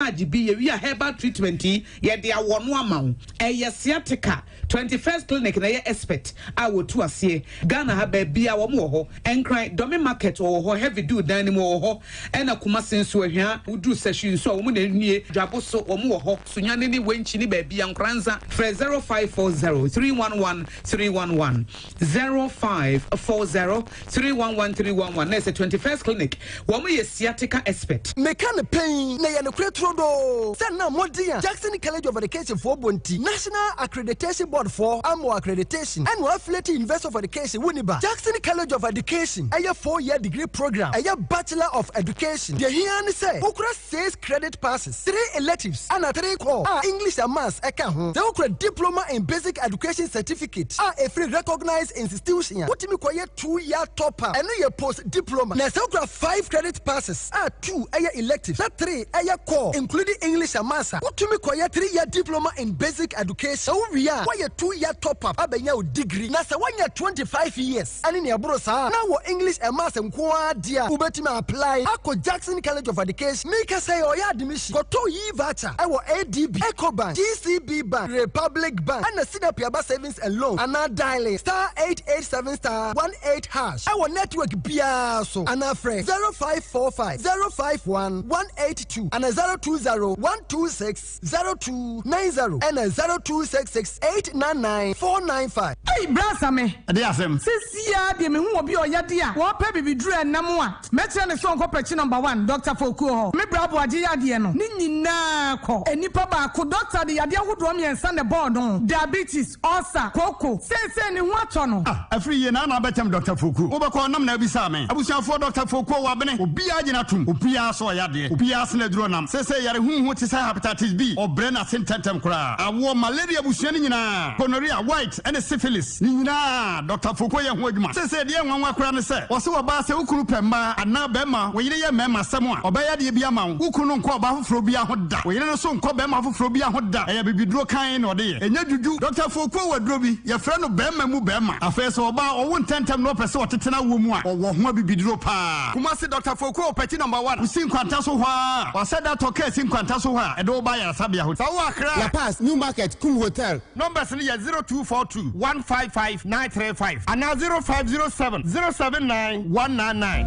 Massage bi, yɛwie a herbal treatment yi yɛde awɔ no ama wo. Ɛyɛ sciatica. 21st Clinic na ɛyɛ expert a wɔtu aseɛ. Ghana ha baabiara wɔn wɔ hɔ. Nkran, Dome Market wɔwɔ hɔ, Heavy Dew dan no mu wɔwɔ hɔ. Ɛna Kumasi nso, Ahwia, woduru Sahwi nso a wɔn na ɛnie. Dwabo so wɔn wɔ hɔ. Sunyani ne Wenchi ne baabiara, Nkoranza, frɛ 0540 311 311. 0540 311 311 na ɛsɛ 21st Clinic wɔn yɛ sciatica expert. Meka no pɛn, na ɛyɛ nokorɛ turodoo sɛ na mmɔden a Jackson College of Education foɔ bɔ nti, National Accreditation Board foɔ ama wɔ accreditation ɛna wɔ affiliate University of Education, Winneba. Jackson College of Education ɛyɛ four-year degree program, ɛyɛ Bachelor of Education. Deɛ ɛhia ara ne sɛ wokura six credit passes, three electives ɛna three core a English and Maths ɛka ho. Sɛ wokura Diploma in Basic Education certificate a ɛfiri recognized institution a, wotumi kɔyɛ two-year top-up, ɛno yɛ post-diploma. Na sɛ wokura five credit passes a two yɛ electives na three yɛ core including English and Maths a, wotumi kɔyɛ three-year diploma in basic education. Sɛ wowie a, woayɛ two-year top-up abɛnya wo degree. Na sɛ woanya 25 years ne nea ɛboro saa na wɔ English and Maths nko ara deɛ a, wobɛtumi apply akɔ Jackson College of Education. Mekasa yi, ɔyɛ admission. Kɔtɔ e-voucher wɔ ADB, Ecobank, GCB Bank, Republic Bank ɛna Sinapi Aba Savings and Loan anaa diale star 887 star 18 hash ɛwɔ network biara so anaa frɛ 0545 051 182 anaa 020 126 0290 ɛna 0266 899 495. Ei bra Same. Ɛdeɛ asɛm? Sesie ara deɛ mehu obi a ɔyɛ de a ɔɔpɛ bibiduro ɛnam a mɛkyerɛ no sɛ ɔnkɔ pɛkyi number one Doctor Fokuo hɔ. Me bra Aboagye yadeɛ no ne nyinaa kɔ. Nnipa baako doctor de yadeɛ ahodoɔ mmiɛnsa na ɛbɔɔ no, diabetes, ulcer, kooko. Seesei ne ho atɔ no. Ah, afiri yie na na abɛkyɛm Doctor Fokuo. Wobɛkɔ nam na abisaa me. Abusuafoɔ Doctor Fokuo wabene. Obiara gyina tom. Obiara sɛ ɔyɛ adeɛ. Obiara sene aduro nam. Seesei yare huhu te sɛ hepatitis B, ɔbrɛ n'ase ntɛntɛm koraa. Awoɔ, malaria abusua no nyinaa, gonorrhea, white, ne syphilis, ne nyinaa Doctor Fokuo yɛ ho adwuma. Seesei deɛ ɛnwanwa koraa ne sɛ, ɔse ɔbaa sɛ wo kunu pɛ mmaa anaa bɛrima, wo yere yɛ mmarima asɛm a, ɔbɛyɛ adeɛ bi ama wo. Wo kunu no nkɔ ɔbaa foforɔ biara ho da. Wo yere no nso nkɔ bɛrima foforɔ biara ho da. Ɛyɛ abibiduro kann na ɔde yɛ. Ɛnyɛ dwudwu. Doctor Fokuo wɔ aduro bi, yɛfrɛ no bɛrima mu bɛrima. Afei sɛ ɔbaa ɔwo ntɛntɛm na ɔpɛ sɛ ɔtete n'awoɔ mu a, ɔwɔ ho abibiduro paa. Kumasi Doctor Fokuo wɔ Pɛkyi Number One. Wosi Nkwanta so hɔ ara a, wɔasɛ da tɔ kaa si Nkwanta so hɔ a, ɛde wo ba ayaresabea hɔ. Sɛ wowɔ Accra a. La Paz, New Market, Kum Hotel. Numbers no yɛ 0242 155 935 anaa 0507 079 199.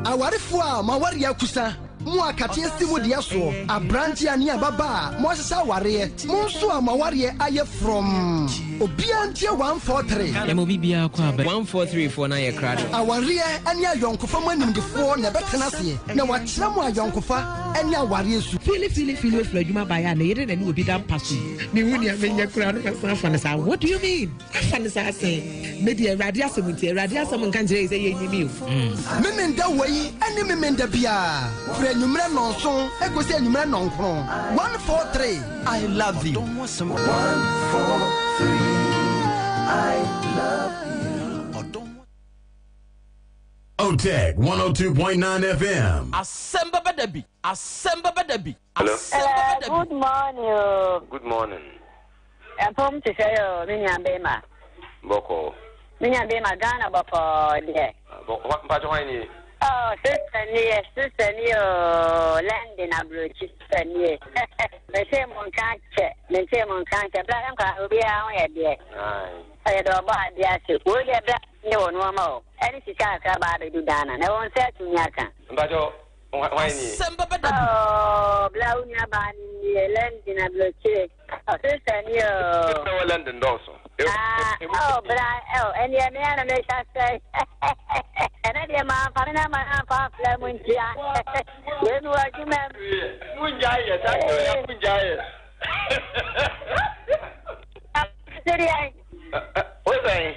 Awarefoɔ a mo awareɛ akusa, mo a kateɛ si mo deɛ soɔ, aberanteɛ ne ababaa a moahyehyɛ awareɛ, mo nso a mo awareɛ ayɛ frɔmm, obiara ntie 143. Yɛma obi biara kɔ aba. 143 foɔ no ayɛ krado. Awareɛ ne ayɔnkofa mu animdefoɔ na ɛbɛtena aseɛ na wɔakyerɛ mo ayɔnkofa ne awareɛ su. Fili fili fili ofiri adwuma baeɛ a ne yere na ne obi da mpa so yi. Mehu nea menyɛ koraa no masan afa no saa. What do you mean? Afa no saa sɛn? Me deɛ Awurade asɛm nti, Awurade asɛm nka nkyerɛ yɛ sɛ yɛnyi me o. Memenda wei ne Memenda biara, firi anwummerɛ nnɔnson kɔsi anwummerɛ nnɔnkron. 143 I love you. Otec 102.9 FM. Asɛm bɛba da bi, asɛm bɛba da bi, Hello. asɛm bɛba da bi. Good morning o. Good morning. Ɛmpom te sɛ o me nua bema. Bɔkɔɔ. Me nua bema Ghana bɔkɔɔ deɛ. Bɔkɔɔ mpakyɛ hwan nie? Oh sister nie sister nie oo London aburokyi sister nie. Mentee mo nka kyɛ mentee mo nka nkyɛ bra nkwa obiara ho yɛ deɛ. Ɔyɛ dɛ ɔbɔ adeɛ ase wei deɛ bra ne wɔ nneɛma o ɛne sika kakra baa abɛdu Ghana na wɔn nsa atumi aka. Mpakyɛ hwan nie? Asɛm bɛba da bi. Oh bra wo nua baa no nie London aburokyire. Oh sister ni o. Sɛ wɔ London dɔɔso. Ah oh bra oh ɛneɛ me ara na meka sɛ ɛnɛ deɛ mamfa me namba no amfa amfra mu ntia wei mewɔ adwuma mu. Mungyae yɛ saa deɛ ɔyɛ mungyae yɛ. Sɛdeɛ. Wo sɛn?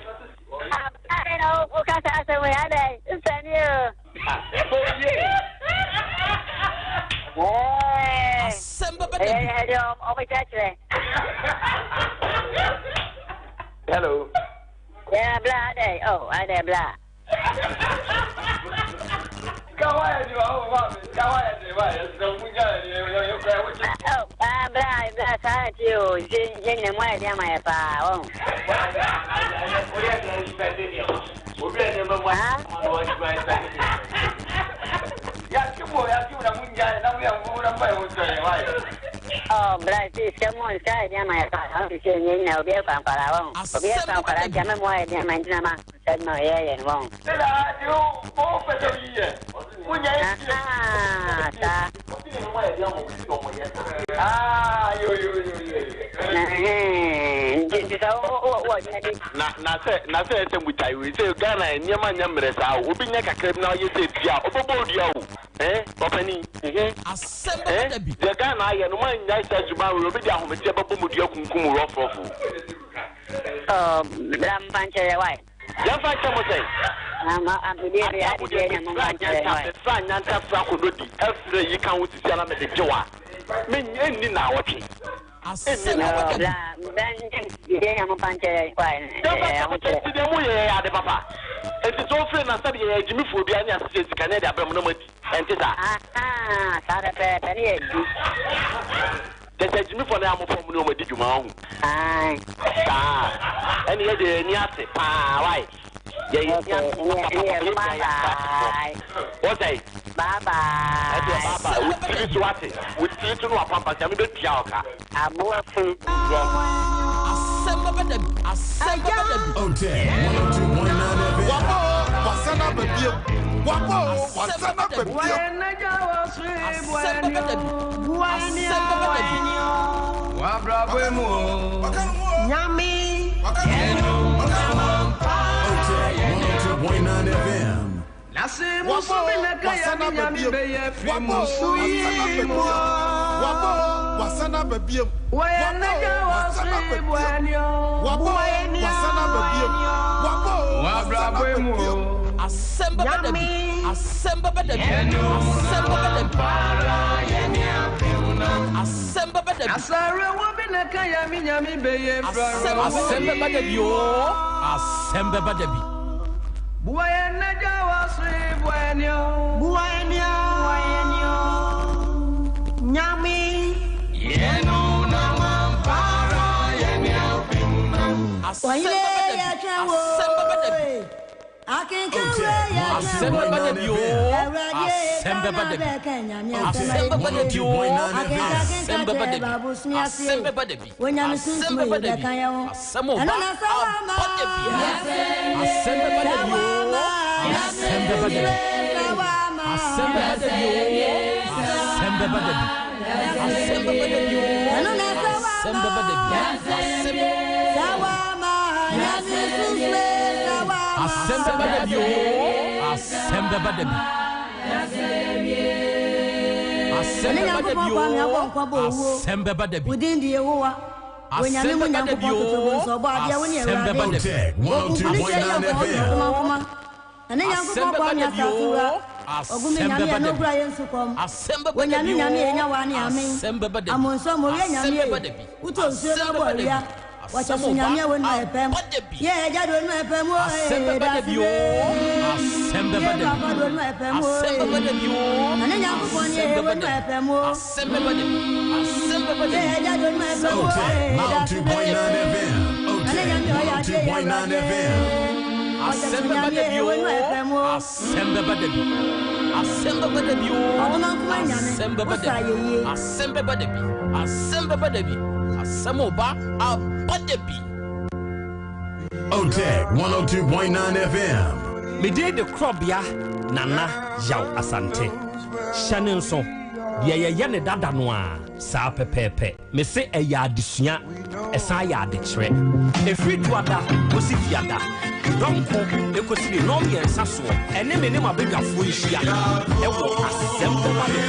Adɛn na woka saa asɛm yi adɛn sister ni o. Asɛm bɛba da bi. Ɛdeɛ ɔmo kyerɛkyerɛ. Hello. Yeah, bla adɛn oh adɛn bla. Oh, ah, bla bla saa ti o nti yɛn nyina mu ayɛ den ama yɛ paa wɔn. Ah? Oh, bra sɛ mo nsa yɛ den ama yɛ pa na ɔte sɛ nyɛ nyina obi ɛfa nkwalaa wɔn obi ɛfa nkwalaa nti ama mu ayɛ den ama nti na ma nsa adwuma yɛ yɛ no wɔn. Ahaa saa. Nti nti sɛ wo wo wɔ adwuma bi. Na na sɛ na sɛ ɛsɛ mo gyae wei sɛ Ghana nneɛma nyɛ mmerɛ saa o obi nyɛ kakra bi na ɔyɛ sɛ dua a ɔbɛbɔ odua o. Eh ɔpanin Asɛm eh bɛba da bi. Deɛ Ghana ayɛ no moannyae saa suban wei obi de ahometeɛ bɛbɔ mo dua kunkum mo rɔfrɔfo. Oh bra momfa nkyerɛ yɛ why. Yɛmfa nkyɛ mo sɛn? Ataa mo deɛ mefra nyanta mefra nyanta fra kododi ɛfrɛ yi ka ho sisi a na mede gye wo a me ɛnni naawɔtwe. Asɛm bɛba da bi. Yɛmfa nkyɛ mo sɛ nti deɛ moyɛ yɛ ade papa nti sɛ ofiri na sɛdeɛ yɛyɛ agyimifoɔ biara ne asesɛ sika ne yɛde abrɛ mo na moadi ɛnte saa? Kyɛ sɛ agyimifoɔ na yɛ a mofa mo ne wɔn adi dwuma wahu saa ɛne yɛdeɛ yɛn ani ase paa wai yɛn ani ase papapapa yɛn nyinaa yɛ akrasifoɔ wɔsɛe ɛdeɛ baaba wo tiri so wate wo tiri so no wapampa nyame bɛtua wo ka. Aboa funu. Asɛm bɛba da bi. Asɛm bɛba da bi. Otec 102.9 FM. Wabɔ o, wasan aba bio. Wabɔ o, Asɛm wasan bɛba aba da bi. bio. Asɛm bɛba da bi. Asɛm bɛba da bi. Otec 102.9 FM. Wabɔ o, wasan aba bio. Wabɔ o, wasan aba bio. Wabɔ o, wasan aba bio. Wabɔ o, wasan aba bio. Wabɔ o, wasan aba bio. Wabɔ o, wasan aba bio. Asɛm bɛba da bi. Asɛm bɛba da bi. Asɛm bɛba da bi. Asɛm bɛba da bi. Asɛm Asɛm bɛba da bi oo. Asɛm bɛba da bi. Asɛm bɛba da bi. Asɛm bɛba da bi. Otec Asɛm bɛba da 102.9 bi oo. FM. Asɛm bɛba da bi. Asɛm bɛba da bi oo. Asɛm bɛba da bi. Asɛm bɛba da bi. Asɛm bɛba da bi. Asɛm ɔba aba da bi. Asɛm bɛba da bi oo. Asɛm bɛba da bi. Asɛm bɛba da bi oo. Asɛm bɛba da bi. Asɛm bɛba da bi oo. Asɛm bɛba da bi. Asɛm Asɛm bɛba da bi oo. Asɛm bɛba da bi. Asɛm bɛba da bi oo. Asɛm bɛba da bi. Wodin de Yehowa. Onyame Asɛm mu bɛba da bi Nyankopɔn oo. totorobɔ adeɛ wo ne Asɛm Awurade. bɛba da bi. Otec Wɔkunkuni hyɛ 102.9 yɛ FM. nkɔnkɔnkɔnkɔn. Ɛne Asɛm Nyankopɔn bɛba kɔ ne da bi asase wura. oo. Ɔgumi Asɛm nyame bɛba yɛ da no bi. kura yɛ nsu kɔm. Asɛm bɛba da Onyame bi nyame oo. yɛ nya wa ne amen. Asɛm bɛba da bi. Amonso mo yɛ Asɛm nyame bɛba ye. da bi. Wotɔ nsuo Asɛm bɛbɔ bɛba da bi. awia. Wɔhyɛ Asɛm so ɔba nyame a wɔnu ɛpɛm. aba da bi. Yɛ ɛgya do nu ɛpɛm o. Asɛm bɛba da bi oo. Asɛm bɛba Yɛ da bi. papa do nu ɛpɛm o. Asɛm bɛba da bi oo. Ɛne Nyankopɔn ne Asɛm yɛ bɛba wɔnu da bi. ɛpɛm o. Asɛm bɛba da bi. Asɛm bɛba da Yɛ bi. ɛgya do nu ɛpɛm o. Otec 102.9 FM. Otec 102.9 FM. Asɛm bɛba da bi oo. Asɛm bɛba da bi. Asɛm bɛba da bi oo. Asɛm bɛba da bi. Asɛm bɛba da bi. Asɛm bɛba da bi. Asɛm ɔba aba da bi. Otec 102.9 FM. Mede de korɔbea Nana Yaw Asante hyɛ ne nso deɛ yɛyɛ ne dada no a saa pɛpɛɛpɛ mese ɛyɛ adesua ɛsan yɛ adekyerɛ ɛfiri duada kɔsi fiada dɔnko ɛkɔsi ne nɔm mmiɛnsa soɔ ɛne me ne mabadwafoɔ nhyia ɛwɔ asɛm bɛba da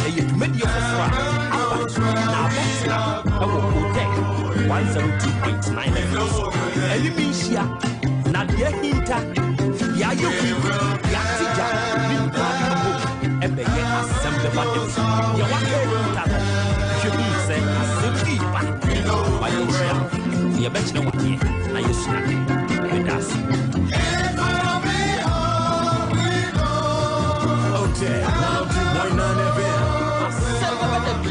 bi ɛyɛ dwumadie foforɔ a aba na abɛtena ɛwɔ Otec 102.9 FM so ɛne me nhyia na deɛ ahinta deɛ ayɛ hu deɛ ate gya ne nyinaa ka bom ɛbɛyɛ asɛm bɛba da bi deɛ waka ahinta no hwɛ hu sɛ asɛm bi ba wayɛ nhyia ne yɛbɛkyerɛ wadeɛ na yɛsua de meda ase. Otec 102.9 FM. Asɛm bɛba da bi.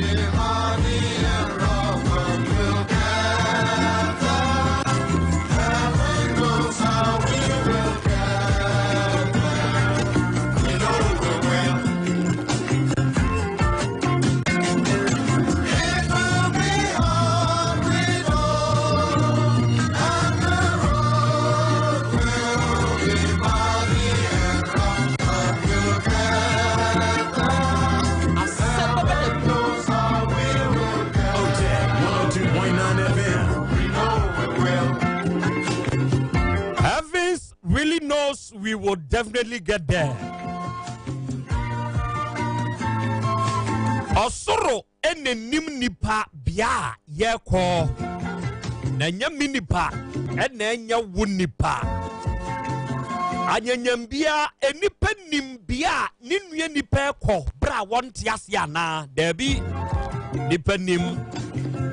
definitely get there. Ɔsoro ɛna nim nipa bea a yɛkɔ. Na ɛnyɛ me nipa ɛna ɛnyɛ wo nipa. Anyanyambia nipa nim bea a ne nua nipa ɛkɔ bere a wɔnte ase anaa? Daabi. Nipa nim.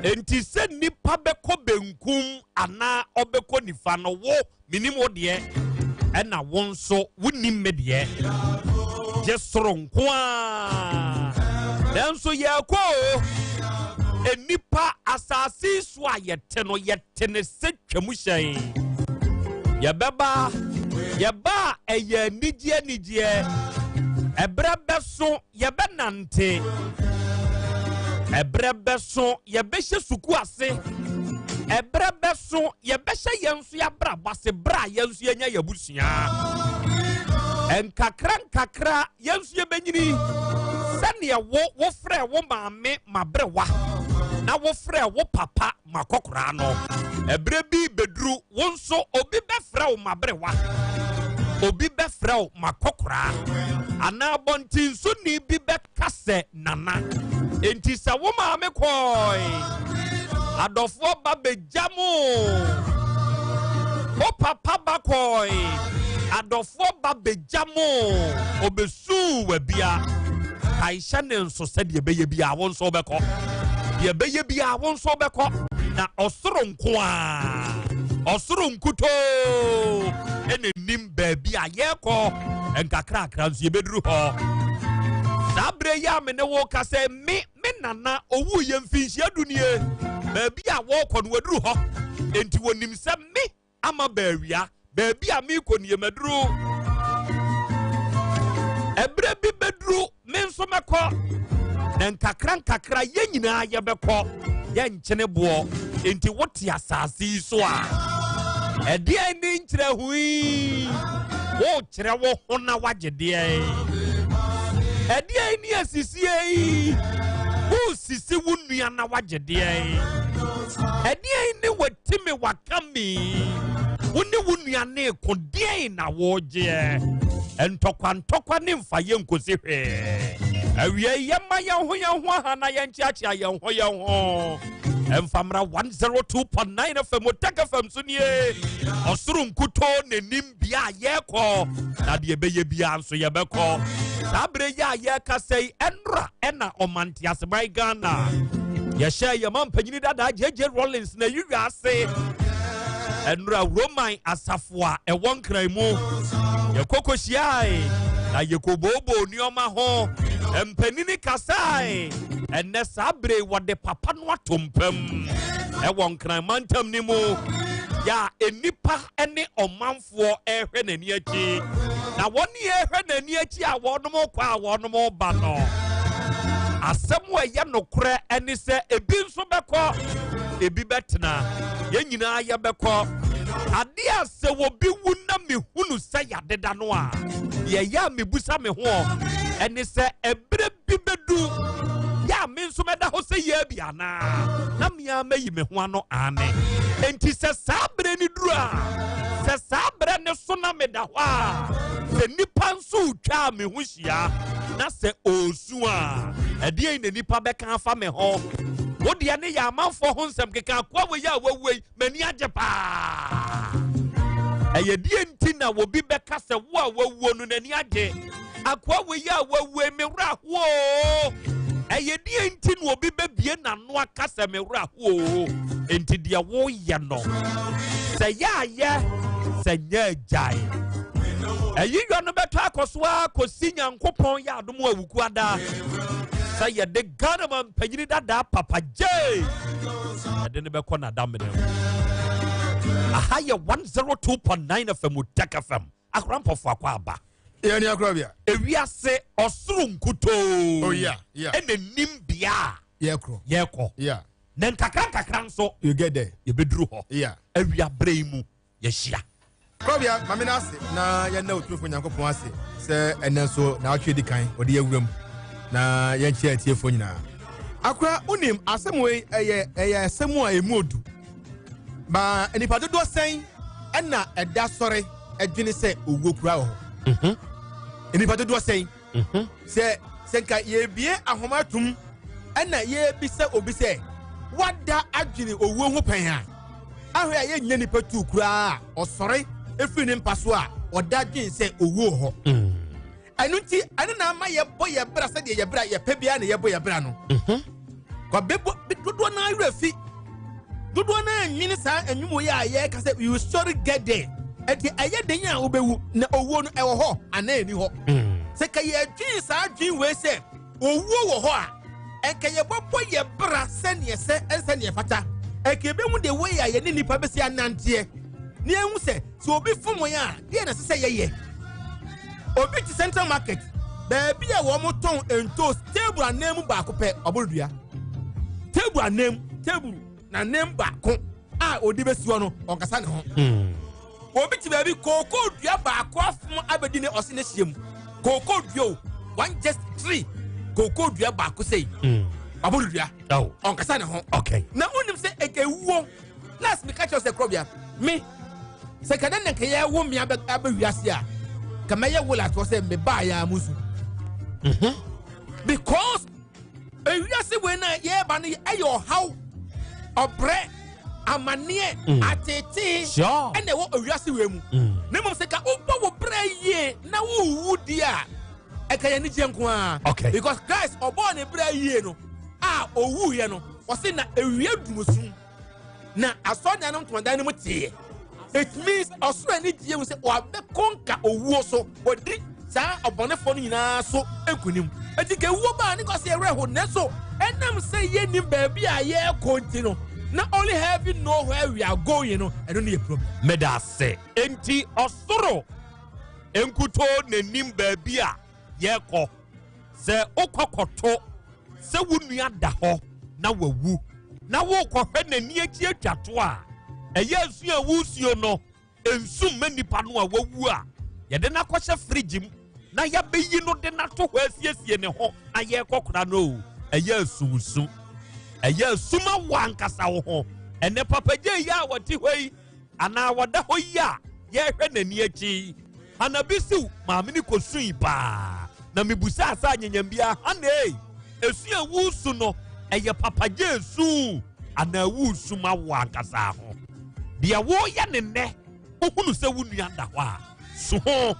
Enti sɛ nipa bɛkɔ benkum anaa ɔbɛkɔ nifa no wo menim wo deɛ ɛna wo nso wonim me deɛ gye soro nko a nanso yɛkɔ o nnipa asase so a yɛte no yɛte ne sɛ twam hyɛn yɛbɛba yɛba a ɛyɛ anigyeɛ anigyeɛ ɛberɛ bɛso yɛbɛnante ɛberɛ bɛso yɛbɛhyɛ sukuu ase ɛberɛ bɛso yɛbɛhyɛ yɛn nso yɛabrabɔ ase berɛ a yɛn nso yɛnya yɛn abusua nkakra nkakra yɛn nso yɛbɛnyini sɛdeɛ wo wofrɛ wo maame maberewa na wofrɛ wo papa makɔkoraa no ɛberɛ bi bɛduru wo nso obi bɛfrɛ wo maberewa obi bɛfrɛ wo makɔkoraa anaa abɔntensoni bi bɛka sɛ nana enti sɛ wo maame kɔe adɔfoɔ ba bɛgya mo wo papa ba kɔe adɔfoɔ ba bɛgya mo obɛsuu wabia kaehyɛ ne nso sɛdeɛ ɛbɛyɛ biaa wo nso wobɛkɔ deɛ ɛbɛyɛ biaa wo nso wobɛkɔ na ɔsoro nko a ɔsoro nkutoo ɛna nim baabi a yɛrekɔ nkakrakra nso yɛbɛduru hɔ saa berɛ yi a me ne wo ka sɛ me me nana ɔwu yɛ mfinhyia du nie baabi a wɔrekɔ no waduru hɔ enti wɔnim sɛ me ama baawia baabi a merekɔ nie maduru ɛberɛ bi bɛduru me nso mɛkɔ na nkakra nkakra yɛn nyinaa yɛbɛkɔ yɛnkyene boɔ enti wote asase yi so a ɛdeɛn ne nkyerɛ ho yi wokyerɛ wo ho na wagye deɛn ɛdeɛn ne asisie yi wosisi wo nua na wagye deɛn ɛdeɛn ne watimi waka mi wo ne wo nua ne ko deɛn na wogyeɛ ntɔkwa ntɔkwa ne mfa yɛ nkosi hwee awia yi yɛma yɛn ho yɛn ho aha na yɛnkyeakyea yɛn ho yɛn ho ɛmfamra 102.9 fm Otec fm so nie ɔsoro nkutoo n'anim bea a yɛrekɔ na deɛ ɛbɛyɛ biara nso yɛbɛkɔ saa berɛ yi a yɛrekasa yi ɛnora ɛna ɔmanteaseman Ghana yɛhyɛ yɛma mpanyini dadaa JJ Rawlings na yi wiase ɛnora Roman asafo a ɛwɔ nkran mu yɛkɔkɔ hyiae na yɛkɔbooboo nneɛma ho mpanini kasae ɛnɛ saa bere wɔde papa no ato mpam ɛwɔ nkran mantam no mu yɛ a nnipa ne ɔmanfoɔ rehwɛ n'ani akyi na wɔn rehwɛ n'ani akyi a wɔnom kɔ a wɔnom ba no asɛm a ɛyɛ nokorɛ ne sɛ ebi nso bɛkɔ ebi bɛtena yɛn nyinaa yɛbɛkɔ adeɛ a sɛ obi wu na mehunu sɛ yɛadeda no a deɛ ɛyɛ a mebusa me ho ɛne sɛ ɛberɛ bi bɛdu yɛ a me nso mɛda hɔ sɛ yɛ bi anaa na mea mɛyi me ho ano ane enti sɛ saa berɛ no duru a sɛ saa berɛ ne so na meda hɔ a sɛ nnipa nso retwa a me ho hyia na sɛ ɔresu a ɛdeɛn na nnipa bɛka afa me ho wo deɛ ne yɛ amanfoɔ ho nsɛm keka akoa wei a wawue yi m'ani agye paa ɛyɛ deɛ nti na obi bɛka sɛ wo a wawuo no n'ani agye akoa wei a wawue me werɛ ahoɔ ɛyɛ deɛ nti na obi bɛbie n'ano aka sɛ me werɛ ahoɔ nti deɛ woyɛ no sɛ yɛ ayɛ sɛ nyɛ agyae ɛyi yɔ no bɛtɔ akɔ so ara kɔsi nyankopɔn yɛ adom awuku ada sɛ yɛde ghana ma mpanyini dadaa papa gyee yɛde no bɛkɔ n'adamena mu aha yɛ 102.9 fm Otec fm akora mpɔfo akɔ aba yɛn ni akora bia ewiase ɔsoro nkutoo oh yeah yeah ɛna nim bea a yɛkorɔ yɛkɔ yeah na nkakra nkakra nso you get there yɛbɛduru hɔ yeah awia berɛ yi mu yɛhyia Kɔbea, ma me no ase na yɛnna Otumfoɔ Nyankopɔn ase sɛ ɛnnɛ nso naawɔtwe edi kan ɔde yɛ wuram na yɛnkyia atiefoɔ nyinaa. Akora, wonim asɛm wei ɛyɛ ɛyɛ asɛm a emu odu. Ma nipa dodoɔ sɛn ɛna ɛda sɔre ɛdwene sɛ owuo kura wɔ hɔ. Nnipa dodoɔ sɛn? Sɛ sɛ nka yɛbie ahoma atum ɛna yɛbisa obi sɛ wada adwene owuo ho pɛn a, ahwɛ a yɛnnya nipa tuu koraa a ɔsɔre efiri ne mpa so a ɔda dwen sɛ owuo wɔ hɔ. Ɛno nti ɛno na ama yɛbɔ yɛ bra sɛdeɛ yɛ bra yɛpɛ biara na yɛbɔ yɛ bra no. Kɔbɛbɔ dodoɔ naa werɛ fi dodoɔ naa nwene saa anwum yi a yɛka sɛ you surely get there. Ɛnti ɛyɛ den a wobɛwu na owuo no ɛwɔ hɔ anaa ɛni hɔ. Sɛ ka yɛdwen saa dwen wei sɛ owuo wɔ hɔ a, ɛnka yɛbɔbɔ yɛ bra sɛneɛ sɛ ɛnsɛneɛ fata. Ɛnka yɛbɛhu the way a yɛne nnipa bɛsi ananteɛ na yɛhu sɛ sɛ obi fom yɛn a deɛ na ɛsɛ sɛ yɛyɛ. Obi te Central Market baabi a wɔn tɔn ntoos table anan mu baako pɛ ɔboro dua. Table anan mu table n'anan baako a odi bɛsi hɔ no ɔnkasa ne ho. Obi te baabi kookoo dua baako afom abɛdi ne ɔse ne hyia mu. Kookoo dua o, one just tree kookoo dua baako sei ɔboro dua ɔnkasa ne ho. Na wonim sɛ ɛkɛwuo last meka kyerɛ sɛ korɔbea me sɛ ka dɛn na nka yɛwo me abɛ abɛ wiase a ka mɛyɛ wo last sɛ mebaa yɛ a mu nsu because ewiase wei na yɛreba no ɛyɛ ɔhaw ɔbrɛ amanneɛ atetee ɛna ɛwɔ ewiase wei mu na mmom sɛ ka wobɔ wo brɛ yie na wowu di a ɛka yɛ anigyeɛ nko ara because Christ ɔbɔɔ ne brɛ yie no a owuiɛ no ɔse na ewia dumusum na asɔredan no ntomadan no mu teeɛ. It means ɔsoro ani gye hu sɛ wabɛkɔnka owuo so, wadi saa ɔbɔnefoɔ no nyinaa so nkonim. Eti ka ewuo baa ne kɔ sɛ yɛwerɛ ho, nanso ɛnam sɛ yɛnnim baabi a yɛrekɔ nti no, na only heaven know where we are going no, ɛno ne yɛ problem. Meda ase. Enti ɔsoro nkutoo na nim baabi a yɛrekɔ. Sɛ wokɔ kɔto sɛ wo nua da hɔ na wawu na worekɔhwɛ n'ani akyi atwa to a, ɛyɛ asu a woresuo no nsu mma nipa no a wawu a yɛde no akɔhyɛ fridge mu na yɛabɛyi no de no ato hɔ asiesie ne ho na yɛrekɔkora no o, ɛyɛ asunsu. Ɛyɛ asu ma wo ankasa wo ho. Ɛnɛ Papa Gyei yi a wɔte hɔ yi anaa wɔda hɔ yi a yɛrehwɛ n'ani akyi yi, Hana bi siw maame no kosui paa, na mibusaa sɛ anyanyam biara, Hana ei, esu a wuresu no, ɛyɛ papagye su anaa wuresu ma wo ankasa ho? Deɛ woreyɛ no nnɛ, wohunu sɛ wo nua da hɔ a, su ho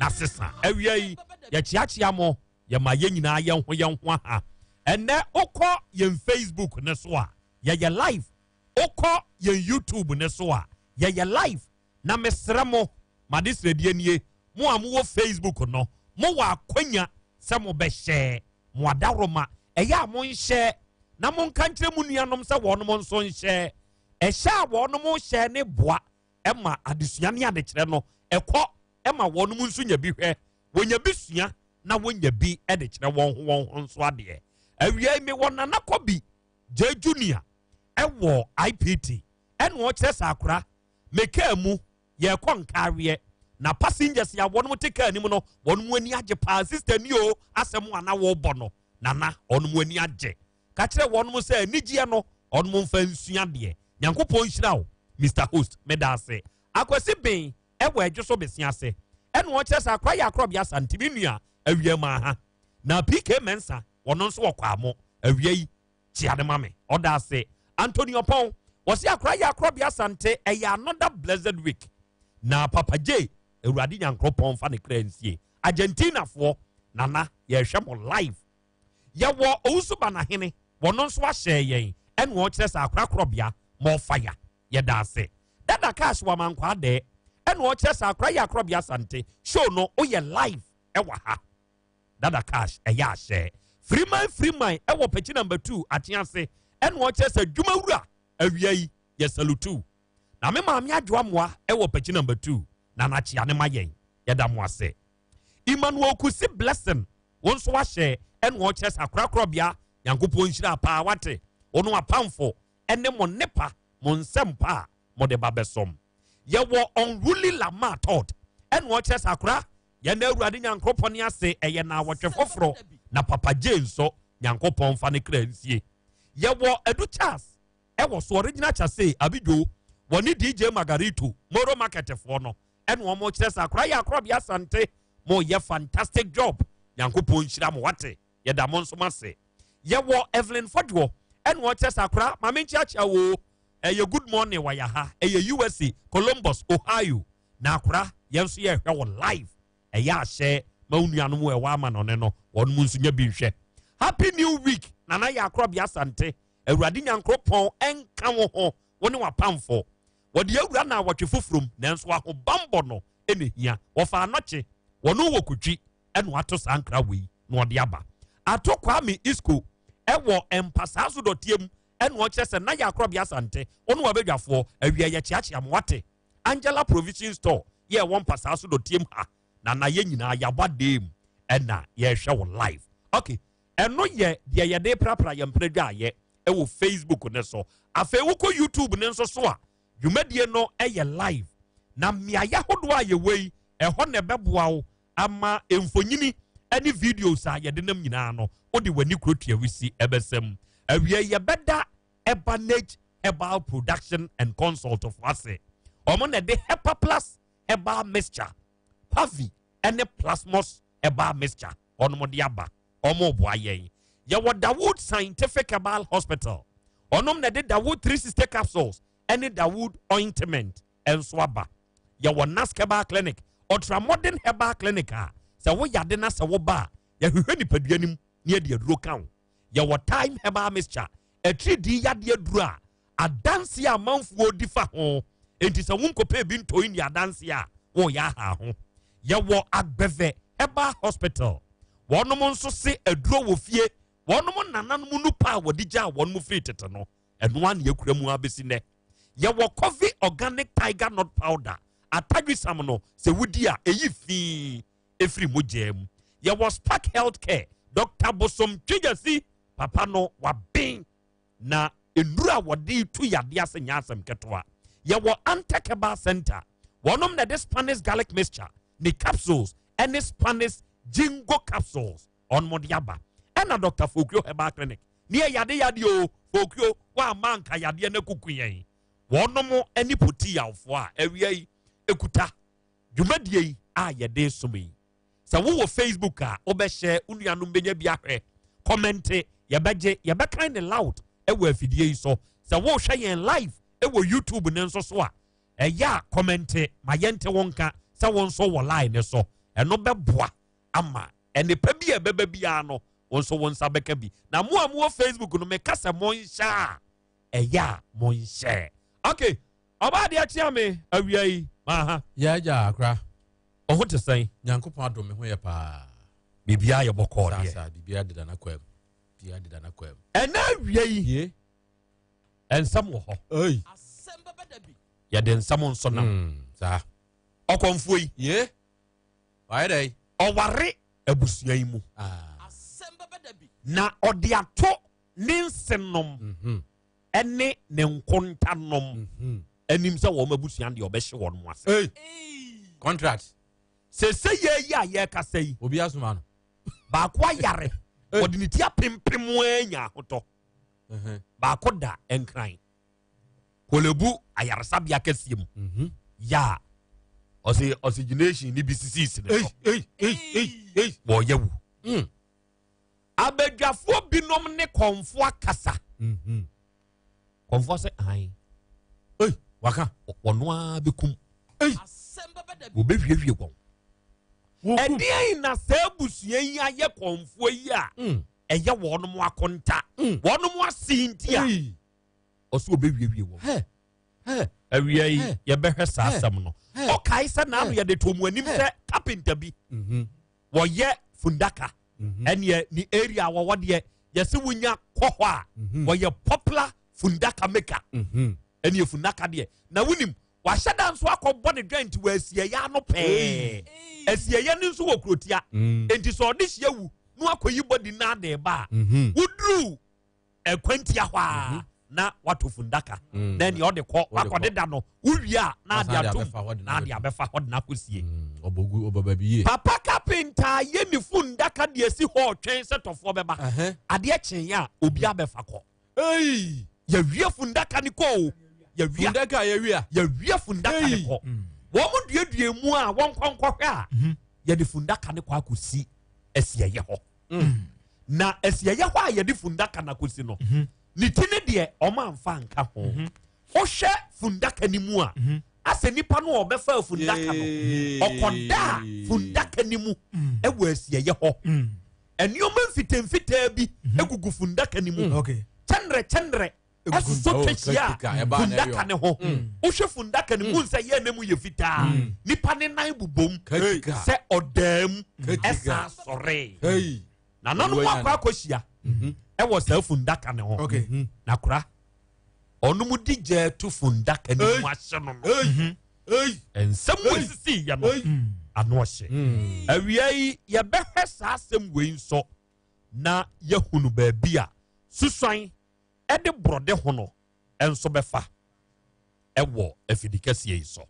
na sesa. Awia yi, yɛkyeakyea mo, yɛma yɛn nyinaa yɛn ho yɛn ho aha. Ɛnnɛ, wokɔ yɛn Facebook no so a, yɛyɛ live. Wokɔ yɛn YouTube no so a, yɛyɛ live. Na mesrɛ mo, m'adesrɛdeɛ nie, mo a mowɔ Facebook no, mowɔ akwanya sɛ mobɛhyɛɛ mo adaworoma. Ɛyɛ a monhyɛɛ na monka nkyerɛ mo nuanom sɛ wɔnom nso nhyɛɛ. Ɛhyɛ a wɔnom hyɛɛ no boa ma adesua ne adekyerɛ no ɛkɔ ma wɔnom nso nya bi hwɛ, wɔnya bi sua na wɔnya bi de kyerɛ wɔn ho wɔn ho nso adeɛ. Awia yi mewɔ Nana Kɔbi J Junior ɛwɔ IPT ɛna ɔkyerɛ sɛ akora Me kaa mu, yɛrekɔ Nkaaweɛ, na passengers a wɔnom te kaa no mu no, wɔnom ani agye paa. Sister ni o, asɛm a na worebɔ no, Nana, wɔnom ani agye. Ka kyerɛ wɔnom sɛ anigyeɛ no, wɔnom mfa nsua adeɛ. Nyankopɔn nhyira wo, Mister Host. Meda ase. Akwasi Ben wɔ Adwo so Bese ase, ɛna ɔkyerɛ sɛ akora yɛ akorɔbea Asante, me nua, awia mu aha. Na PK Mensah, ɔno nso wɔ Kwamo, awia yi. Kyea no ma me. Ɔda ase. Anthony Ɔpɔn, wɔse akora yɛ akorɔbea Asante, ɛyɛ another blessed week. Na Papa J, Awurade Nyankoropɔn mfa ne kra nsie. Argentina foɔ, Nana, yɛrehwɛ mo live. Yɛwɔ Owusu Banahene, wɔno nso ahyɛɛ yɛn, ɛna ɔkyerɛ sɛ akora korɔbea, more fire. Yɛda ase. Dada Cash wɔ Amankwaa Dɛɛ, ɛna ɔkyerɛ sɛ akora yɛ akorɔbea Asante, show no woyɛ live ɛwɔ ha. Dada cash ɛyɛ ahyɛ. Freeman Freeman ɛwɔ pɛkyi number 2 akye ase ɛna ɔkyerɛ sɛ dwuma wura awia yi yɛ salutu. Na me maame adwoa mmoa ɛwɔ pɛkyi number 2 na n'akyea ne ma yɛn yɛda mo ase. Emmanuel Kusi Blessing wo nso ahyɛ ɛna ɔkyerɛ sɛ akorakorɔbea Nyankopɔn nhyira paa wate wo no apamfo ɛne mo nnepa mo nsɛmpa a mode ba bɛsom. Yɛwɔ Unruly Lamar Todd ɛna ɔkyerɛ sɛ akora Yɛn Awurade Nyankoropɔn ase ɛyɛ naawɔtwe foforɔ na Papa J nso Nyankopɔn mfa ne kra nsie. Yɛwɔ Adu Charles ɛwɔ so Original Chase Abidjo wɔne DJ Margarito Moro Market foɔ no ɛna wɔn kyerɛ sɛ akora yɛ akorɔbea Asante. Moyɛ fantastic job. Nyankopɔn nhyira mo wate. Yɛda mo nso mo ase. Yɛwɔ Evelyn Fɔdwoɔ ɛna ɔkyerɛ sɛ akora ma menkyeakyea wo ɛyɛ good morning wɔ yɛ ha ɛyɛ USA Columbus Ohio na akora yɛn nso yɛhwɛ wɔ live ɛyɛ ahyɛ ma wo nuanom wɔ ɛwɔ amanɔne no wɔn nso nya bi nhwɛ. Happy new week Nana yɛ akorɔbea Asante Awurade Nyankoropɔn ɛnka wo ho wo ne w'apamfo. Wɔde awura na awɔtwe foforom nanso ahobammɔ no ɛna hia. Wɔfa anɔkye wɔne wɔ kotwi ɛna wato saa nkra wei na ɔde aba. Ato Kwame Isco ɛwɔ mpasaa so dɔteɛ mu ɛna ɔkyerɛ sɛ na yɛ akorɔbea Asante wo ne w'abadwafoɔ awia yɛkyeakyea mo wate. Angela Provision Store yɛ ɛwɔ mpasaa so dɔteɛ mu ha na na yɛ nyinaa yɛabɔ adeem ɛna yɛrehwɛ wo live. Okay, ɛno yɛ deɛ yɛde prapra yɛn mpena dwaayɛ ɛwɔ Facebook ne so. Afei wokɔ YouTube ne nso so a dwumadie no ɛyɛ live na mmeaeɛ ahodoɔ a yɛwɔ yi ɛhɔ na ɛbɛboa wo ama mfonyini ne videos a yɛde nam nyinaa no wode w'ani kuro tua wisi ɛbɛsɛm. Awie yɛbɛda Ebanage Herbal Production and Consult fo ase. Wɔn na ɛde Hepa Plus Herbal Mixture, Pavi ne Plasmos Herbal Mixture wɔn de aba. Wɔn boa yɛn. Yɛwɔ Dawood Scientific Herbal Hospital. Wɔn na ɛde Dawood 360 capsules ne Dawood ointment nso aba. Yɛwɔ Nask Herbal Clinic, Ultra Modern Herbal Clinic a sɛ woyade na sɛ woba a yɛhwehwɛ nipadua no mu na yɛde aduro ka wo. Yɛwɔ Thyme Herbal Mixture, atiridii yadeɛ aduro a adanseɛ a amanfoɔ di fa ho enti sɛ wonkɔpɛ bi ntɔi nni adanseɛ a wɔreyɛ aha ho. Yɛwɔ Agbɛvɛ Herbal Hospital, wɔnom nso se aduro wɔ fie, wɔnom nananom nupa a wɔde gyaa wɔnom firi tete no, ɛno ara na yɛkura mu abɛsi nnɛ. Yɛwɔ Coffee Organic Tiger Nut Powder, atadwisam no sɛ wodi a ɛyi fi ɛfiri mogyaa mu. Yɛwɔ Spark Health Care, Dr. Bosom Twegyasi papa no waben na nnuru a wɔde tu yadeɛ ase nyɛ asɛm ketewa. Yɛwɔ Antec Herbal Center, wɔnom na ɛde Spanish garlic mixture ne capsules ɛne Spanish jingo capsules ɔnom de aba. Ɛna Dr. Fokuo Herbal Clinic ne yɛ yade yade o Fokuo wamma anka yadeɛ no akuku yɛn. Wɔnom ne poti yawfoɔ a awia yi ekuta dwumadie yi a yɛde som yi. Sɛ wowɔ Facebook a wobɛhyɛ wo nuanom bɛnya bi ahwɛ, kɔmɛnte, yɛbɛgye, yɛbɛkan ne loud ɛwɔ afidie yi so. Sɛ wohwɛ yɛn live ɛwɔ YouTube ne nso so a, ɛyɛ a kɔmɛnte ma yɛnte wo nka sɛ wo nso wɔ line ne so. Ɛno bɛboa ama nnipa bi a ɛbɛba biara no wo nso wo nsa bɛka bi. Na mo a mowɔ Facebook no meka sɛ monhyɛ a ɛyɛ a monhyɛ. Okay, ɔbaa deɛ kyea me awia yi maaha. Yɛ agya akora. Ɔho te sɛn? Nyankopɔn adom me ho yɛ paa. Biribiara yɛ bɔkɔɔ deɛ. Saa biribiara deda n'akwam. Biribiara deda n'akwam. Ɛnɛ awia yi. Nsɛm wɔ hɔ. Yɛde nsɛm nso nam. Saa. Ɔkɔmfoɔ yi. Ye. Wayɛ dɛ. Ɔware abusua yi mu. Na ɔde ato ne nsenom ɛne ne nkontanom anim sɛ wɔn abusua deɛ ɔbɛhye wɔn mu ase. Contract. Sese yɛ yi a yɛrekasa yi. Obi asoma no. Baako ayare. Wɔde ne ti apempem anya ahotɔ. Baako da nkran. Kolebu ayaresabea kɛseɛ mu. Ya ɔsi oxygenation ni bi sisi ne so. Wɔyɛ wu. Abadwafoɔ binom ne kɔnfoɔ akasa. Kɔnfoɔ sɛ ayi. Waka. Wɔn ara bɛkum. Wɔbɛhwiehwie wɔn. Ɛdeɛn na saa abusua yi ayɛ kɔnfoɔ yi a ɛyɛ wɔn akonta wɔn ase nti a ɔsɛ ɔbɛwiewie wɔn. Awia yi yɛbɛhwɛ saa asɛm no. Ɔkae sɛ n'ano yɛde to mu anim sɛ kapenta bi wɔyɛ fundaka ɛneɛ ne area wɔwɔ deɛ yɛsɛ wonya kɔ hɔ a wɔyɛ popular fundaka maker ɛneɛ fundaka deɛ na wonim wahyɛ da nso akɔbɔ ne dwa nti wɔasieyɛ ano pɛɛ asieyɛ no nso wɔ kurotia nti sɛ ɔde hyia wu na wakɔyi bɔdi na ade ba a woduru ɛkwantia hɔ a na wato fundaka na ɛneɛ ɔde kɔ wakɔde da no wowie a na ade atom na ade abɛfa hɔ de no akɔsie. Papa kapenta yɛ ne fundaka de asi hɔ ɔtwɛn sɛ tɔfoɔ bɛba. Adeɛ kyeeɛ a obi abɛfa kɔ. Yɛwie fundaka ne kɔ o. Yɛwia. Fundaka yɛwia. Yɛwia fundaka ne kɔ. Wɔn mo duadua mu a wɔn nkɔ nkɔhwɛ a. yɛde fundaka no kɔ akɔsi asiɛyɛ hɔ. Na asiɛyɛ hɔ a yɛde fundaka no akɔsi no, ne ti ne deɛ ɔma amfa nka ho. Wohwɛ fundaka no mu a, asɛ nipa no a ɔbɛfa fundaka no, ɔkɔdaa fundaka no mu ɛwɔ asiɛyɛ hɔ. Nneɛma mfitamfitaa bi egugu fundaka no mu. Kyɛnrɛ kyɛnrɛ ɛsosɔ Oh, twa hyia katika, ɛbaa na fundaka ɛyɔ. ne ho. Wohwɛ fundaka no mu nsɛ yɛ ne mu yɛ fitaa. Nipa ne nan bobom Katika. sɛ ɔdaa mu Katika. ɛsan sɔre. Hey. Nananom Owó akɔ nya akɔhyia ɛwɔ saa fundaka ne ho. Okay. Na kora ɔnom di gya to fundaka ne mu ahyɛ no no. Nsɛm wo esisi yɛ no ano ɔhyɛ. Awia yi yɛbɛhwɛ saa asɛm wei nso na yɛhunu baabi a susuan ɛde borɔde ho no nso bɛfa ɛwɔ afidi kɛseɛ yi so.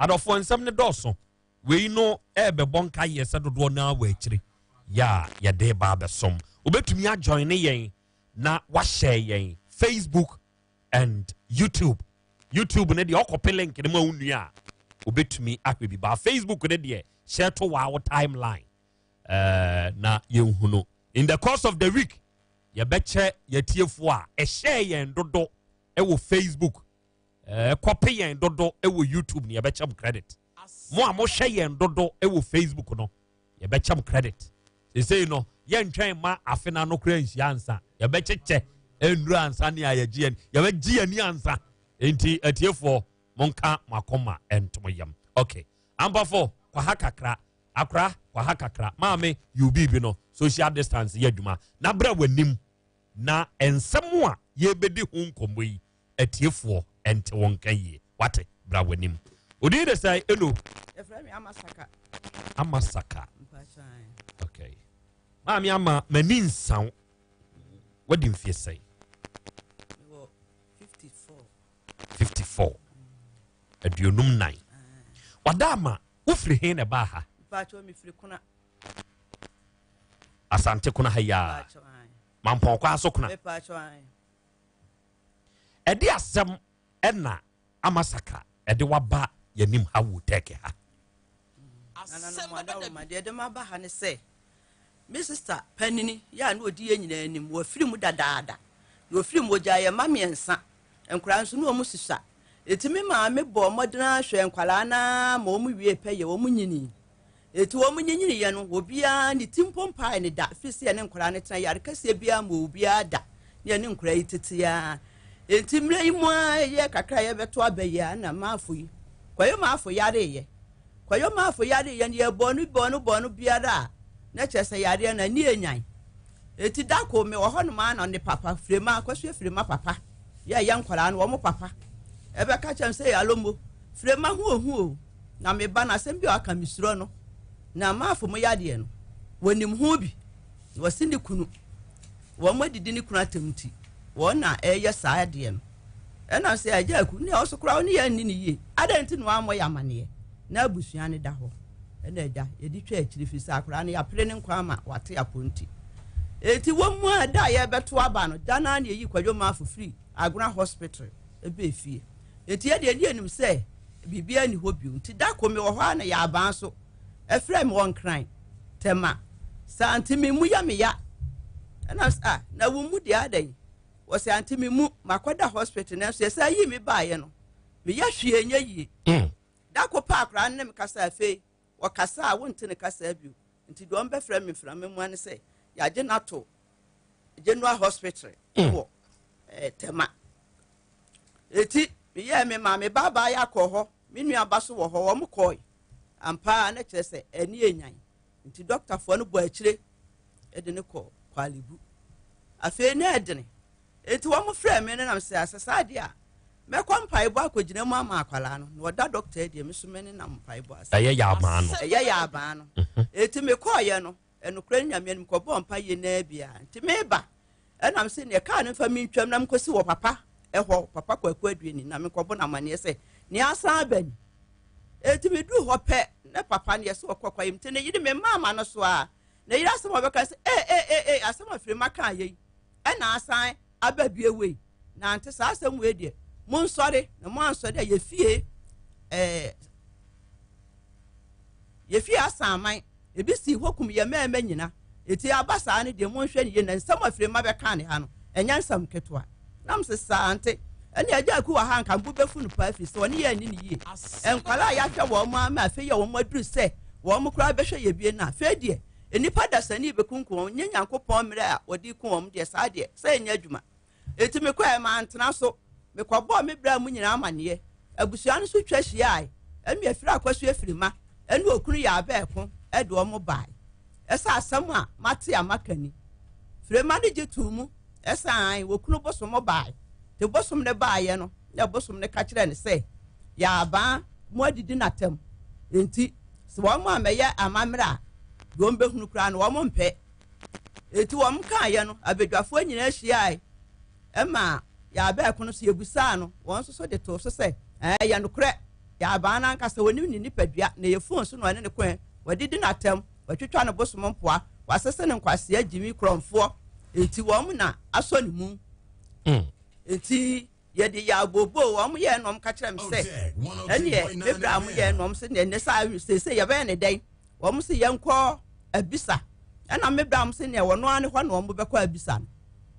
Adɔfoɔ, nsɛm ne dɔɔso. Wei no ɛɛbɛbɔ nka yɛ sɛ dodoɔ no ara wɔ akyire yɛ a yɛde ba abɛsom. Wobɛtumi ajoin ne yɛn na wahyɛ yɛn Facebook and YouTube. YouTube ne deɛ, ɔkɔpe link ne ma wo nua a wobɛtumi ahwɛ bi ba. Facebook ne deɛ, hyɛ to wɔ wo timeline na yɛnhunu. In the course of the week yɛbɛkyɛ yɛtiefoɔ a ɛhyɛ yɛn dodo ɛwɔ Facebook, kɔpe yɛn dodo ɛwɔ YouTube ne yɛbɛkyɛ mo credit. Mo a mohwɛ yɛn dodo ɛwɔ Facebook no, yɛbɛkyɛ mo credit. Sesei no yɛntwɛn ma afe no ano koraa nhyia ansa yɛbɛkyekyɛ nnuru ansa ne a yɛgye yɛn, yɛbɛgye yɛn ani ansa. Nti atiefoɔ, monka mo akoma ntom yam. Okay, ampafo kɔ ha kakra, akora kɔ ha kakra, maame yiw biribi no, social distance yɛ adwuma na brɛ w'anim na nsɛm a yɛbɛdi ho nkɔmmɔ yi, atiefoɔ ɛnte wɔn nka yie. Wate? Bra w'anim. Odin de sɛ eno? Yɛfrɛ me Amasaka. Amasaka. Mpatwan. Okay, maame Ama, m'ani nsaw. Wadi mfie sɛn? Mewɔ 54. 54, 54. Wada ama wofiri he na ɛbaa ha? Mpatwan, mefiri Kona. Asante Kona ha yi a? Mpatwan. Mampɔn kwa so Kona? Mpatwan. Ɛde asɛm ɛna Amasaka ɛde waba yɛnim ha wɔ tɛɛke ha? Nananom adaworoma, deɛ ɛde ma ba ha ne sɛ me sister panini yɛ a na ɔdi yɛn nyinaa anim, wɔfiri mu dadaada. Na wɔfiri mu, wɔgyaa yɛn mma mmiɛnsa. Nkwadaa nso ne wɔn susua. Eti me maame bɔɔ mmɔden ahwɛ nkwadaa naa ma wɔn wie pɛ yɛ wɔn nyini. Eti wɔn nyinyini yɛ no, obiara ne ti mpo mpae ne da firi sɛ yɛne nkwadaa no tena yare kɛseɛ biara ma obiara da ne yɛne nkwadaa yi tete ara. Eti mmerɛ yi mu ara yɛ kakra a yɛbɛto aba yi a na maafo yi kɔyɛ maafo yareeɛ. Kɔyɛ maafo yareeɛ no, yɛbɔɔ no bɔɔ no bɔɔ no biara a na kyerɛ sɛ yareɛ no ani enyan. Eti da ko me wɔ hɔnom ara na ne papa Firema Akɔsoɛ, Firema papa yɛ yɛ nkwadaa no wɔn papa, ɛbɛka kyerɛ me sɛ Alomo Firema ho ohu o, na me ba no asɛm bi a ɔka mesuro no, na maafo mo yadeɛ no wɔnim ho bi na wɔsi ne kunu wɔn adidi ne kunu atam nti wɔn na ɛyɛ saa adeɛ no. Ɛna sɛ agya aku ne ɔso koraa ne yɛn nni ne yie adan nti na wɔammɔ yɛ amaneɛ na abusua no da hɔ. Ɛna agya yɛde twa akyiri firi sɛ akwaraa no yɛapere ne nkwa ama wate apɔ nti. Eti wɔn mu a da a yɛbɛto aba no da naa na yɛyi Kwadwo Maafo firi Agona Hospital ɛbɛɛ fie. Eti yɛdeɛ ne yɛnim sɛ biribiara nni hɔ bio. Nti da ko me wɔ hɔ a na yɛ abaa so ɛfrɛ me wɔ Nkran Tɛma saa nti me mu yɛ me ya. Ɛna sɛ ah, na wo mu deɛ adɛn? Wɔsɛ ante me mu makɔda hospital nanso yɛsɛ yi me baeɛ no meyɛ hwee nyɛ yie. Da ko pa akwaraa no ne me kasa. Afei wɔkasa a wonte ne kasa bio. Nti deɛ ɔmbɛfrɛ me mframa mu ane sɛ yɛagye no ato General Hospital wɔ Tɛma. Eti meyɛɛ me maame baabaa yɛ akɔ hɔ, me nua ba so wɔ hɔ, wɔn kɔɔe ampaa na kyerɛ sɛ ɛne enyan. Nti dɔktafoɔ no bɔ akyire de ne kɔ Kwalebu. Afei na ɛdene. Eti wɔn frɛ me no nam sɛ asɛ saa adeɛ a mɛkɔ mpaebɔ akɔgyina mu ama akwadaa no na ɔda dɔkta deɛ me so me ne nam mpaebɔ ase. Ɛyɛ yɛ abaa no. Ɛyɛ yɛ abaa no. Eti mekɔɔyɛ no, ɛnokorɛ no Nyame anim kɔbɔɔ mpa yie naa bia. Nti meba ɛnam sɛ neɛ kaa no mfa mentwam na menkɔsi wɔ papa ɛhɔ, Papa Kwaku Aduani, na menkɔbɔ no amanneɛ sɛ nea asan aba ni. Eti meduru hɔ pɛ na papa no yɛsɛ ɔkɔ kwayam. Nti ne yere me mmaa no so a na yere asɛm a ɔbɛka sɛ ee ee ee ee asɛm a firima kaa yei ɛna asan aba bie wei na nte saa asɛm wei deɛ, monsɔre na mo ansɔre a yɛfie Yɛfii Asaman, ebi sii hɔ kum yɛn mmarima nyina. Enti aba saa no deɛ monhwɛ no yie na nsɛm a Firima bɛkaa ne ha no, ɛnyɛ nsɛm nketewa. Na mese saa nte, ɛnneɛ Agya Aku wɔ ha a anka me bo bɛfu no paa firi sɛ ɔne yɛn anni no yie. Nkwadaa a yɛahwɛ wɔn ara ma afei a wɔn aduru sɛ wɔn koraa bɛhwɛ yɛn bio no a, afei deɛ nnipa dasani rebɛkunkum wɔn, nyɛ Nyankopɔn mmerɛ a wɔde reku wɔn deɛ saa deɛ sɛ ɛnyɛ adwuma. Enti mekɔɛ, mantena so. Mekɔbɔɔ me bra mu nyinaa amanneɛ. Abusua no nso twa hyiae. Ɛnna Afiri Akwasu Afirima ne okunu Yaa Bɛɛko de wɔn bae. Ɛsɛ asɛm a mate a maka ni. Firima no gye too mu sɛ aane, okunu bosom bae. Nti bosom no baeɛ no, na bosom no ka kyerɛɛ no sɛ, Yaa Baa, moadidi no atɛm. Enti sɛ wɔn ammɛyɛ amammerɛ a, deɛ wɔbɛhunu koraa no, wɔmpɛ. Enti wɔn kaeɛ no, abadwafoɔ nyinaa hyiae ma Yaabɛɛko no so yɛbusaa no, wɔn nso so de too so sɛ, Ɛɛ, ɛyɛ nokorɛ, Yaabaa no ankasa, wɔnim ne nipadua, na ɛyɛ fon so na ɔne no koe, wɔadidi no atɛm, wɔatwitwa no bosom mpoa, wɔasese no nkwasea gyimi korɔmfoɔ, enti wɔn na asɔ ne mu. Enti yɛde yɛ abooboo, wɔn yɛɛ na wɔn ka kyerɛ me sɛ, ɛneɛ, me berɛ a wɔn yɛɛ na wɔn se, neɛ ne saa seesei yɛbɛyɛ ne dɛn? Wɔn se yɛnkɔ abisa. Ɛna me bra wɔn se neɛ wɔn ara ne hɔ na wɔn bɛkɔ abisa no.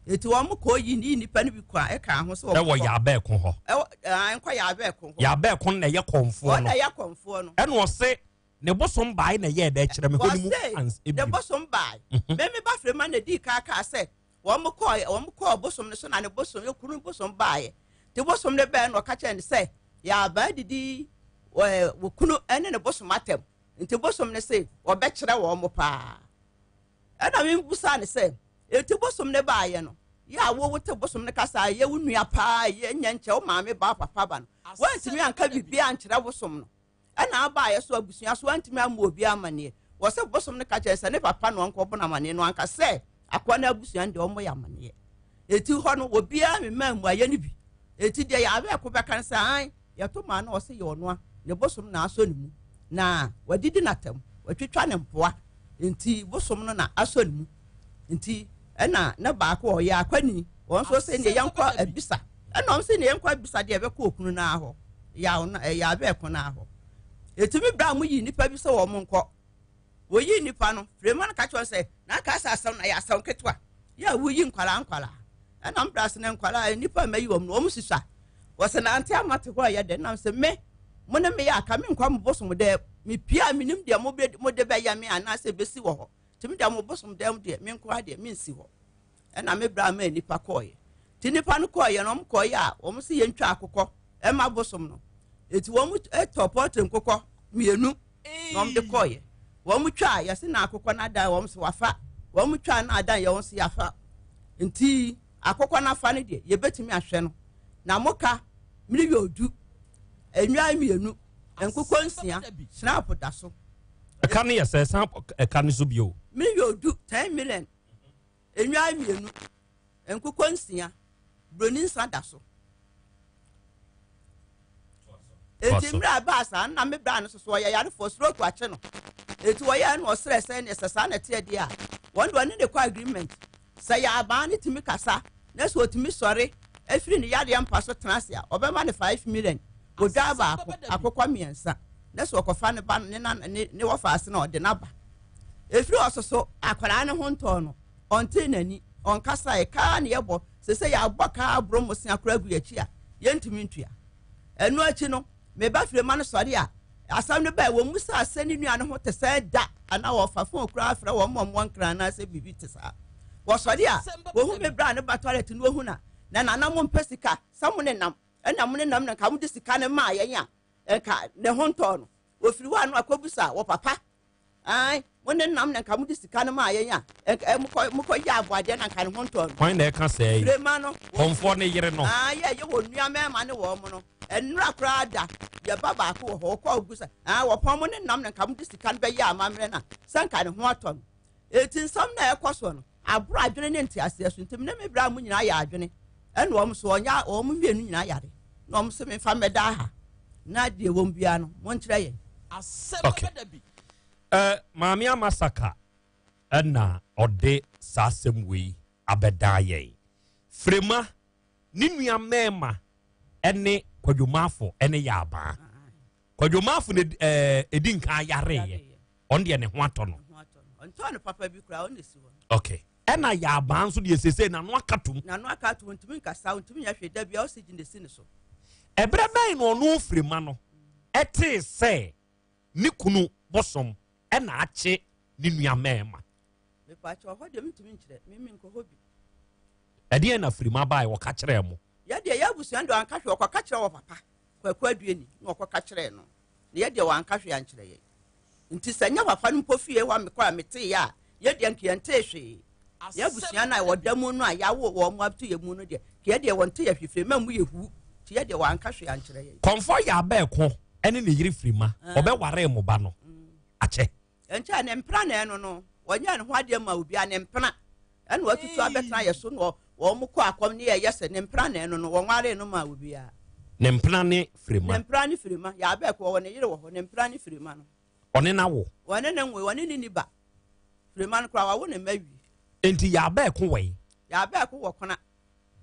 Eti wɔn kɔ yi ne nipa no bi kɔ a ɛka ho sɛ wɔn Ɛwɔ Yaabɛɛko hɔ. Ɛwɔ ɛɛ nkɔ Yaabɛɛko hɔ. Yaabɛɛko na ɛyɛ kɔnfoɔ no. Ɔna ɛyɛ kɔnfoɔ no. Ɛna ɔse ne bosom bae na ɛyɛɛ dɛ kyerɛ me hɔ no mu ans ebiem. Ne bosom bae. Me me ba Frema na edii kan kaa sɛ wɔn kɔɔ wɔn kɔɔ bosom no so na ne bosom ekunu bosom baeɛ. Te bosom no bɛɛ na ɔka kyerɛ no sɛ Yaabaa didi ɛɛ wɔ kunu ɛne ne bosom atɛm. Nti bosom no se wɔbɛkyerɛ wɔn paa. Ɛna mebusaa no sɛ, enti bosom no baeɛ no, yɛ a wo wote bosom no kasa a ɛyɛ wo nua paa, ɛyɛ nyɛ nkyɛ wo maame ba wo papa ba no, woantumi anka biribiara ankyerɛ bosom no. Ɛna abaeɛ so abusua so woantumi ammɔ obiara amanneɛ. Wɔ sɛ bosom no ka kyerɛ sɛ ne papa na ɔnkɔbɔ no amanneɛ no anka sɛ akoa no abusua no deɛ ɔmmɔ yɛ amanneɛ. Enti hɔ no obiara memmaa mmuaeɛ no bi. Enti deɛ Yahweh ko bɛka no sɛ, Aane, yɛto maa no, ɔse yɛ ɔnoa, ne bosom na asɔ ne mu, na wadidi no atɛm, watwitwa ne mpoa, enti bosom no na asɔ ne mu. Enti ɛna ne baako ɔyɛ akwani, wɔn nso se neɛ yɛnkɔ abisa, ɛna wɔn se neɛ yɛnkɔ abisa deɛ ɛbɛkɔ okunu no ara hɔ, yaw no, ɛyɛ abɛɛko no ara hɔ. Enti me bra mo yii nnipa bi sɛ wɔn nkɔ. Woyii nnipa no, Firema no ka kyerɛ wɔn sɛ, Na aka sɛ asɛm no ayɛ asɛm ketewa, yɛ a woyi nkwadaa nkwadaa. Ɛna mbra se na nkwadaa nnipa a mayi wɔn no, wɔn susua. Wɔse nante ama te hɔ a ɛyɛ dɛ. Nam se me, mo ne me yɛ aka, menkɔ mo bosom dɛm. Mepie a menim deɛ mode bɛyɛ me anaasɛ ɛbɛsi wɔ hɔ. Nti me deɛ mo bosom dɛm deɛ, me nko ara deɛ mensi hɔ. Ɛna me bra maa nnipa kɔɔeɛ. Nti nnipa no kɔɔeɛ no, wɔn kɔɔeɛ a, wɔn se yɛntwa akokɔ ɛma bosom no. Nti wɔn tɔ pɔltri nkokɔ mmienu na wɔn de kɔɔeɛ. Wɔn twaa, yɛse na akokɔ no adan wɔn se wafa. Wɔn twaa na adan yɛ wɔn se yafa. Nti akokɔ no afa no deɛ, yɛbɛtumi ahwɛ no. Na moka miliyɔn odu, nnwan mmienu, nkokɔ nsia, snap da so. Ɛka no yɛ sɛ san ɛka no so bio. Miliyɔn du, 10 million, nnwan mmienu, nkokɔ nsia, buroni nsa da so. Enti mmerɛ a ɛbaa saa no na me bra no soso ɔyɛ yarefoɔ stroke akye no. Enti wɔyɛɛ no ɔsrɛ sɛ neɛ sɛ saa na ɛteɛ deɛ a wɔn de ɔne ne kɔ agreement sɛ yɛ abaa no tumi kasa na sɛ ɔtumi sɔre afiri ne yadeɛ mpa so tena ase a ɔbɛma no 5 million odwaa baako akokɔ mmiɛnsa na sɛ ɔkɔfa ne ba no ne na ne ne wɔfa ase na ɔde n'aba efiri hɔ soso akwadaa no ho ntɔɔ no ɔntee n'ani ɔnkasae kaa ne yɛbɔ sɛ sɛ yɛabɔ kaa aboro mmosea koraa gu yɛakyi a yɛntumi ntua Ɛno akyi no, me ba Firema no sɔre a, asɛm no bae, wɔmmusaa sɛ ne nua no ho te sɛn da, anaa wɔfa fon koraa frɛ wɔn ma wɔmmɔ nkra anaasɛ biribi te saa. Wɔsɔre a, wɔhu me bra a ne ba tɔlɛt no wɔhu na, na nana mompɛ sika, sɛ mo nenam, ɛna mo nenam na nka mode sika no maa yɛn a, nka ne ho ntɔɔ no. Wɔfiri hɔ a na wakɔbisa wɔ papa Ae, mo ne nam na nka mode sika no maa yɛn a, nka eh, mokɔ mokɔ yɛ aboadeɛ na nka ne ho ntɔɔ no. Hwan na ɛka sɛɛ yi? Firema no. Kɔmfoɔ ne yere no. Ae, yɛ yɛ wɔ nua mmarima ne wɔn mo no. Nnora koraa da, yɛ ba baako wɔ hɔ, ɔkɔ ogu sɛ, ae, wɔpɔn mo ne nam na nka mode sika no bɛyɛ amammerɛ no a, sɛ nka ne ho atɔ no. Enti nsɛm no a ɛkɔ soɔ no, aboro adwene ne nteaseɛ so, nti me ne me bra mo nyinaa yɛ adwene, ɛna wɔn so wɔnya wɔn mmienu nyinaa yare, na wɔn se memfa mmɛda ha, na deɛ wɔn biara no, monkyerɛ yɛn. Okay. Uh, Maame Amasaka ɛna ɔde saa asɛm wei abɛdaa yɛn. Firema ne nua mmarima ɛne kwadwomafo ɛne yaabaa. Kwadwomafo na ɛdi nkan yareeɛ. Ɔno deɛ ne ho atɔ no. Ɔntɔɔ no papa bi koraa, ɔno na esi hɔ. Okay. Ɛna Yaabaa nso deɛ seesei n'ano aka tom. N'ano aka tom, ɔntumi nkasa, ɔntumi nyɛ hwee, da biara oxygen na esi ne so. Ɛberɛ bɛn na ɔno Firima no tee sɛ ne kunu bosom na akye ne nua mmarima? Mepaakyɛw, hɔ deɛ mentumi nkyerɛ, me menkɔ hɔ bi. Ɛdeɛn na Firima baeɛ ɔka kyerɛɛ mo? Yɛ deɛ yɛ abusua no deɛ wanka hwee, ɔkɔka kyerɛɛ wɔ papa, Kwaku Aduani, na ɔkɔka kyerɛɛ no. Na yɛ deɛ wanka hwee ankyerɛ yɛn. Nti sɛ nyɛ papa no mpo fie hɔ a mekɔ a meteeɛ a, yɛ deɛ nka yɛntee hwee. Yɛ abusua no a wɔda mu no a yɛawo wɔn ato yɛ mu no deɛ, nka yɛ deɛ wɔnte yɛ hwee firi mma mu yɛ huu. Nti yɛ deɛ wanka hwee ankyerɛ yɛn. Kɔmfɔ yɛ abɛɛko ne ne yere Firima, wɔbɛwaree mo ba no akyɛ. Ɛnkyɛɛ ne mpena na ɛno no, wɔnyɛɛ ne ho adeɛ maa obiara, ne mpena ɛna watutu abɛtena yɛ so na wɔn kɔ akɔm ne yɛyɛ sɛ ne mpena na ɛno no, wɔnwaree no maa obiara. Ne mpena ne Firima. Ne mpena ne Firima, yɛ abɛɛko wɔwɔ ne yere wɔ hɔ, ne mpena ne Firima no. Ɔne no awo? Wɔne no nwoe, wɔne no nni ba. Firima no koraa wawo ne mma awie. Enti yɛ abɛɛko wɔ he? Yɛ abɛɛko wɔ Kona.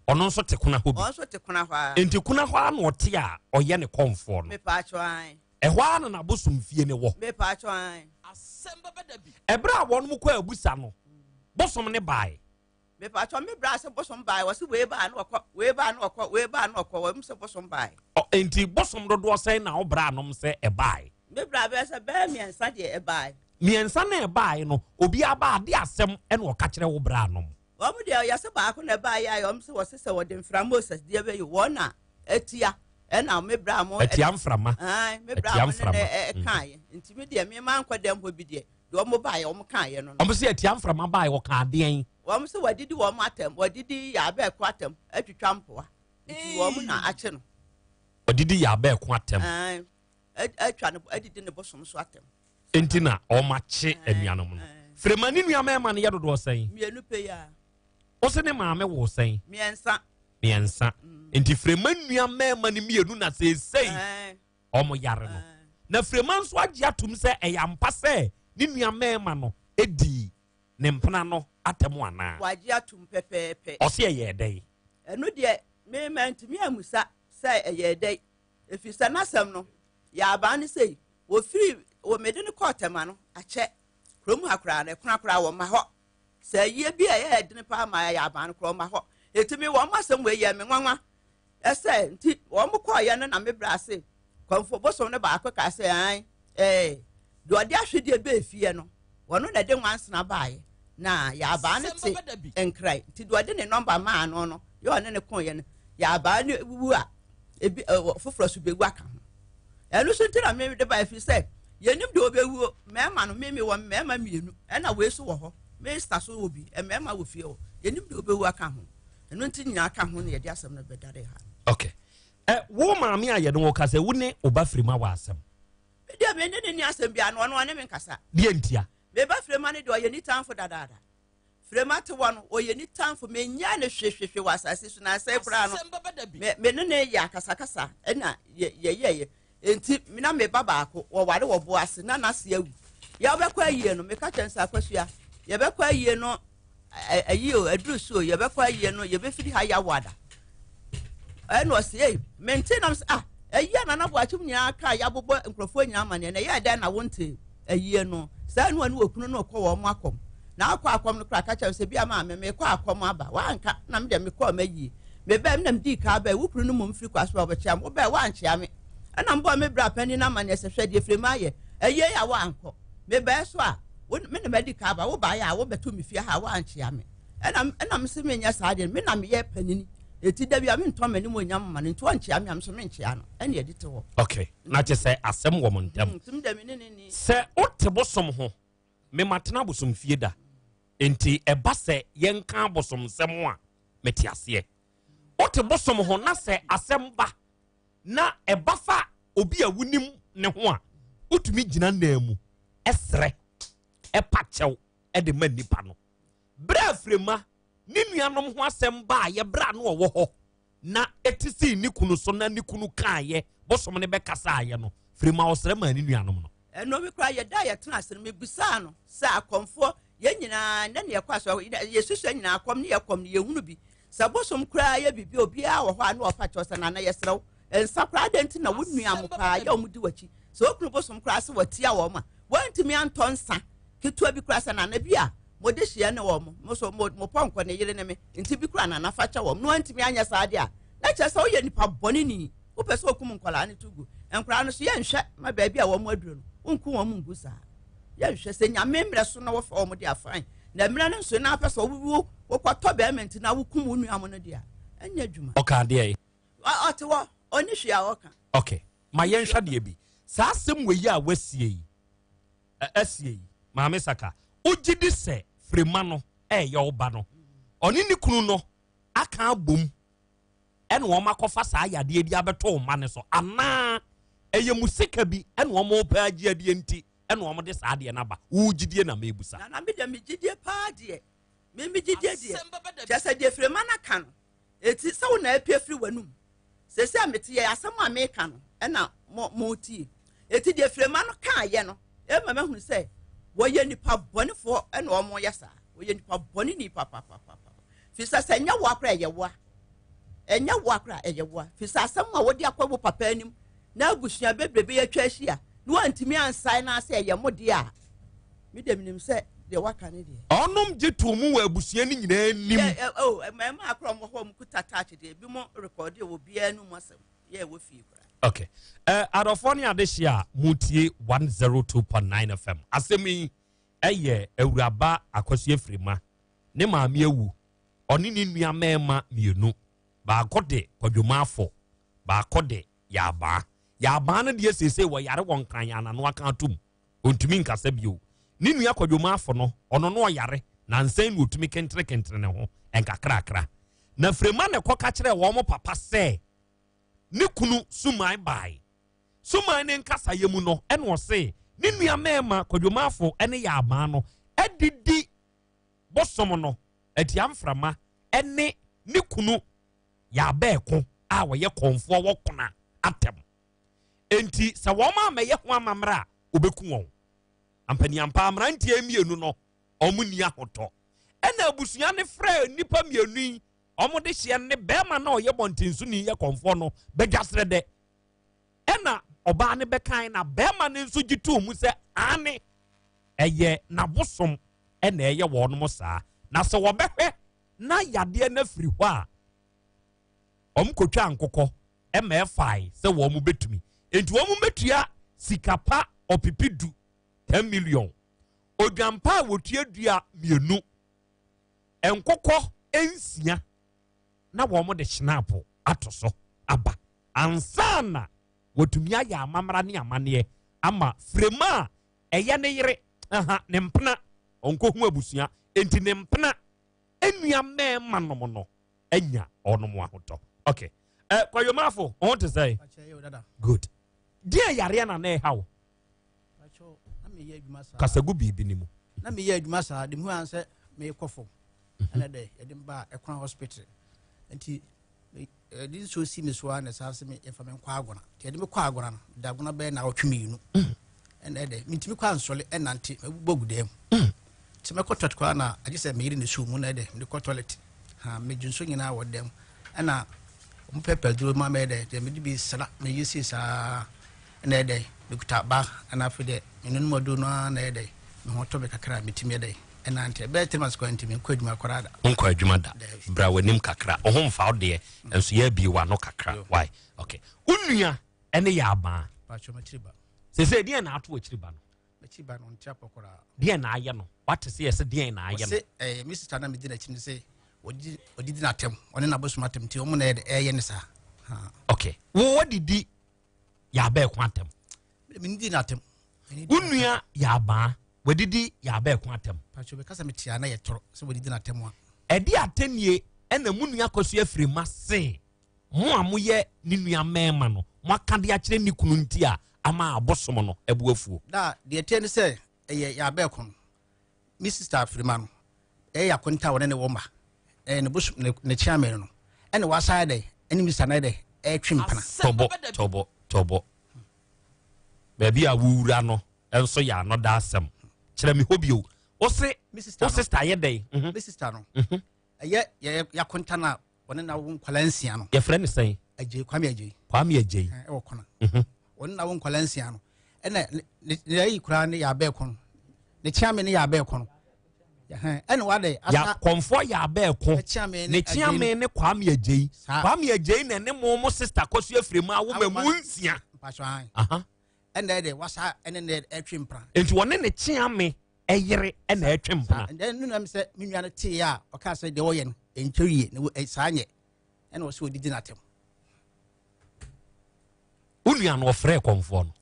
Ɔno nso te Kona hɔ bi? Ɔno nso te Kona hɔ ara. Enti Kona hɔ ara na ɔte a ɔyɛ ne kɔmfoɔ no? Mepaakyɛw, ae. Ɛhɔ ara na n'abosomfie no wɔ. Mepaakyɛw, ae. Ɛberɛ a wɔnom kɔɔ abusa no, bosom no baeɛ. Mepaakyɛw, me bra sɛ bosom baeɛ, wɔse wei baa na ɔkɔ, wei baa na ɔkɔ, wei baa na ɔkɔ, wɔnom sɛ bosom baeɛ. Ɔ, enti bosom dodoɔ sɛn na wo bra nom sɛ ɛbaeɛ? Me bra bɛyɛ sɛ bɛyɛ mmiɛnsa deɛ ɛbaeɛ. Mmiɛnsa na ɛbaeɛ no, obiara baa de asɛm na ɔka kyerɛ wo bra nom? Wɔn deɛ yɛse baako na ɛbaeɛ a wɔn sɛ wɔse sɛ wɔde mframa Moses deɛ bɛyɛ wɔn na atia ɛna me bra mo atia mframa me bra mo ne na ɛkaeɛ nti me deɛ me ma nkɔ dɛm hɔ bi deɛ deɛ wɔn baeɛ wɔn kaeɛ no wɔn sɛ atia mframa baeɛ wɔka adeɛn wɔn sɛ wɔadidi wɔn atɛm wɔadidi yɛ abɛɛko atɛm atwitwa mpoa nti wɔn na akye no wɔadidi yɛ abɛɛko atɛm atwa ne adidi ne bosom so atɛm nti na wɔn akye anuanom no firima ne nua mmarima no yɛ dodoɔ sɛn mmienu pɛ yi a wose ne maame wo sɛn mmiɛnsa mmiɛnsa mm. nti firima nua mmarima no mmienu na seesei wɔn yare no na firima nso agye atum sɛ ɛyɛ ampa sɛ ne nua mmarima no edi ne mpena no atɛm anaa wagye atum pɛpɛɛpɛ ɔse ɛyɛ dɛn ɛno deɛ mmarima ntumi amusa sɛ ɛyɛ dɛn Ɛfiri sɛ n'asɛm no yɛ abaa no sei, wɔfiri wɔ mede no kɔɔ Tɛma no, akyɛ, kurom ha koraa no, ɛkona koraa wɔmma hɔ. Sɛ ayie bi a ɛyɛ ɛdene paa ma ɛyɛ abaa no koraa wɔmma hɔ. Enti me wɔn asɛm wei yɛɛ me nwanwa ɛsɛ nti wɔn kɔɔyɛ no na me brɛ ase kɔmfo bosom no baako kaa sɛ an ɛɛ deɛ ɔde ahwedeɛ bɛɛ fie no wɔno na ɛde nwansena baeɛ na yɛabaa no te nkran nti deɛ ɔde ne nɔmba maa no no yɛ ɔne ne koeɛ no yɛabaa no wu a ebi ɛ foforɔ so bɛwu aka ho ɛno so nti na mede ba ɛfiri sɛ yɛnim deɛ ɔbɛwuo mmarima no meme wɔ mmarima mmienu ɛna wei so wɔ hɔ mesta so wɔ bi mmarima wɔ fie hɔ yɛnim deɛ ɔbɛwu aka ho ɛno nti nyinaa ka ho na yɛde asɛm no bɛdare ha ok ɛ wo maame a yɛne wo kasa wo ne wo ba firima wɔ asɛm medeɛ me ne ne ni asɛm biara no ɔno ɔne me nkasa deɛ ntia me ba firima no deɛ ɔyɛ nitanfo dadaada Frema te hɔ no, ɔyɛ ne tamfo. Menyɛɛ no hwehwehwe wɔ asase so, na asɛe koraa no, me me ne no yɛ akasakasa ɛna yɛyɛeɛ. Enti na me ba baako, wɔware wɔ bo ase, na n'ase awu. Yɛbɛkɔ ayie no, meka kyerɛ no sɛ, Akosua, yɛbɛkɔ ayie no, ayi o, aduru so o, yɛbɛkɔ ayie no, yɛbɛfiri ha Yawoada. Ɛna ɔse, ei, mente nam sɛ, ah, ayi a Nana Boakyem nyinaa kaa yɛabobɔ nkurɔfoɔ nyinaa amaneɛ, na ɛyɛɛ dɛn na wonte ayie no? Saa ne ɔne okunu no rekɔ wɔn akɔm. Na akɔ akɔm no koraa ka kyerɛ me sɛ, bia maame, mekɔ akɔm aba. Wanka, na me deɛ mekɔɔ m'ayie. Mebɛɛ, me na medii kan bɛɛ, wo kunu no mmom firi kwa so a ɔbɛkyea me. Wobɛɛ, woankyea me. Ɛna mebɔɔ me bra panin no amaneɛ sɛ, hwɛ deɛ Frema ayɛ, ayie yi a woankɔ. Mebɛɛ so a, wo, me na madi kan aba, wobaeɛ a, wobɛto me fie ha a, woankyea me. Ɛna, ɛna mese menyɛ saa deɛ, me na meyɛ panini. Eti da bi a mentɔn m'animuonyam mma no, nti ɔnkyea me a, me nso menkyea no. Ɛne yɛde te hɔ. Okay, na kyɛ sɛ asɛm wɔ mo ntam. Sɛ wote bosom ho, me matena abosomfie da, nti ɛba sɛ yɛnka abosomsɛm a, mete aseɛ. Wote bosom ho na sɛ asɛm ba na ɛba fa obi a wonim ne ho a, wotumi gyina nan mu ɛsrɛ, ɛpa kyɛw ɛde ma nnipa no. Berɛ a Firema ne nuanom ho asɛm baeɛ berɛ a na ɔwɔ hɔ na ɛte sii ne kunu so na ne kunu kaeɛ bosom no bɛkasaeɛ no, Firima ɔsrɛ maa ne nuanom no. Ɛno me koraa yɛda a yɛtena ase no mebisaa no sɛ akɔmfoɔ yɛn nyinaa nnɛ ne yɛkɔ asɔre yɛsusua nyinaa akɔm ne yɛkɔm no yɛhunu bi sɛ bosom koraa yɛ biribi obiara wɔ hɔ a na ɔfa kyɛw sɛ nana yɛsrɛ wo nsa koraa adɛn nti na wo nua mo paa yɛ wɔn di w'akyi sɛ okunu bosom koraa sɛ watia wɔn a. Wɔantumi antɔ nsa ketewa bi koraa sɛ nana bi a mode hyeɛ ne wɔn, mo so mo mo pɔnkɔ ne yere ne me, nti bi koraa nana fa kyɛ wɔn. Na wɔantumi anyɛ saa deɛ a, na kyerɛ sɛ woyɛ nipa bɔne ni. Wopɛ sɛ okum nkwadaa no to gu. Nkwadaa no so yɛnhwɛ ma baabi a wɔn aduro no, wonku wɔn ngu saa. Yɛnhwɛ sɛ Nyame mmerɛ so na wɔfa wɔn de afan. Na mmerɛ no nso na apɛ sɛ wowu wokɔtɔ bɛrima nti na wokum wo nua mo no deɛ a, ɛnyɛ adwuma. Ɔka adeɛ. Ɔte hɔ, ɔnni hwee a ɔka. Okay. Ma yɛnhwɛ adeɛ bi. Saa asɛm wei a wasie yi, asie yi, Maame Saka, wogye di sɛ Firima no ɛyɛ wo ba no, ɔne ne kunu no aka abom ɛna wɔn akɔfa saa yadeɛ bi abɛto wo mma no so, anaa ɛyɛ mu sika bi ɛna wɔn repɛ agye adeɛ nti ɛna wɔn de saa adeɛ no aba? Wo gyidie na mebusa. Nana, me deɛ me gyidie paa deɛ, me me gyidie deɛ, kyerɛ sɛ deɛ Firima no aka no, Eti sɛ wo na apue firi w'anum. Seesei a mete yɛ asɛm a meka no ɛna mo motie. Eti deɛ Firema no kaayɛ no ɛma mahunu sɛ wɔyɛ nipa bɔnefoɔ ɛna wɔn yɛ saa. Wɔyɛ nipa bɔne ni papapapapa. Firi sɛ sɛ ɛnyɛ woa koraa ɛyɛ woa. Ɛnyɛ woa koraa ɛyɛ woa. Firi sɛ asɛm a wɔde akɔ wo papa anim na abusua bebrebe atwa ahyia na wɔantumi ansae na asɛ ɛyɛ mo deɛ a, Me deɛ menim sɛ deɛ waka ne deɛ. Ɔnom gye too mu wɔ abusua no nyinaa anim. Yɛ oh mmarima akora wɔn hɔ wɔn kuta touch deɛ ebi mo rekɔde wɔ biara no mu asɛm yɛ ɛwɔ fie koraa. Okay. Uh, adɔfoɔ ne adehye a motie 102.9 FM. Asɛm yi ɛyɛ awuraba Akwasu Afirima ne maame awu ɔne ne nua mmarima mmienu baako de Kwadwomafo baako de Yaabaa. Yaabaa no deɛ seesei wɔyare wɔ nkran yɛn anano aka atom. Ɔntumi nkasa bio. Ne nua Kwadwo Marfo no, ɔno no ɔyare, nansa yi na ɔtumi kenterekentere ne ho nkakrakra. Na Frema na ɛkɔka kyerɛɛ wɔn papa sɛ ne kunu Suman bae. Suman ne nkasayɛ mu no, ɛna ɔse ne nua mmarima Kwadwo Marfo ne Yaamaa no adidi bosom no atia mframa ne ne kunu Yaabɛɛko a ɔyɛ kɔmfoɔ wɔ Kona atɛm. Enti sɛ wɔn ammɛyɛ ho amammerɛ a, wɔbɛku wɔn. Ampaniampa, mmeranteɛ mmienu no, wɔn nni ahotɔ. Ɛna abusua no frɛɛ nnipa mmienu yi, wɔn de hyeɛ ne bɛrima no a ɔyɛ bɔntensoni yɛ kɔmfoɔ no bɛdwa serɛdɛ. Ɛna ɔbaa no bɛkae na bɛrima no nso gye too mu sɛ aane, ɛyɛ n'abosom ɛna ɛyɛ wɔnom saa. Na sɛ wɔbɛhwɛ na yadeɛ no afiri hɔ a, wɔkɔtwaa nkokɔ ma ɛfae sɛ wɔn bɛtumi. Enti wɔn bɛtua sika pa ɔpepe du, 10 million. Odwan pa a wɔtua dua mmienu, nkokɔ nsia na wɔn de hyinapo ato so aba ansa na wɔtumi ayɛ amamra ne amanneɛ ama Frema a ɛyɛ ne yere, aha, ne mpena, ɔnkɔhu abusua, enti ne mpena nua mmarima nom no anya ɔnom ahotɔ. Okay. Eh, Kwayomafo, wo ho te sɛ? Good. Deɛ yareɛ na na ɛha wo? Kasagu biribi ne mu. Na meyɛ adwuma saa, de mu an sɛ mekɔ fam. Ɛna dɛ, yɛde ba ɛkwan hospital. Nti, yɛde nsuo si me so a na saa sɛ yɛfa me nkɔ agona. Nti yɛde me kɔ agona no, da agona bɛyɛ na ɔtwe mmienu. Ɛna ɛdɛ, mentumi kɔ ansɔle ɛnante, mɛbobɔ gu dan mu. Sɛ mɛkɔ toilet koraa na agye sɛ meyere ne suu mu na ɛdɛ, mede kɔ toilet. Ha, medwo nso nyinaa wɔ dɛm. Ɛna wɔn pɛpɛ duro ma mɛyɛ dɛ, deɛ mede bi sra, meyɛ sei saa. Ɛna ɛdɛ, mekuta ba, ɛna afei dɛ, menonom aduro no ara na ɛyɛ dɛ, me ho tɔ me kakra a metumi yɛ dɛ, ɛnante. Ɛbɛyɛ 3 months koraa nti menkɔ adwuma koraa da. Wonkɔ adwuma da. Bra w'anim kakra. Wo ho mfa wo deɛ, nso yɛabie w'ano kakra. Why? Okay. Wo nua ɛne yɛ abaa. Paatwɔ m'akyiri ba. Sese deɛ na ato akyiri ba no? M'akyiri ba no nte apɔ koraa. Deɛ na ayɛ no? Wate sɛ yɛsɛ deɛ na ayɛ no? Ɔse ɛɛ me sista na medi n'akyi no sɛ ɔdi ɔdidi n'atɛm ɔne n'abosom atɛm nti wɔn na ɛyɛ ɛyɛ ne saa. Okay. Wo wadidi yɛ abɛɛko atɛm. Medi n'atɛm. Wo nua yɛ abaa wadidi yɛ abɛɛko atɛm. Paatwɔ bɛka sɛ metia na yɛ tɔrɔ sɛ wɔdidi n'atɛm a. Ɛde atɛnie ɛna mu nua kɔso afiri ma se mo a moyɛ ne nua mmarima no moaka de akyerɛ ne kunu nti a ama abosom no bo afuo. Na deɛ ɛteɛ ne sɛ ɛyɛ yɛn abɛɛko no, me sista Afirima no, ɛyɛ Yakonta a ɔne ne wɔ mma, ɛyɛ ne bosom ne ne kyeame no, ɛna wasan ayɛ dɛ ɛne me sista no ayɛ dɛ ɛretwe mpena. Tɔbɔ tɔbɔ tɔbɔ baabi a wowura no nso yɛ anɔda asɛm kyerɛ me hɔ bio wo se wo sista yɛ dɛn? Me sista no ɛyɛ yɛ Yakonta no a ɔne na wo nkwadaa nsia no. Yɛfrɛ no sɛn? Agyei, Kwame Agyei. Kwame Agyei. Ɛwɔ Kona. Ɔne na wo nkwadaa nsia no. Ɛna ne ne ayi koraa ne yɛ abɛɛko no. Ne kyeame ne yɛ abɛɛko no. Ɛna wade asa. Kɔnfoɔ yɛ abɛɛko. Ne kyeame ne Kwame Agyei. Kwame Agyei na ne mo mo sista kɔso afiri mu awo ma mu nsia. Ɛna ɛde wasa ɛne ne ɛtwe mpena. Nti wɔne ne kyeame ɛyere ɛna ɛtwe mpena. Ɛnna nuna mi sɛ me nua no tee a ɔkaa sɛ deɛ ɔyɛ no ɛntwa yie na saa nyɛ ɛna ɔsɛ ɔdidi n'atɛm. Wo nua no ɔfrɛɛ kɔmfoɔ no?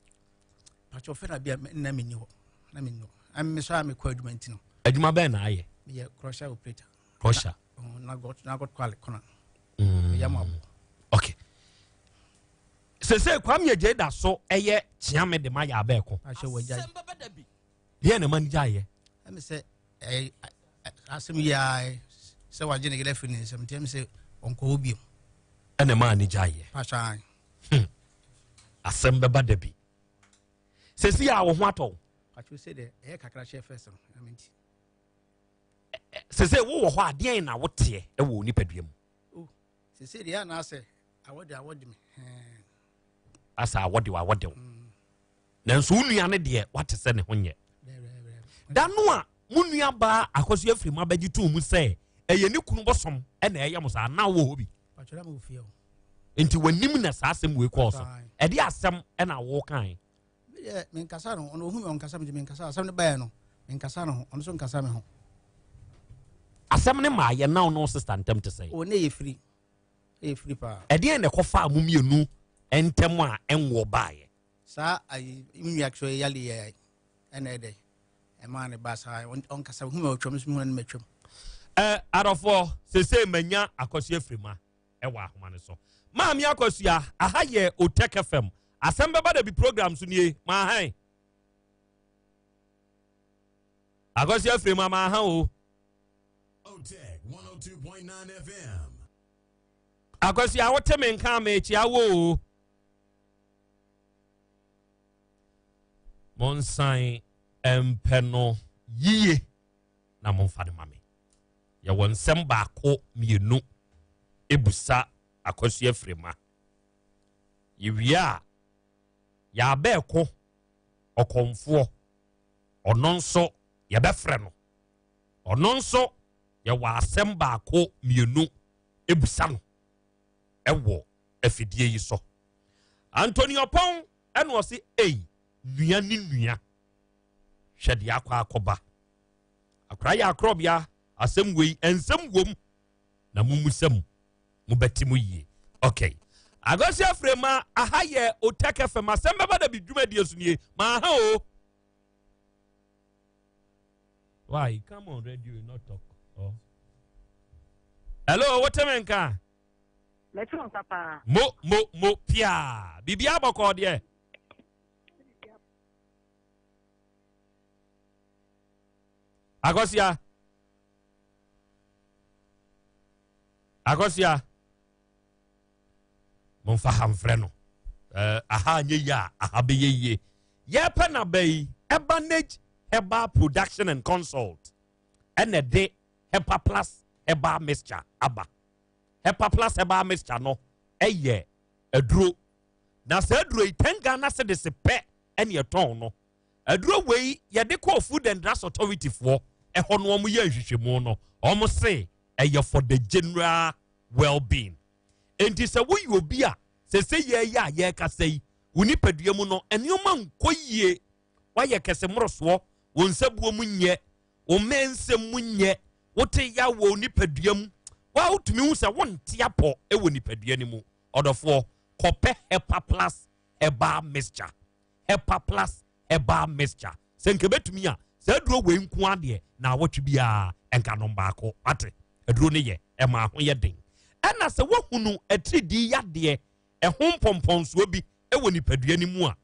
Pakyɛ ɔfrɛ na bia na menni hɔ na menni hɔ ɛmi sɔ a mekɔ adwuma nti no. Adwuma bɛn na ayɛ? Meyɛ crusher operator. Crusher. Na got na got kwale kɔna. Meyɛ mo abo. Okay. Sese Kwame Adjei da so ɛyɛ kyeame de ma yɛ abɛɛko. Pakyɛ wagyae. Deɛ na ɛma no gyaeɛ? Ɛmi sɛ ɛɛ asɛm yi ara sɛ wagye ne yere afiri ne nsam nti ɛmi sɛ ɔnkɔ hɔ bio. Ɛna ɛmaa ne gyaeɛ. Pakyɛ. Asɛm bɛba da bi. Sɛsi a wo ho atɔ wo. Pakyɛ sɛ deɛ ɛyɛ kakra hyɛ fɛs no ɛmi nti. Sɛsɛ wowɔ hɔ a deɛn na woteɛ ɛwɔ wo nipadua mu? Oh, sɛsɛ deɛ anaasɛ awɔde awɔde me. Asa awɔde awɔde wo. Nanso wo nua no deɛ wate sɛ ne ho nyɛ. Da no a mo nua baa akɔso afiri mu abɛgye too mu sɛ ɛyɛ ne kunu bɔsɔm ɛna ɛyɛ mo saa na wɔ hɔ bi. Nti w'anim na saa asɛm wei kɔɔ so. Ɛde asɛm ɛna wo kan. Menkasa no ɔno ohun mi ɔnkasa mi menkasa asɛm no bɛyɛ no menkasa no ho ɔno nso nkasa me ho. Asɛm no maa yɛ na ɔno sista ntɛm te sɛ. O ne yɛ firi ɛyɛ firi paa. Ɛdeɛn na ɛkɔfaa mo mmienu ntɛm a ɛnwoɔ baeɛ? Saa ayi me nua kyerɛ yale yɛ ɛna ɛdɛ ɛmaa ne ba saa ɔnkasa hu ma ɔtwam nso hu na ne matwam. Ɛ adɔfoɔ sesei manya Akosua Firima ɛwɔ ahoma no so. Maame Akosua, aha yɛ Otec FM. Asɛm bɛba da bi program so nie. Maahan. Akosua Firima maaha o. Otec 102.9 FM. Akosua wote me nka mekyia wo o. Monsan mpɛ no yiye na momfa no ma me. Yɛwɔ nsɛm baako mmienu ebusa Akwasu Afirima. Yɛwie a, yɛabɛɛko ɔkɔmfoɔ, ɔno nso yɛbɛfrɛ no. Ɔno nso yɛwɔ asɛm baako mmienu ebusa no ɛwɔ afidie yi so. Anthony Ɔpɔn ɛna ɔse ei nua ne nua hwɛ deɛ akɔ akɔba. Akora yɛ akorɔbea asɛm wei ɛnsɛm wom na mummusa mu mobɛte mu yie. Okay. Agosi Afrema aha yɛ Otec FM asɛm bɛba da bi dwumadie so nie maaha o. Why come on radio you not talk? Oh. Hello, wote me nka? Mete wo nka paa. Mo mo mo piaa. Biribiara bɔkɔɔ deɛ. Akɔsia. Akɔsia. Momfa ha mfrɛ no. Uh, aha nyɛ yie a aha bɛyɛ yie. Yɛpɛ na bɛyi Ebanage Herbal Production and Consult ɛna ɛde Hepa Plus Herbal Mixture aba. Hepa Plus Herbal Mixture no yɛ aduro. Na saa aduro yi, 10 Ghana cedis pɛ ɛne ɛtɔn no. Aduro wei yɛde kɔɔ Food and Drugs Authority foɔ ɛhɔ no wɔn yɛ nhwehwɛmu no, wɔn se ɛyɛ for the general well-being. Enti sɛ woyɛ obi a sese yɛyɛ a yɛrekasa yi, wo nipadua mu no nneɛma nkɔ yie, woayɛ kɛse mmorosoɔ, wo nsabuo mu nyɛ, wo mmɛn nsɛm mu nyɛ, wote yaw wɔ wo nipadua mu, wa wotumi hu sɛ wonte apɔ wɔ nipadua no mu. Ɔdɔfoɔ, kɔpɛ Hepa Plus Herbal Mixture. Hepa Plus Herbal Mixture. Sɛ nka ɛbɛtumi a, saa aduro wei nko adeɛ na awɔtwe biara nka nom baako. Wate? Aduro no yɛ, ɛma ho yɛ den. Ɛna sɛ woahunu atiridii yadeɛ ɛho mpɔmpɔnsoɔ bi wɔ nipadua no mu a,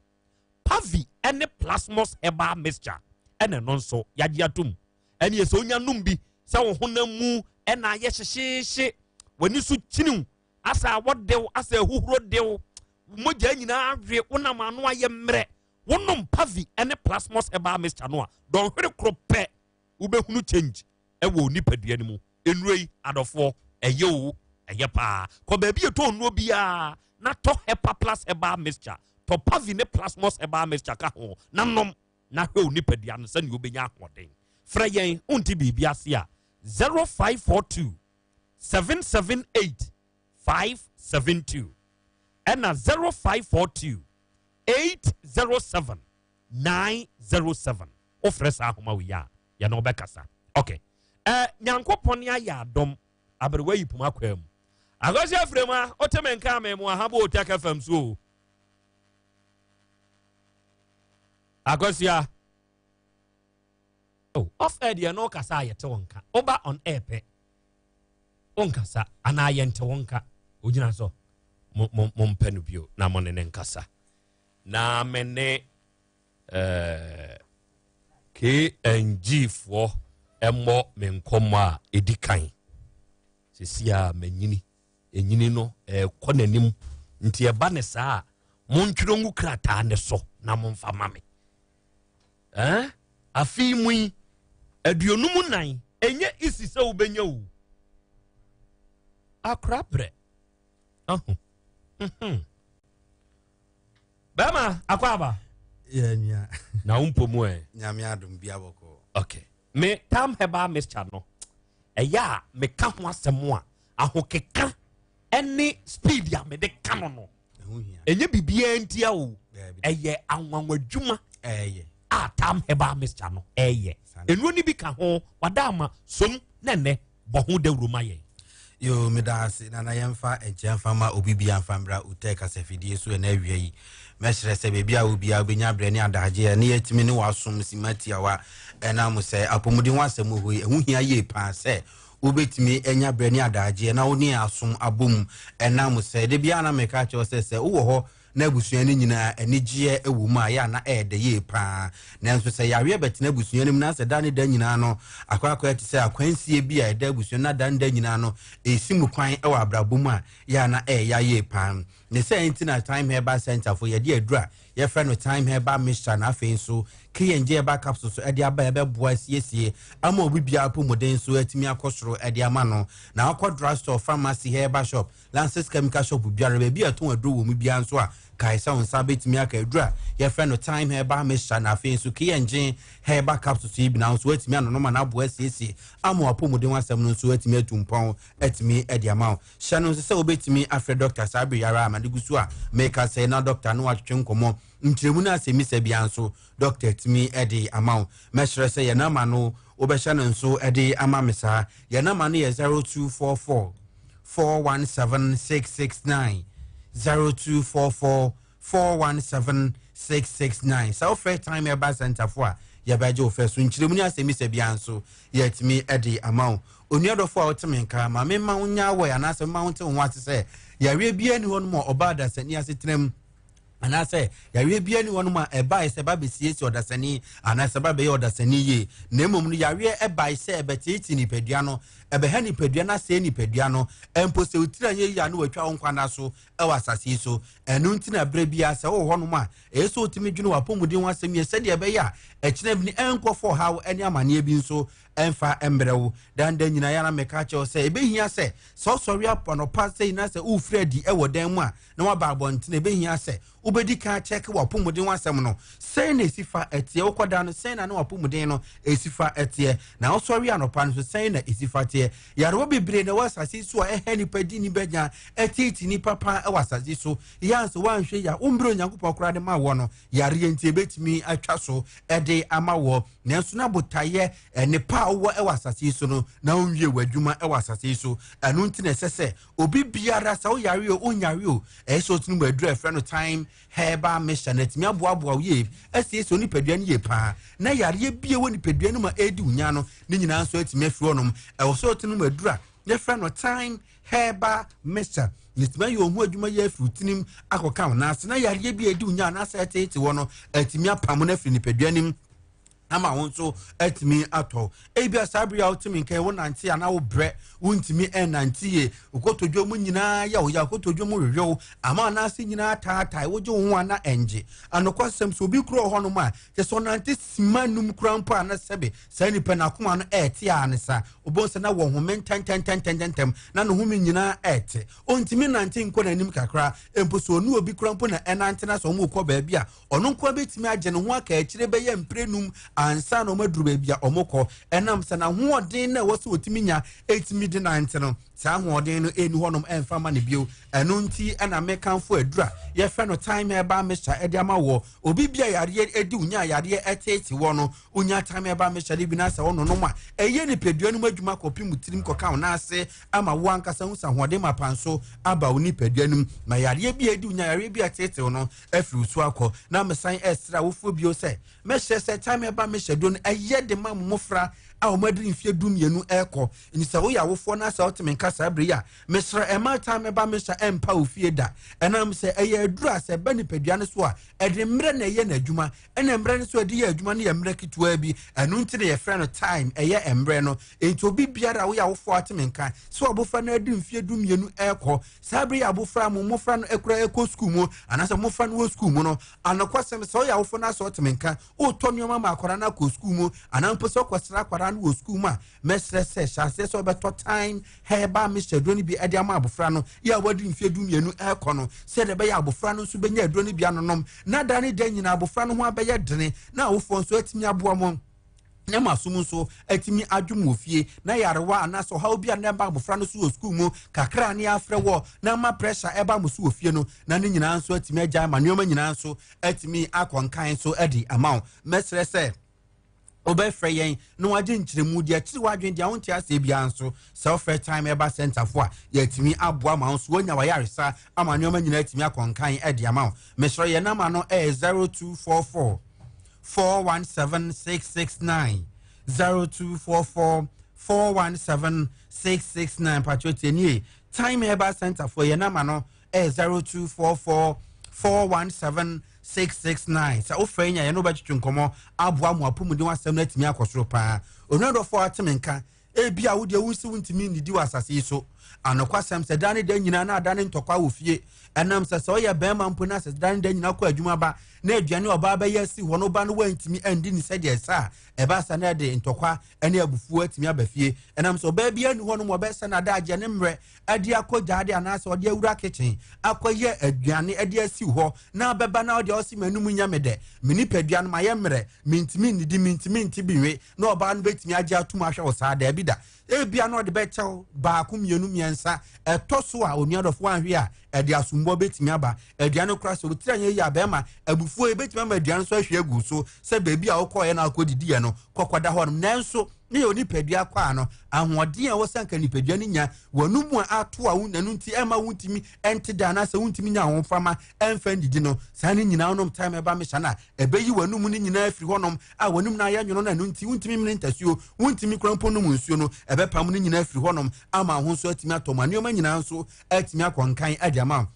Pavi ne Plasmos Herbal Mixture ɛna ɛno nso yɛagye atom. Ɛne sɛ onya nom bi sɛ wo honam mu ɛna ayɛ hyehyeehye, w'ani so kyiniw, asa awɔ dew, asa ahuhuro dew, mogya nyinaa awe, wonam ano ayɛ mmerɛ. Wonom Pavi ne Plasmos Herbal Mixture no a, dɔnhwere koro pɛ wobɛhunu change ɛwɔ nipadua no mu. Nnuro yi, adɔfoɔ, ɛyɛ o, ɛyɛ paa. Kɔ baabi a ɛtɔn nnuro biara na tɔ Hepa Plus Herbal Mixture. Tɔ Pavi ne Plasmos Herbal Mixture ka ho na nom na hwɛ wo nipadua no sɛnea wobɛnya ahoɔden. Frɛ yɛn, wonte biribi ase a, 0542 778 572 ɛna 0542 807 907. Wofrɛ saa ahoma wei a, yɛne wobɛkasa. Ok. Eh, Nyankopɔn ayɛ adom, aberewa yi poma kwaa mu. Akwasi afiri mu a, wote me nka me mu aha bo Otec FM so o. Akosua. Oh, off air deɛ no kasa a yɛte wo nka. Woba on air pɛ. Wonkasa anaa yɛnte wo nka. Ogyina so. Mo mo mo mpɛ no bio na mo ne ne nkasa. Na me ne eh, KNG foɔ mmɔ me nkɔmmɔ a ɛdi kan. Sisi a manyini. Ɛnyini no ɛrekɔ n'anim. Nti ɛba ne saa a, montwerɛ ngu krataa ne so na momfa ma me. Eh? Afe mu yi, 54, ɛnyɛ isi sɛ wobɛnya o. Akora brɛ. Ahu. Mhm. Bɛrima, akɔ aba. Yeah, nua. Na wo mpo mu ɛ. Nyame adom bia bɔkɔ. Okay. Me tam herbal mixture no, ɛyɛ a meka ho asɛm a, ahokeka ɛne speed a mede ka no no. Ɛnyɛ biribiara ntia o. Ɛyɛ anwanwadwuma. A tam herbal mixture no ɛyɛ. Nnuro no bi ka ho, wada ama som na ɛnɛ bɔ ho dawuro ma yɛn. Yo, meda ase nana. Yɛmfa nkyɛn mfa ma obi bia mfa mbra Utɛ kasafidie so ɛna awia yi. Mɛhyerɛ sɛ baabi a obiara wobɛnya berɛ ne adagyeɛ ne yɛatumi ne wasom sima tiawa, ɛnam sɛ apɔmuden ho asɛm wɔ hɔ yi, ɛho hia yie paa sɛ wobɛtumi anya berɛ ne adagyeɛ na wo ne asom abom, ɛnam sɛ da biara na meka kyerɛ sɛ sɛ wowɔ hɔ na abusua no nyinaa anigyeɛ wɔ mu a, yɛ a na ɛyɛ dɛ yie paa. Nanso sɛ yareɛ bɛtena abusua no mu na sɛ da ne da nyinaa no akɔ akɔyɛ te sɛ akwansie bi a ɛda abusua no na da ne da nyinaa no ɛsi mu kwan wɔ abrabɔ mu a, yɛ a na ɛyɛ ya yie paa. Ne sɛ nti na Time Herbal Center fo yɛde aduru a yɛfrɛ no Time Herbal Mixture na afei nso K&J Herbal Capsules so ɛde aba ɛbɛboa asiesie ama obi biara apɔmuden nso atumi akɔ soro ɛde ama no. Na wokɔ drugstore, pharmacy, herbal shop, Lances Chemical Shop biara, baabi a ɛtɔn aduro wɔ mu biara nso a, kae sɛ wo nsa bɛtumi aka aduro a yɛfrɛ no Thyme Herbal Mixture na afei nso K&J Herbal Capsules yi bi na wo nso woatumi anonom ma no aboa asiesie ama w'apɔmuden ho asɛm no nso atumi atu mpɔn atumi de ama wo. Hyɛ no nso sɛ wobɛtumi afrɛ dɔkta saa bere yi ara a made gu so a meka sɛɛ na dɔkta ne wo atwetwe nkɔmmɔ nkyerɛmu no asɛmmisa biara nso dɔkta atumi de ama wo. Mɛsrɛ sɛ yɛn nɔma no wobɛhyɛ no nso de ama me saa. Yɛn nɔma no yɛ 0244 417 669, 0244 417 669. Sɛ wofrɛ Time Herbal Center fo a, yɛbɛgye wo fɛ so. Nkyerɛmu ne asɛmmisa biara nso yɛatumi de ama wo. Onua dɔfo a wote me nka, ma memma wo nya awɔe anaasɛ memma wo nte wo ho ase sɛ yareɛ biara nni hɔnom a ɔba adasani asetena mu anaasɛ yareɛ biara ni hɔnom a ɛbae sɛ ɛba bɛsiesie ɔdasani anaasɛ ɛba bɛyɛ ɔdasani yie, na mmom no yareɛ ɛbae sɛ ɛbɛteetee nipadua no, ɛbɛha nipadua no, asɛe nipadua no mpo. Sɛ wotiri anyɛ yie a na watwa wo nkwa nna so ɛwɔ asase yi so. Ɛno nti na berɛ biara sɛ wowɔ hɔnom a, ɛyɛ sɛ wotumi dwene w'apɔmuden ho asɛm yie sɛdeɛ ɛbɛyɛ a ɛkyena bi no ɛnkɔfa ɔhaw ne amanneɛ bi nso ɛmfa mmerɛ wo. Danda nyinaa yɛ na meka kyerɛ wo sɛ ɛbɛhia sɛ sɛ wosɔre anɔpa sɛ nyinaa sɛ wofiri adi ɛwɔ dan mu a na waba abɔnten, ɛbɛhia sɛ wobɛdi kan akyɛke w'apɔmuden ho asɛm no, sɛn na ɛsi fa ɛteɛ, wokɔda no sɛn na ne w'apɔmuden no ɛsi fa ɛteɛ, na wosɔre anɔpa no so sɛn na ɛsi fa teɛ. Yarewa bebree na ɛwɔ asase so a ɛha nipa, di nipa nya, ɛteete nipa paa ɛwɔ asase so. Yɛ ansa woanhwɛ yɛ a, wombrɛ Onyankopɔn koraa de ma wɔ no, yareɛ nti ɛbɛtumi atwa so ɛde ama wɔ. Nanso na botaeɛ ɛne pa a wowɔ ɛwɔ asase so no na wonwie w'adwuma ɛwɔ asase so. Ɛno nti na ɛsɛ sɛ obi biara, sɛ woyare o wonyare o, ɛyɛ sɛ ɔtumi mu aduru a ɛfrɛ no Time Herbal Mixture na atumi aboaboa wo yie, asiesie wo nipadua no yie paa, na yareɛ bi a ɛwɔ nipadua no mu a ɛredi wo nya no ne nyinaa nso atumi afiri hɔnom. Ɛwɔ sɛ ɔtumi mu aduru a yɛfrɛ no Time Herbal Mixture na atumi ayɛ wo ho adwuma yie afiri wo tirim akɔka wo nan ase, na yareɛ bi a ɛdi wo nya anaasɛ ɛteete wɔ no atumi apam no afiri nipadua no mu. Ama wo nso atumi atɔ. Ebia saa bere a wotumi nka yi, wonante anaa wobrɛ, wontumi nnante yie, wo kotodwe mu nyinaa yɛ wo ya, wo kotodwe mu wewe wo, ama wo nan ase nyinaa taatae, wogye wo ho a na ɛngye. Anokwasɛm sɛ obi kura wɔ hɔnom a, kyɛ sɛ ɔnante sima num kura mpo a na sɛbe saa nipa no akoma no ɛɛte a ne sa. Wobɛhu sɛ na wɔhome ntɛntɛntɛntɛntɛm na ne home nyinaa ɛɛte. Ɔntumi nante nkɔ n'anim kakra mpo sɛ ɔne obi kura mpo na ɛnante na sɛ wɔrekɔ baabi a, Ɔno nko ara bɛtumi agye ne ho aka akyire bɛyɛ mprɛnum ansa na wɔaduru baabi a wɔkɔ. Ɛnam sɛ n'ahoɔden no a ɛwɔ sɛ ɔtumi nya tumi de nante no, saa ahoɔden no ɛnni hɔnom ɛmfa ma no bio. Ɛno nti na mekamfo aduru a yɛfrɛ no Thyme Herbal Mixture de ama wɔ obi bi a yareɛ di wo nya yareɛ ɛteete wɔ no. Wonya Thyme Herbal Mixture no bi na sɛ wononom a, ɛyɛ nipadua no mu adwuma kɔpem wo tirim kɔka wo nan ase ama wo ankasa hu sɛ ahoɔden mapa nso aba wo nipadua no mu. Ma yareɛ bi a ɛdi wo nya yareɛ bi a ɛteetew no afiri wo so akɔ. Na mesan resrɛ awofoɔ bio sɛ, mɛhyɛ sɛ time ɛba mehyɛ duro no ɛyɛ de ma mo mmɔfra a wɔn adiri mfeɛ 12 ɛrekɔ. Nti sɛ woyɛ awofoɔ na sɛ wote me nka saa bere yi a, mesrɛ ɛma time ɛba mehyɛ ɛmpa wo fie da. Ɛnam sɛ ɛyɛ aduro a sɛ ɛba nipadua no so a, ɛde mmerɛ na ɛyɛ n'adwuma, ɛna mmerɛ no so ɛde yɛ adwuma no yɛ mmerɛ ketewa bi. Ɛno nti na yɛfrɛ no time, ɛyɛ mmerɛ no. Nti obi biara a woyɛ awofoɔ ate me nka sɛ abɔfra no adi mfeɛ 12 ɛrekɔ, Saa bere yi a abofra mo mmofra no akura ɛkɔ sukuu mu anaasɛ mmofra no wɔ sukuu mu no, anokwasɛm sɛ ɔyɛ awofo no asɛ ɔteme nka, wotɔ nneɛma ma akwadaa no akɔ sukuu mu anaa mpo sɛ ɔkɔsra akwadaa no wɔ sukuu mu a, mɛsrɛ sɛ hyɛ aseɛ sɛ ɔbɛtɔ thyme herbal mixture aduro no bi de ama abofra no yɛ a wadi mfeɛ 12 ɛrekɔ no, sɛdeɛ ɛbɛyɛ abofra no nso bɛnya aduro no bi anonom na da ne da nyinaa abofra no ho abɛyɛ dene na awofoɔ nso atumi aboa mo na ma som nso atumi adwom wɔ fie na yarewa anaasɛ ɔhaw bi a na ɛba abofra no so wɔ sukuu mu kakra ne afrɛ wɔ na ama pressure ɛba mo so wɔ fie no na ne nyinaa nso atumi agyae ma nneɛma nyinaa nso atumi akɔ nkan nso de ama wo. Mɛsrɛ sɛ wobɛfrɛ yɛn na wagye nkyerɛmu deɛ akyiri w'adwene deɛ wonte aseɛ biara nso sɛ wofrɛ time ɛba center fo a yɛatumi aboa ma wo nso woanya wayaresa ama nneɛma nyinaa atumi akɔ nkan de ama wo. Mesrɛ yɛn nama no ɛyɛ 0244 417 669 0244 417 669. Patro tie nie, Time Herbal Center for yɛn nama no ɛyɛ 0244 417 669. Sɛ wofrɛ nya yɛn no wobɛtwetwe nkɔmmɔ aboa mo apɔmuden asɛm no atumi akɔ soro paa. Onua dɔfoɔ ateme nka. Ebia wo deɛ wonsi wontumi nnidi wɔ asase yi so. Anokwasɛm sɛ da ne da nyinaa na ada ne ntɔkwa wɔ fie. Ɛnam sɛ sɛ ɔyɛ barima mpo na sɛ da ne da nyinaa kɔ adwuma ba na aduane a ɔbaa bɛyɛ asi hɔ no ba no wantumi andi ne sɛdeɛ ɛsɛ a, ɛba sa na ɛde ntɔkwa ne abufuo atumi aba fie. Ɛnam sɛ ɔbaa biara nni hɔ nom ɔbɛsɛ n'adagyeɛ ne mmerɛ de akɔ gyaade anaasɛ ɔde awura kitchen akɔyɛ aduane de asi hɔ na abɛba na ɔde ɔse m'anum nyɛ me dɛ, me nipadua no mayɛ mmerɛ, mentumi nnidi, mentumi nte bi nwe, na ɔbaa no bɛtumi agye atom ahwɛ wo saa? Daabi da. Ebia na ɔde bɛkyɛw baako, mmienu, mmiɛnsa. Ɛtɔ so a, onua dɔfo anhwɛ a, ɛde asombɔ bɛtumi aba. Aduane koraa sɛ otiri anyɛ yie a, bɛrima abufuo ebɛtumi ama aduane nso ahwie agu so sɛ baabi a wokɔɔeɛ na wokɔdidiiɛ no, kɔkɔda hɔnom. Nanso, ne yɛ onipadua kɔ a no, ahoɔden a ɛwɔ sɛ anka nipadua no nya, w'anomu a ato a ɛno nti ɛmma wontumi nte da anaasɛ wontumi nya ahofama ɛmfa nnidi no, saa ne nyinaa wonom time ɛba mehyɛ no a, ɛbɛyi w'anomu no nyinaa afiri hɔnom a w'anom no ayɛ nwono no, ɛno nti wontumi mene ntasuo, wontumi kora mpo nom nsuo no, ɛbɛpam no nyinaa afiri hɔnom ama wo ho nso atumi atɔ ma nneɛma nyinaa nso atumi akɔ nkan de ama wo.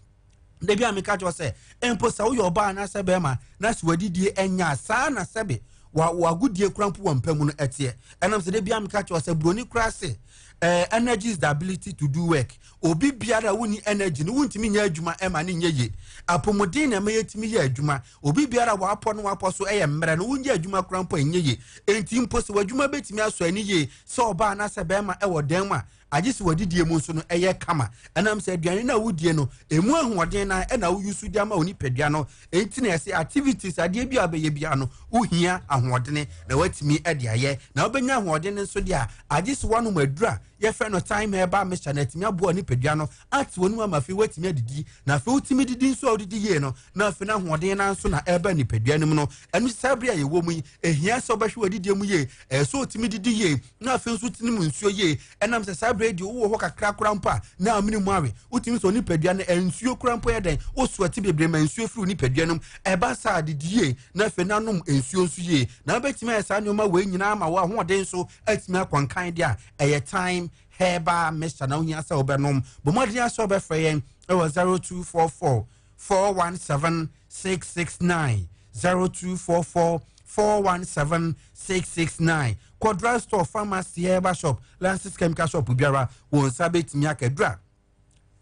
Da bi a meka kyerɛ sɛ mpo sɛ woyɛ ɔbaa anaasɛ bɛrima na sɛ wadidie ɛnya saa na sɛbe wagodie kora mpo wɔ mpa mu no ɛteɛ. Ɛnam sɛ da bi a meka kyerɛ sɛ buroni kora se energy is the ability to do work. Obi biara a wonni energy no wontumi nyɛ adwuma ɛma ne nyɛ yie. Apɔmuden na ɛma yɛtumi yɛ adwuma. Obi biara a wapɔ no wapɔ so ɛyɛ mmerɛ no wonyɛ adwuma koraa mpo ɛnyɛ yie. Enti mpo sɛ w'adwuma bɛtumi asɔ ani yie sɛ ɔbaa anaasɛ bɛrima ɛwɔ dan mu a, agye sɛ w'adidie mu nso no ɛyɛ kama. Ɛnam sɛ aduane no a wodie no ɛmu ahoɔden no ɛna woyusu de ama wo nipadua no. Enti na yɛsɛ activities adeɛ bi a wobɛyɛ biara no wohia ahoɔdene na woatumi de ayɛ. Na wobɛnya ahoɔden no nso deɛ a, agye sɛ woanom aduru a yɛfrɛ no thyme herbal mixture na atumi aboa nipadua no ate wɔn mu ama afei woatumi adidi. Na afei wotumi didi nso a wodidi yie no, na afei no ahoɔden no nso na ɛreba nipadua no mu no. Ɛno saa bere a yɛwɔ mu yi, ehia sɛ wobɛhwɛ w'adidie mu yie. Ɛyɛ sɛ wotumi didi yie na afei nso wotumi mu nsuo yie. Ɛnam sɛ saa bere deɛ wowɔ hɔ kakra koraa mpo a na amene mu awe. Wotumi sɛ nipadua no nsuo koraa mpo yɛ dɛn, wosoɛte bebree ma nsuo firi wo nipadua no mu. Ɛba saa didi yie na afei na nom nsuo nso yie. Na wobɛtumi ayɛ saa nneɛma wei nyinaa ma wo ahoɔden nso atumi akɔ nkan deɛ a ɛyɛ thyme herbal mixture na wohia sɛ wobɛnom. Bɔ mmɔden sɛ wobɛfrɛ yɛn wɔ 0244 417 669, 0244 417. 669. Kɔ drug store, pharmacy, herbal shop, Lances chemical shop biara, wo nsa bɛtumi aka aduru a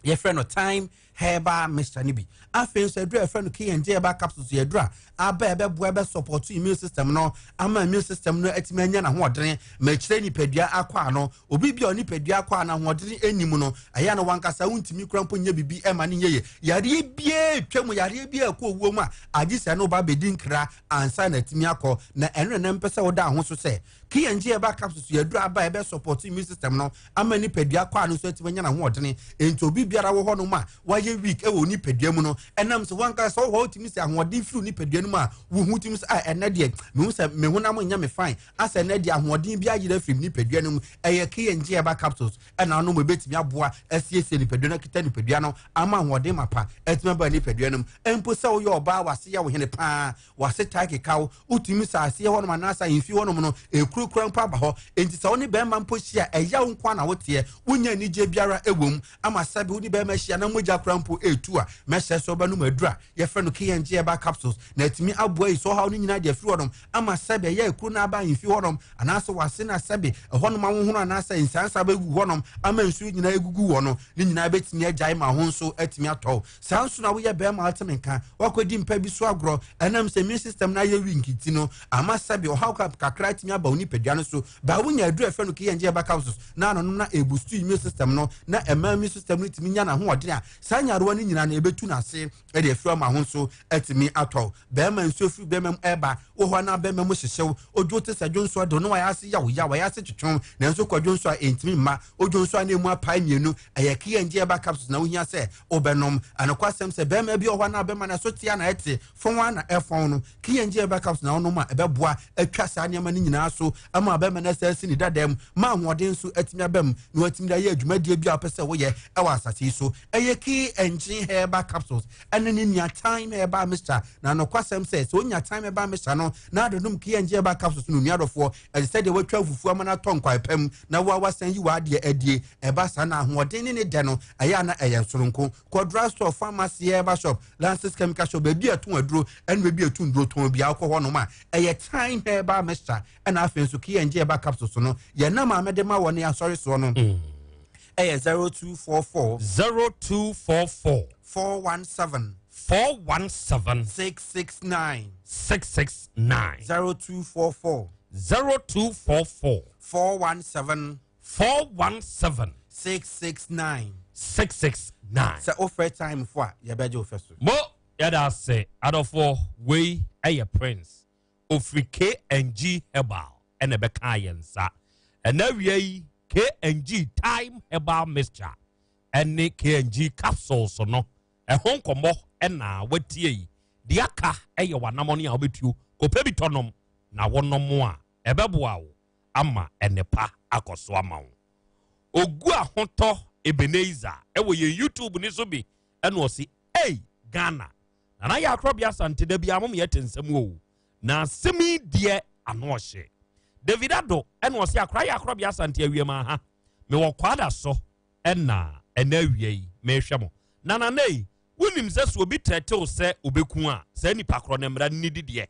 yɛfrɛ no Thyme Herbal Mixture no bi. Afei nso aduru a yɛfrɛ no K&J Herbal Capsules yɛ aduru a aba a ɛbɛboa ɛbɛ support immune system no ama immune system no atumi anya n'ahoɔdene ma ɛkyerɛ nipadua akɔ ano. Obi bi a onipadua akɔ ano ahoɔdene ɛnni mu no, ɛyɛ na wankasa wontumi kura mpo nyɛ biribi ɛma no nyɛ yie. Yareɛ biara ɛtwa mu, yareɛ biara ɛkɔ owuo mu a, agye sɛ ɛne wo ba bɛdi nkra ansa na atumi akɔ. Na ɛno na ɛmpɛ sɛ woda ho so sɛ K&J Herbal Capsules yɛ aduru aba a ɛbɛ support immune system no ama nipadua kɔ ano nso atumi anya n'ahoɔdene. Enti obi biara wɔ hɔnom a wayɛ weak wɔ nipadua mu no, ɛnam sɛ wankasa wɔ hɔ wotumi sɛ ahoɔden firi nipadua no mu a, wohu tumi sɛ ah ɛnɛ deɛ mehu sɛ me honam nyɛ me fine, asɛ ɛnɛ deɛ ahoɔden bi ayera afiri me nipadua no mu. Ɛyɛ K&J Herbal Capsules ɛna anom ɛbɛtumi aboa asiesie nipadua no, akita nipadua no ama ahoɔden mapa atumi aba nipadua no mu. Mpo sɛ woyɛ ɔbaa wase yɛ wo hene paa, w'ase taa keka wo, wotumi sɛ aseɛ hɔnom anaasɛ ahemfie hɔnom no, ekuro kura mpo aba hɔ. Enti sɛ wo ne bɛrima mpo hyia a, ɛyaw nko ara na woteɛ, wonnya anigyeɛ biara wɔ mu. Ama sɛbe wo ne bɛrima hyia na mogya kora mpo retu a, mɛhyɛ sɛ wobɛnom aduru a yɛfrɛ no KNG Herbal Capsules na atumi aboa yi saa ɔhaw no nyinaa de afiri hɔnom. Ama sɛbe ɛyɛ ekuro no aba ahemfie hɔnom anaasɛ w'ase na sɛbe ɛhɔnom ahohono anaasɛ nsansa bɛgu hɔnom ama nsuo nyinaa agugu hɔ no, ne nyinaa bɛtumi agyae ma ho nso atumi atɔ wo. Saa nso na woyɛ bɛrima a wote me nka, woakɔdi mpa bi so agorɔ, ɛnam sɛ immune system no ayɛ weak nti no, ama sɛbe ɔhaw kakra atumi aba wo nipadua no so. Baa wonya aduru a ɛfrɛ no KNG herbal capsules na anonom na ɛbustu immune system no na ɛma immune system no tumi nya n'ahoɔden a, saa nyarewa no nyinaa no ɛbɛtu n'ase de afiri ama ho nso atumi atɔ wo. Bɛrima nsuo firi bɛrima mu ɛreba wɔ hɔ na bɛrima mu hyehyew, odwo te sɛ dwonsɔ de wo na wayɛ ase yaw yaw, wayɛ ase twetwe, nanso kɔ dwonsɔ a ɛntumi mma, odwonsɔ a na emu apae mmienu, ɛyɛ KNG herbal capsules na wohia sɛ wobɛnom. Nokwasɛm sɛ barima bi wɔ hɔ a na bɛma no ɛso te a na ɛte, fɔn ara na ɛfɔn no. KNG herbal capsule na wonom a ɛbɛboa atwa saa nneɛma no nyinaa so ama bɛrima no asan asi ne dada mu ma ahoɔden nso atumi aba mu na watumi de ayɛ adwumadie bi a wopɛ sɛ woyɛ wɔ asase yi so. Ɛyɛ KNG herbal capsules ɛne ne nua Thyme herbal mixture. Na nokwasɛm sɛ sɛ wonya Thyme herbal mixture no na ade nom KNG herbal capsules no nua dɔfoɔ, ɛte sɛ deɛ watwa fufuo ama no atɔ nkwae pa mu na wo a wasan yi w'adeɛ adie. Ɛba saa na ahoɔden ne ne dɛ no, ɛyɛ a na ɛyɛ soronko. Kɔ drug store, pharmacy, herbal shop, Lances chemical shop, baabi a ɛtɔn aduro ɛne baabi a ɛtu nnuro tɔn biara wokɔ hɔnom a, ɛyɛ Thyme herbal mixture ɛna afei nso KNG herbal capsules no. Yɛn nam a mede ma wɔ ne asɔre soɔ no ɛyɛ 0244. 0244. 417. 417. 669. 669. 0244. 0244. 417. 417. 669. 669. Sɛ wofrɛ time fo a, yɛbɛgye wo fɛ so. Mo yɛda ase adɔfoɔ, wei ɛyɛ Prince ofiri KNG Herbal ɛna ɛbɛkaa yɛn nsa ɛna awia yi. KNG Thyme Herbal Mixture ɛne KNG Capsules no ɛho nkɔmmɔ ɛna watie yi. Deɛ aka ɛyɛ w'anamɔne a wobɛtuo kɔpɛ bi tɔnom na wonom a ɛbɛboa wo ama nnepa akɔ so ama wo. Ogu Ahotɔ Ebenezer ɛwɔ yɛn YouTube ne so bi ɛna ɔse ei Ghana Nana yɛ akorɔbea Asante da biara mom yɛte nsɛm o na asɛm yi deɛ ano ɔhye. David Ado ɛna ɔse akora yɛ akorɔbea Asante awie ma ha mewɔ kwada so ɛna ɛna awia yi mehwɛ mo. Nana nei wonim sɛ so obi trɛtew sɛ obeku a saa nipa korɔ ne mmara no nidi deɛ.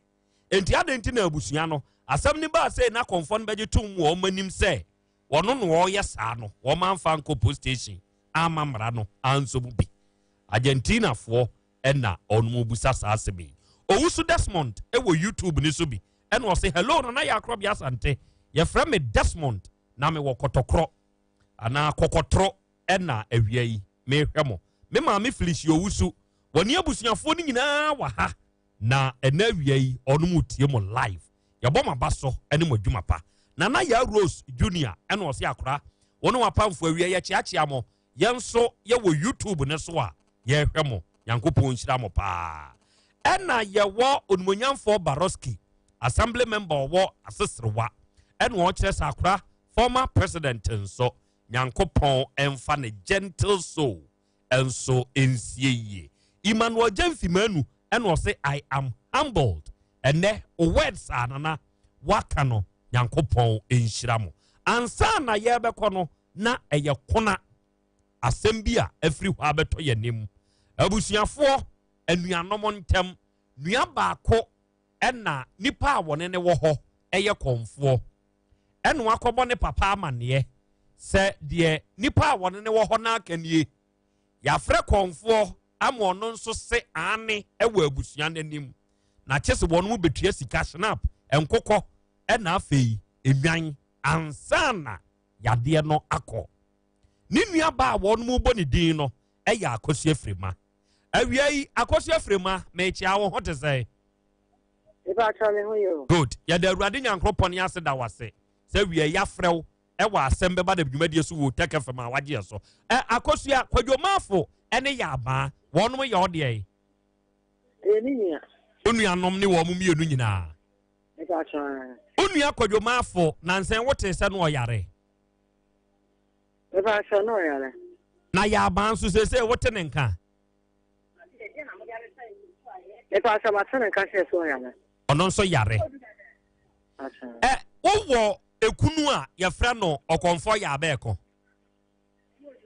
Enti adɛn nti na abusua no, asɛm no baa sei na akɔmfoɔ no bɛgye toom wɔ wɔn anim sɛ wɔno na ɔreyɛ saa no, wɔn amfa ankɔ post station amma mmara no ansɔ mu bi? Argentinafoɔ na wɔn bisa saa asɛm yi. Owusu Desmond wɔ YouTube no so bi ɛna ɔse, Hello Nana Yaa Korɔbea Asante, yɛfrɛ me Desmond na mewɔ Kɔtɔkorɔ anaa Kɔkɔtorɔ ɛna awia yi mehwɛ mo. Me maame Felicia Owusu, wɔne abusuafoɔ no nyinaa wɔ ha Na ɛnɛ awia yi ɔnom retie mo live. Yɛbɔ mo aba so ne mo adwuma pa. Nana Yaa Rose Junior ɛna ɔse akora wo ne w'apamfo awia yɛkyeakyea mo. Yɛn nso yɛwɔ YouTube no so a yɛrehwɛ mo. Nyankopɔn nhyira mo paa. Ɛna yɛwɔ Onimonyamfoɔ Baroski, Assembly member ɔwɔ Aseserewa ɛna ɔkyerɛ sɛ akora former president nso Nyankopɔn ɛmfa ne gentle soul nso nsie yie. Emmanuel Gyamfi Manu ɛna ɔse I am humbled ɛnɛ o words a Nana waka no Nyankopɔn nhyira mo. Ansa na yɛbɛkɔ no na ɛyɛ kona asɛm bi a afiri hɔ abɛtɔ yɛn anim. Abusuafoɔ, anuanom ntɛm, nua baako ɛna nipa a wɔne ne wɔ hɔ yɛ kɔmfoɔ. Ɛna wakɔbɔ ne papa amanneɛ sɛ deɛ nipa a wɔne ne wɔ hɔ no aka nie. Yɛafrɛ kɔmfoɔ ama ɔno nso se aane wɔ abusua no anim. Na kye sɛ wɔn bɛtua sika, schnapp, nkokɔ ɛna afei nnwan ansa na yadeɛ no akɔ. Ne nuabaa a wɔn bɔ ne din no yɛ Akosua Frema. Awia yi, Akosua Frema, mekyea wo ho te sɛn? Mepakyɛw me ho yɛ o. Good. Yɛda Awurade Nyankoropɔn ase da wo ase sɛ awia yi afrɛ wo ɛwɔ asɛm bɛba da dwumadie so wɔ Tech FM a wagye yɛ so. Ɛ Akosua, Kwadwo Maafo ɛne Yaabaa, wɔnom yɛ ɔdeɛ? Ɛyɛ me nua. Wo nuanom ne wɔn mmienu nyinaa? Mepakyɛw. Wo nua Kwadwo Maafo, nansɛn wotee sɛ no ɔyare? Mepakyɛw, na ɔyare. Na Yaabaa nso seesei wote ne nka? Mepakyɛw, mate ne nka sɛ ɔyare. Ɔno nso yare. Ɛ wowɔ ekunu a yɛfrɛ no ɔkɔmfɔ Yaabɛɛko?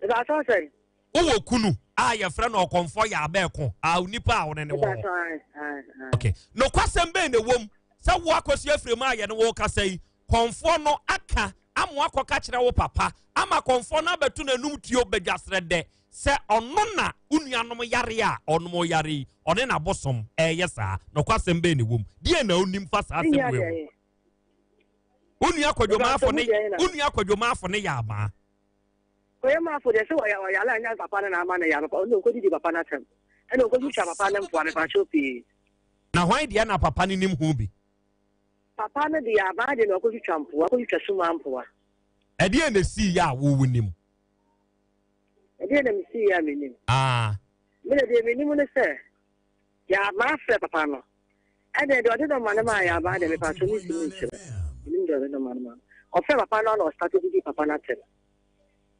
Mepakyɛw sɛ. Wowɔ kunu a yɛfrɛ no ɔkɔmfɔ Yaabɛɛko a onipa a wɔne ne wɔ hɔ? Okay. Nokwasɛm bɛn na ɛwom sɛ wo Akosua Afiri mu a yɛne wo kasa yi, kɔmfoɔ no aka ama wakɔka kyerɛ wo papa ama kɔmfoɔ no abɛto n'anum tuo badwasrɛ dɛ sɛ ɔno na wo nuanom yare a ɔnom yare yi, ɔne n'abosom ɛreyɛ saa? Nokwasɛm bɛn na ɛwom? Deɛ na wonim fa saa asɛm wei ho? Wo nua Kwadwomaafo ne wo nua Kwadwomaafo ne yɛ amaa. Kwadwomaafo deɛ sɛ ɔyɛ ɔyare a ɛnyɛ papa no na ama no yare, ɔno ɔnkɔdidi papa no atɛm ɛna ɔnkɔtwitwa papa no mpoa mepakyɛw pii. Na hwan deɛ na papa no nim ho bi? Papa no deɛ abaa deɛ na ɔkɔtwitwa mpoa, ɔkɔtwitwa suma mpoa. Ɛdeɛn na ɛsiiɛ a wo wonim? Ɛdeɛn na mesiiɛ a menim? Ah. Me deɛ menim ne sɛ, Yɛabaa frɛ papa no. Ɛdeɛ deɛ ɔde nɔma no maa Yɛabaa deɛ mepakyɛw mentumi nkyerɛ. Menim deɛ ɔde nɔma no maa no. Ɔfrɛ papa no a na ɔstate didi papa no atɛm.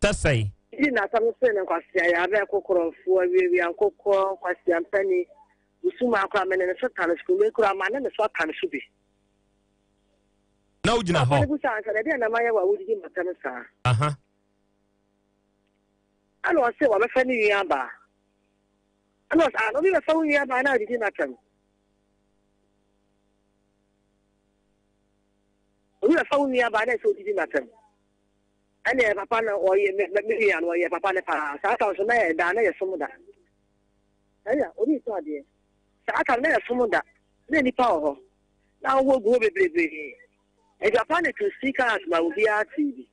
Sɛ sɛn? Didi n'asɛm no sɛ ne nkwasea Yɛabaa kokorɔmfoɔ, awiawia nkokɔ, nkwasea mpani. Busumaa koraa mene ne so tane sukuu me koraa mane ne so atane so bi. Na wogyina hɔ. Papa no busaa no sɛ, na ɛdeɛn na mayɛ wo a wodidi m'atɛm saa? Aha. Ɛna ɔse wabɛfa ne nua baa. Ɛna ɔse ah na obi bɛfa wo nua baa na adidi n'atɛm. Obi bɛfa wo nua baa na ɛsɛ odidi n'atɛm. Ɛna papa no ɔyɛ me nua no ɔyɛ papa no paa. Saa tam so na yɛ da na yɛ som da. Ɛya obi tɔ adeɛ. Saa tam na yɛ som da na nipa wɔ hɔ. Na ahohoɔ gu hɔ bebrebe. Nti papa no to speaker ma obiara tee bi.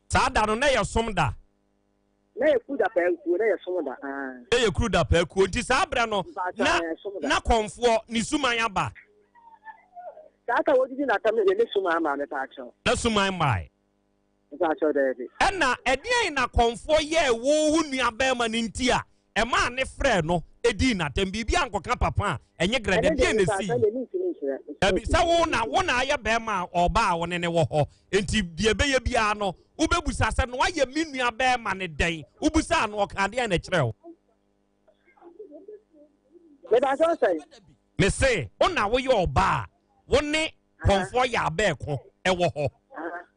Saa da no na yɛ som da. Na yɛ kuru dapaa kuo, na yɛ som da. Na yɛ kuru dapaa kuo, nti saa berɛ no na na kɔnfoɔ ne suman aba. Saa ta wɔdidi n'atam no deɛ ne suman maa mepaakyɛw. Na suman mae. Mepaakyɛw daabi. Ɛna ɛdeɛn na kɔnfoɔ yɛɛ wo wo nua bɛrima no nti a ɛmaa ne frɛɛ no dii n'atɛm? Biribi ankɔka papa a ɛnyɛ grɛdɛ, deɛn na ɛsii? Dabi, sɛ wo na wo na ayɛ bɛrima a ɔbaa a wo ne ne wɔ hɔ, nti deɛ ɛbɛyɛ biara no wobɛbusa sɛ na wayɛ me nua bɛrima no dɛn? Wobusaa no ɔkaa deɛn na ɛkyerɛ wo? Mese wo na woyɛ ɔbaa a wo ne kɔmfoɔ yɛ abɛɛko ɛwɔ hɔ,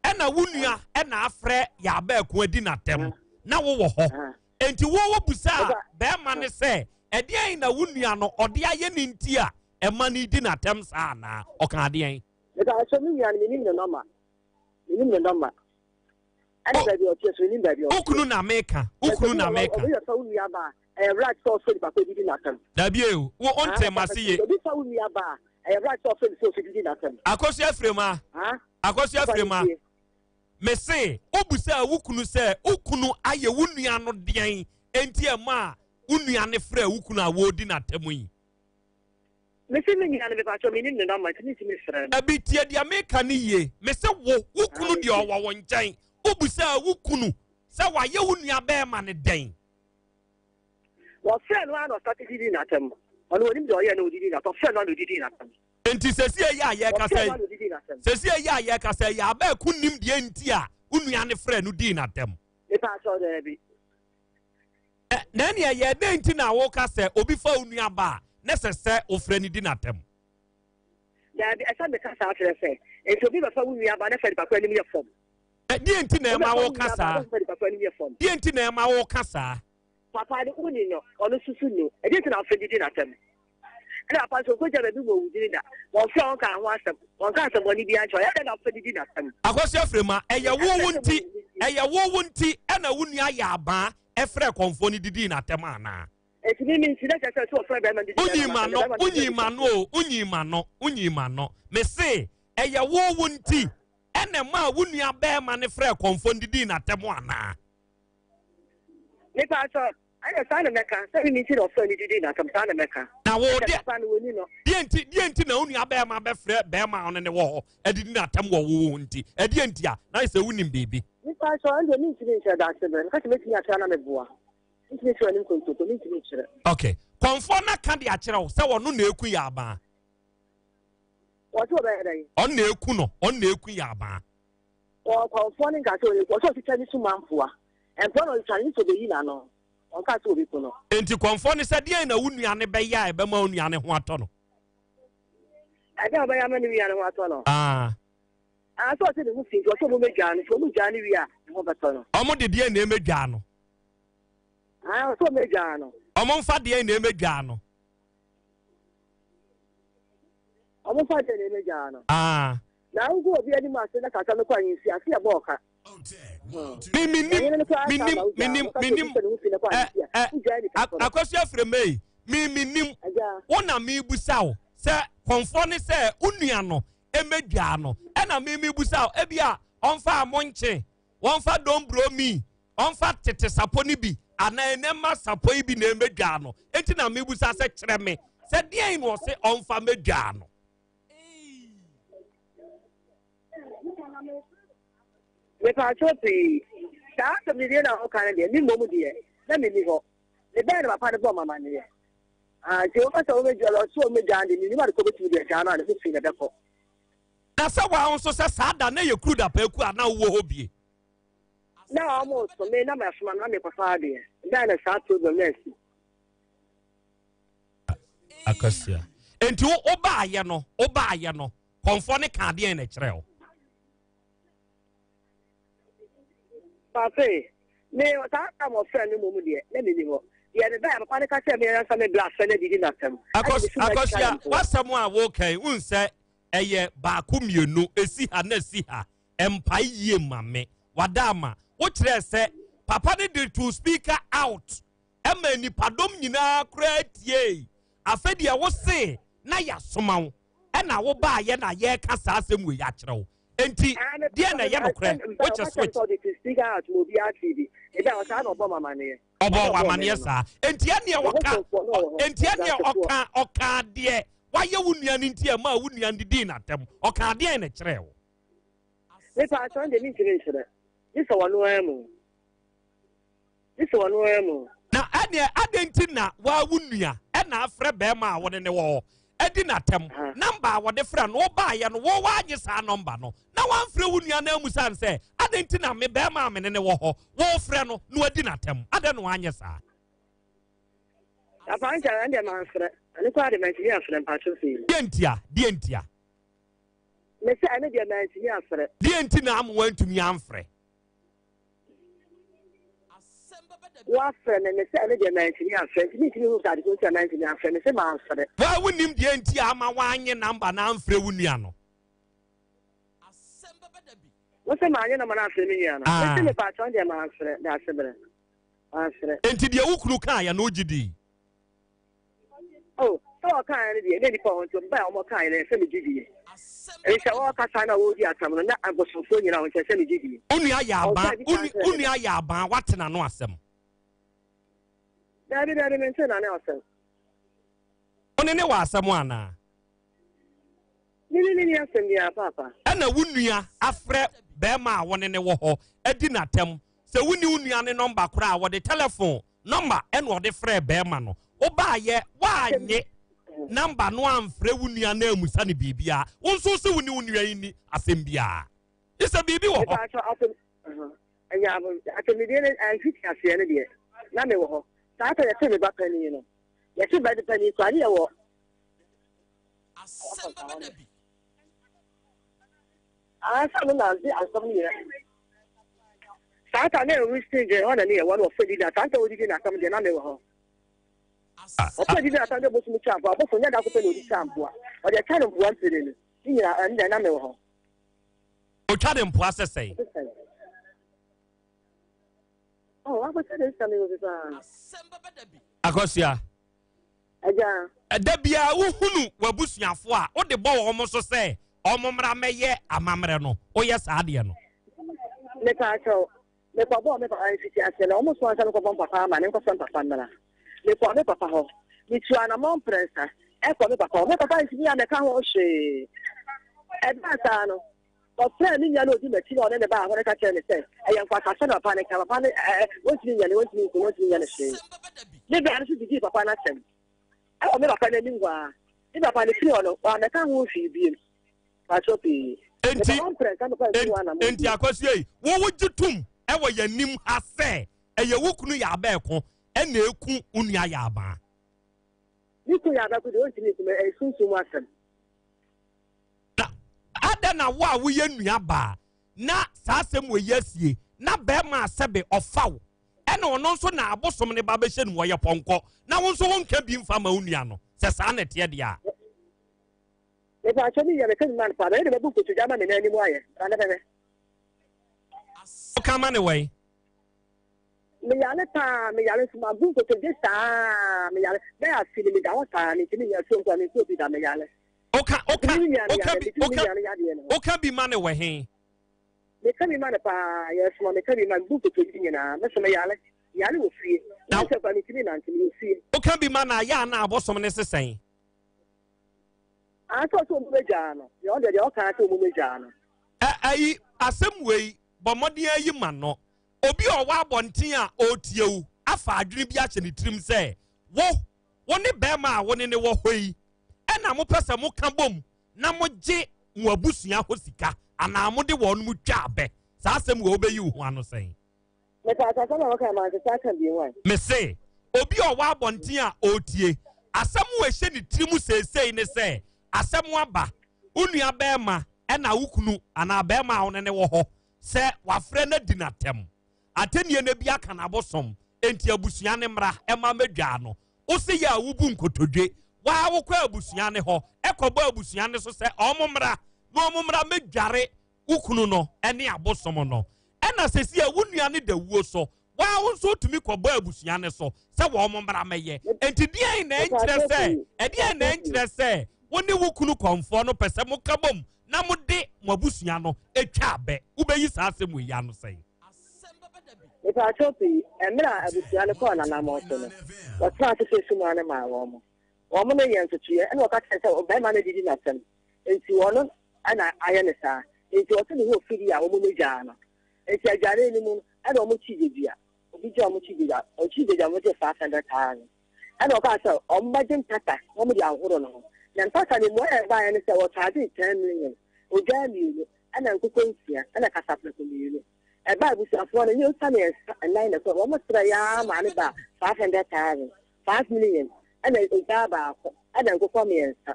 ɛna wo nua ɛna afrɛ yɛ abɛɛko adi n'atɛm na wowɔ hɔ, enti wo wobusaa bɛrima no sɛ ɛdeɛn na wo nua no ɔde ayɛ ne nti a ɛma no di n'atɛm saa anaa? Ɔka adeɛn? Mepaakyɛw, me nua no menim ne nɔma. Menim ne nɔma. Ɛne baabi a ɔteɛ so menim baabi a ɔteɛ. Wo kunu na meka. Wo kunu na meka. Obi yɛ fa wo nua ba a, ɛyɛ right sɛ ɔfrɛ nipa ko didi n'atɛm. Dabi e, wo nte m'ase ye. Obi fa wo nua ba a, ɛyɛ right sɛ ɔfrɛ ne fo so didi n'atɛm. Akosua Frema. Akosua Frema. Mese, wobusaa wo kunu sɛ wo kunu ayɛ wo nua no deɛn enti ɛmaa wo nua no frɛɛ wo kunu a wɔredi n'atɛm yi? Mese me nua no mepakyɛw mennim ne nɔma nti mentumi mfrɛ no. Dabi, tie deɛ meka no yie. Mese wo, wo kunu deɛ ɔwɔ wo nkyɛn. Wobusaa wo kunu sɛ wayɛ wo nua bɛɛma no dɛn? Wɔfrɛɛ no ara na ɔstate didii n'atɛm. Ɔno ɔnim deɛ ɔyɛɛ na ɔdidii n'atɛm. Ɔfrɛɛ no ara na ɔdidii n'atɛm. Enti sesie yi a yɛrekasa yi, sesie yi a yɛrekasa yi, Abeku nnim deɛ nti a wo nua no frɛɛ no dii n'atɛm. Mepaakyɛw, daabi. Ɛ, na ɛnneɛ ɛyɛ dɛn nti na woka sɛ obi fa wo nua ba a, na ɛsɛ sɛ wofrɛ no di n'atɛm? Daabi, ɛsɛ meka saa kyerɛ sɛ, enti obi bɛfa wo nua ba na ɛfa nipa ko anim yɛ fam. Ɛ, deɛ nti na ɛma woka saa? Deɛ nti na ɛma woka saa? Papa no, wonni no, ɔno nso so nni wo. Ɛdeɛn nti na wofrɛ no di n'atɛm? Ɛna papa nso ɔnkɔgya baabi ma ɔwudini da. Wɔmfrɛ wɔn nkaa ho asɛm. Wɔnka asɛmmɔne biara nkyerɛ. Ɔyɛ dɛn na ɔfa didi n'asɛm? Akosua Frema, ɛyɛ wo wo nti, ɛyɛ wo wo nti ɛna wo nua yɛ abaa ɛfrɛ kɔmfoɔ no didii n'atɛm anaa? Enti me me nti na kyerɛ sɛ sɛ ɔfrɛ bɛrima no didi Wonyi bɛrima ma n'atɛm, no, bɛrima no wonyi ma no o, wonyi ma no, wonyi ma no. Mese, ɛyɛ wo wo nti ɛna ɛmaa wo nua bɛrima no frɛɛ kɔmfoɔ no didii n'atɛm anaa? Mepa kyɛw, ɛyɛ saa na mɛka, sɛ me me nti na ɔfrɛ no didii n'atɛm, saa na mɛka. Na wo Ɛsɛ deɛ, papa no wɔni no. deɛ nti, deɛ nti na wo nua bɛrima bɛfrɛ bɛrima a ɔne ne wɔ hɔ adidi n'atɛm wɔ wo wo nti? Ɛdeɛ nti a? Na ayɛ sɛ wonim biribi. Mepa kyɛw, ɛndeɛ mentumi nkyerɛ daakye berɛ. Meka sɛ mɛtumi akyerɛ a na meboa. Mentumi nkyerɛ anim kontompo, mentumi nkyerɛ. Ok, kɔmfoɔ no aka de akyerɛ wo sɛ ɔno na eku yɛ abaa. Wɔse ɔbɛyɛ dɛn? Ɔno na eku no, ɔno na eku yɛ abaa. Wɔ kɔmfoɔ no nka sɛ ɔno eku, ɔsɛ ɔtwitwa ne suma mpoa. Mpoa na ɔtwitwa no, ne sɛ ɔbɛyi n'ano. Ɔnka sɛ ɔbɛku no. Enti kɔmfoɔ no sɛ deɛn na wo nua no bɛyɛ a ɛbɛma wo nua no ho atɔ no? Ɛdeɛn ɔbɛyɛ ama ne nua no ho atɔ no? Ah. Ah, sɛ ɔsɛ ne ho fi nti ɔsɛ ɔmo mɛdwaa no, nti ɔmo dwaa no wie a, ne ho bɛtɔ no. Ɔmo de deɛn na ɛmɛdwaa no? Ah, ɔsɛ ɔmo mɛdwaa no. Ɔmo nfa deɛn na ɛmɛdwaa no? Ɔmo nfa deɛn na ɛmɛdwaa no? Ah. Na agogo obi anim ase na kasa no kɔ ahemfie ase yɛ bɔɔ ka. Me me nim me nim me nim me nim ɛ ɛ akɔsi afiri mei me me nim wo na me busa wo sɛ kɔnfoɔ ne sɛ wo nua no ɛmɛdwaa no ɛna me me busa wo ebi a ɔnfa amonkye wɔnfa dombro mi ɔnfa tete sapɔ no bi anaa ɛnɛma sapɔ yi bi na ɛmɛdwaa no eti na me busa sɛ kyerɛ me sɛ deɛn na ɔse ɔnfa mɛdwaa no. Mepaakyɛw pii. Saa asɛm no deɛ na ɔka no deɛ, me mmom deɛ, na menni hɔ. Mebɛn na papa no bɔɔ me amanneɛ. Ah, nti wɔka sɛ wɔbɛdwa no, ɔse wɔbɛdwa no deɛ, mennim ade kɔ bɛtumi de agyaa no a ne ho fi na ɛbɛkɔ. Na sɛ waa nso sɛ saa da na yɛ kuru da pɛɛku a na wowɔ hɔ bie. Na wɔn so me na masoma no na mekɔfa adeɛ. Bɛn na saa problem no asi. Akasia. Enti wo wobaayɛ no wobaayɛ no kɔnfoɔ ne ka adeɛ na ɛkyerɛ wo. Pape, me saa tam ɔfrɛ no mmom deɛ na menni hɔ. Deɛ mebaeɛ papa no ka kyerɛ me ara sɛ me bra frɛ no adidi n'asɛm. Akosua, w'asɛm a woka yi, wohu sɛ ɛyɛ baako mmienu, ɛsi ha na ɛsi ha, ɛmpae yie ma me. Wada ama. Wokyerɛɛ sɛ papa no de to speaker out ɛma nnipadɔm nyinaa koraa tiei. Afei deɛ wo se na yɛasoma wo ɛna wo baayɛ na yɛreka saa asɛm wei akyerɛ wo. Enti deɛ na ɛyɛ nokorɛ? Which is which? Ɔbɔ wɔ amaneɛ saa. Enti ɛneɛ ɔka enti ɛneɛ ɔka ɔka deɛ wayɛ wo nua no nti ɛmaa wo nua no didii n'atɛm. Ɔka deɛn na ɛkyerɛɛ wo? Mepa kyɛw deɛ mentumi nkyerɛ. Gye sɛ wɔno ara mu. Gye sɛ ɔno ara mu. Na ɛneɛ adɛn nti na waa wo nua ɛna afrɛ bɛɛma a wone ne wɔ hɔ adi n'atɛm? Number a wɔde frɛ no wobaayɛ no wo woanye saa number no na wamfrɛ wo nua no amusa no sɛ adɛn nti na me bɛɛma a mene ne wɔ hɔ wofrɛ no na wadi n'atɛm? Adɛn na wanyɛ saa? Papa nkyɛ ɛndeɛ manfrɛ. Ɛno koraa de mantumi amfrɛ mpakyɛw sei no. Deɛ ntia? Deɛ ntia? Mese ɛno deɛ mantumi amfrɛ. Deɛ nti na ama wantumi amfrɛ? Woafrɛ me, mese ɛno deɛ mantumi amfrɛ, nti mentumi hu sɛ ade ko nti a mantumi amfrɛ, mese mamfrɛ. Woa wonim deɛ nti a ama woanye number no amfrɛ wo nua no? Wose manye number no amfrɛ me nua no, mese mepaakyɛw deɛ mamfrɛ, daasebrɛ, mamfrɛ. Nti deɛ wo kunu kaeɛ no wogye dii? Oh, sɛ wɔkaeɛ no deɛ, na nnipa wɔ hɔ nti ɔbaeɛ a wɔkaeɛ no, ɛsɛ sɛ megye die. Ɛfiri sɛ wɔrekasa na wɔredi asɛm no, na abosomfoɔ nyina hɔ nti ɛsɛ sɛ megye die. Wo nua yɛ abaa, wo nua yɛ abaa, woate n'ano asɛm? Daabi, daabi, mente n'ano asɛm. Wo ne ne wɔ asɛm anaa? Me ne no nni asɛm biara, Paapa. Ɛna wo nua afrɛ bɛrima a wo ne no wɔ hɔ adi no atɛm. Sɛ wonni wo nua no nɔmba koraa a, wɔde tɛlɛfon nɔmba ɛna ɔde frɛɛ bɛrima no. Wobaayɛ, woannye nɔmba no amfrɛ wo nua no ammusa no biribiara. Wo nso wose wo ne wo nua yi nni asɛm biara. Gye sɛ biribi wɔ hɔ. Mepatwɔ, asɛm, ɛnyɛ asɛmdidie no mfitiaseɛ no deɛ, na mewɔ hɔ. Saa ta yɛte me ba panin no, yɛte ba panin koraa ne yɛwɔ Asɛm bɛba da bi. Ansa no na ɔde asɛm no nyinaa. Saa ta na ɛwɔ stage hɔ na ne yɛ wɔ na ɔfɛ di na saa ta odidi na asɛm deɛ na mewɔ hɔ. Ɔpɛ didi na sande bosom twa mpoa. Ɔbɔfo nyɛ da ko pɛ na odi twa mpoa. Ɔde ɛtwa no mpoa mpire no. Ne nyinaa ɛno deɛ na mewɔ hɔ. Otwa ne mpoa sɛ sɛn? Oh, akɔsua de nsa mi wɔ bi paa. Akɔsua. Agya. Ɛda biara wohunu w'abusuafo a wode bɔ wɔn so sɛ wɔn mmra mmɛyɛ amammerɛ no, woyɛ saa adeɛ no. Mepa akyɛw, mekɔbɔɔ me papa mfitiaseɛ no, wɔn so ansa mekɔbɔ me papa ama ne nkɔsɛ me papa mmra. Mekɔɔ me papa hɔ, metu anamɔn mprɛnsa ɛkɔ me papa hɔ. Me papa ntumi ammɛka ho hwee. Ɛbaa saa no, Ɔfrɛɛ ne nua no a odi n'akyi na ɔne no baa hɔ no ka kyerɛɛ no sɛ, Ɛyɛ nkwaseasɛm na papa no ka. Papa no, ɛ, wontumi nyɛ no, wontumi nku no, wontumi nyɛ no hwee. Ne bra no nso didii papa no atɛm wɔ me papa no anim hɔ ara. Me papa no fii hɔ no, wammɛka ho hwee bio. Patrɔ pii. Enti, Mepɛ hɔ mprɛnsa mekɔ nsi ho anammɔn enti bio. Akosua yi, wo wogye tom wɔ yɛn anim ha sɛ ɛyɛ wo kunu Yaabɛɛko na eku wo nua Yaabaa? Me kunu Yaabɛɛko deɛ, ontumi nku me, ɛyɛ sunsum mu asɛm. Na adɛn na wo a woyɛ nuabaa na saa asɛm wɔ yi asie na bɛrima a sɛbe ɔfa wo ɛna ɔno nso na abosom ne ba bɛhyɛ no mu ɔyɛ pɔnkɔ na wo nso wonka bi mfa ma wo nua no sɛ saa na ɛteɛ deɛ a. Mepaakyɛ me nua meka bi ma no paa bɛyɛ de bɛbu nkotodwe ama me nan anim ayɛ bra na bɛhwɛ. Woka ma ne wɛn? Meyare paa, meyare nso mabu nkotodwe saa, meyare bɛyɛ afe ni meda hɔ saa, mentumi nyɛ asuo nko a mensuo bi da, meyare. Oka oka oka bi oka oka bi ma ne wɔ he? Meka bi ma no paa, yɛsoma meka bi ma no, bu nkotodwe nyinaa, me so meyare, meyare wɔ fie, na sɛ kwa mentumi nante, mewɔ fie. Oka bi ma no a, yɛ a na abosom ne sesɛn? Ah, sɛ ɔsɛ ɔmu bɛgyaa no, deɛ ɔno deɛ ɔka sɛ ɔmu bɛgyaa no. Ɛ ayi asɛm wei bɔ mmɔden ayi ma no. Obi a ɔwɔ abɔnten a ɔretie wo afa adwene bi ahyɛ ne tirim sɛ wo, wo ne barima a wo ne no wɔ hɔ yi na mopɛ sɛ moka bom na mogye mo abusua hɔ sika anaa mode wɔn twa abɛ. Saa asɛm wei wobɛyi wo ho ano sɛn? Mepɛ asɛm a wɔka mansesa aka bio wan. Mese, obi a ɔwɔ abɔnten a ɔretie, asɛm a ɛhyɛ ne tirim seesei ne sɛ, asɛm aba, wo nua barima na wo kunu anaa barima a wo ne no wɔ hɔ sɛ wafrɛ no adi no atɛm. Atɛnnie no bi aka n'abosom, enti abusua no mmra mma mmɛdwaa no. Wo se yɛ a wobu nkotodwe, wo ara wokɔ abusua no hɔ kɔbɔ abusua no so sɛ wɔn mmra na wɔn mmra mmɛdware wo kunu no ne abosom no. Ɛna sɛsi a wo nua no da wuo so, wo ara wo nso wotumi kɔbɔ abusua no so sɛ wɔn mmra mmɛyɛ. Enti deɛn na ɛnkyerɛ sɛ, ɛdeɛn na ɛnkyerɛ sɛ wo ne wo kunu kɔmfoɔ no pɛ sɛ moka bom na mode mo abusua no twa abɛ? Wobɛyi saa asɛm wei ano sɛn? Mepaakyɛw pii, mmerɛ a abusua no kɔɔ n'anammɔn so no, wɔtenaa ase sɛ sum ano maa wɔn. Wɔn no yɛɛ ntotoeɛ, ɛna wɔka kyerɛɛ no sɛ ɔbarima no adidi n'asɛm, enti ɔno na ayɛ no saa. Enti ɔte ne ho wɔ fidie a wɔn gyaa no. Enti adwareɛ no mu no, ɛna wɔn kyi gyedua. Obi gyaa wɔn kyi gyedua, ɔkyi gyedua wɔn gye 500,000. Ɛna ɔkaa sɛ wɔn bɛgye mpata na wɔn de ahoro ne ho. Na mpata no mmuaeɛ a ɛbaeɛ ne sɛ wɔkyagyee 10 million, odwan mmienu, ɛna nkokɔ nsia, ɛna kasaprɛko mmienu. Ɛbaa abusuafoɔ no nyɛ nsa mmiɛnsa nnan na ɛkɔɛ, wɔn srɛeɛ ara maa no baa 500,000, 5 million, ɛna odwan baako, ɛna nkokɔ mmiɛnsa.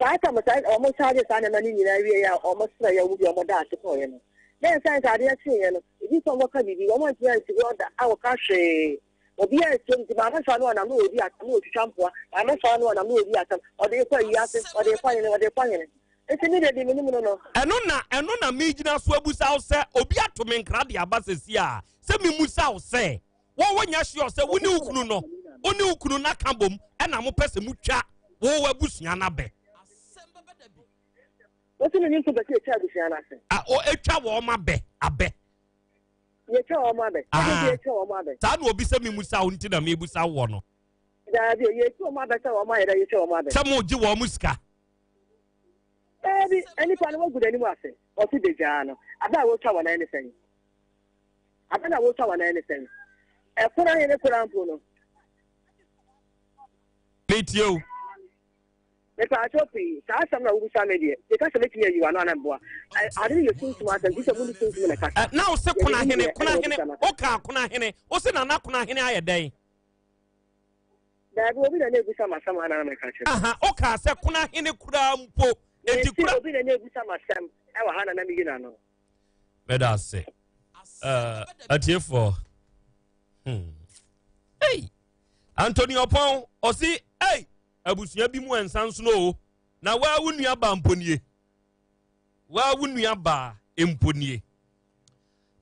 Saa tam saa wɔn charge saa nneɛma no nyinaa wie a wɔn srɛ yɛ wɔn bi a wɔn da ase kɔɔyɛ no. Na ɛsan sɛ adeɛ kyeeɛ no, ebi sɛ wɔn ka biribi, wɔn antumi ansi hɔ da a wɔka hwee. Obiara antie nti maame fa no ɔnam na ɔredi asɛm na ɔtwitwa mpoa. Maame fa no ɔnam na ɔredi asɛm, ɔde rekɔ ayi ase, ɔde rekɔ hene, ɔde rekɔ hene. Nti me deɛ deɛ menim no no. Ɛno na ɛno na megyina so abusa wo sɛ obi ato me nkra de aba sɛsi a sɛ memusa wo sɛ Wo wonya sure sɛ wo ne wo kunu no wo ne wo kunu no aka bom ɛna mopɛ sɛ motwa wo w'abusua no abɛ. Wosi ne ne nso pɛ sɛ yɛtwa abusua no ase. A o etwa wɔn abɛ abɛ. Yɛtwa wɔn abɛ. Ah. Ɛsɛ yɛtwa wɔn abɛ. Saa na obi sɛ memusa wo nti na mebusa woɔ no. Daabi yɛtwa wɔn abɛ sɛ wɔn ayɛ dɛ yɛtwa wɔn abɛ. Sɛ mo gye wɔn sika. Daabi nipa no wagu n'anim ase ɔsi begyaa no abɛ a wotwa wɔn ne sɛn. Abɛ na wotwa wɔn nan ne sɛn? Ɛkoro ahene koraa mpo no. Metie o. Mepaakyɛw pii, saa asɛm na wobisa me deɛ, meka sɛ mɛtumi ayi w'ano anaa mboa. Ade no yɛ sunsum asɛm, gye sɛ mode sunsum na ɛkasa. Na wo se konahene, konahene, wokaa konahene, wo se nana konahene ayɛ dɛn? Daabi, obi na na ebisa m'asɛm ha na na meka kyerɛ. Aha, wokaa sɛ konahene koraa mpo. Enti kora. Obi na na ebisa m'asɛm ɛwɔ ha na na meyi n'ano. Meda ase. Uh, atiefoɔ. Hmm. Hey. Anthony Ɔpɔn ɔse ei abusua bi mu ɛnsa nsono o na waa wo nua baa mpo nie waa wo nua baa mpo nie.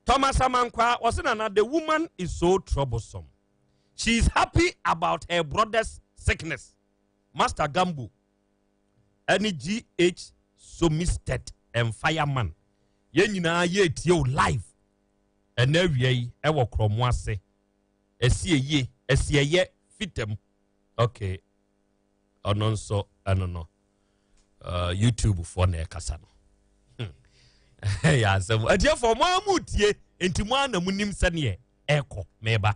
Thomas Amankwaa ɔse nana the woman is so troublesome she is happy about her brother's sickness. Master Gambo ɛne GH Somisted and Fireman yɛn nyinaa yɛretie o live ɛnɛ awia yi ɛwɔ korɔmo ase ɛsi ɛyie ɛsi ɛyɛ fitam okay ɔno nso ɛno no uh, youtube foɔ na ɛkasa no hmm. yɛ asɛm atiefoɔ mo a mo tie nti mo a na mo nim sɛneɛ ɛkɔ meba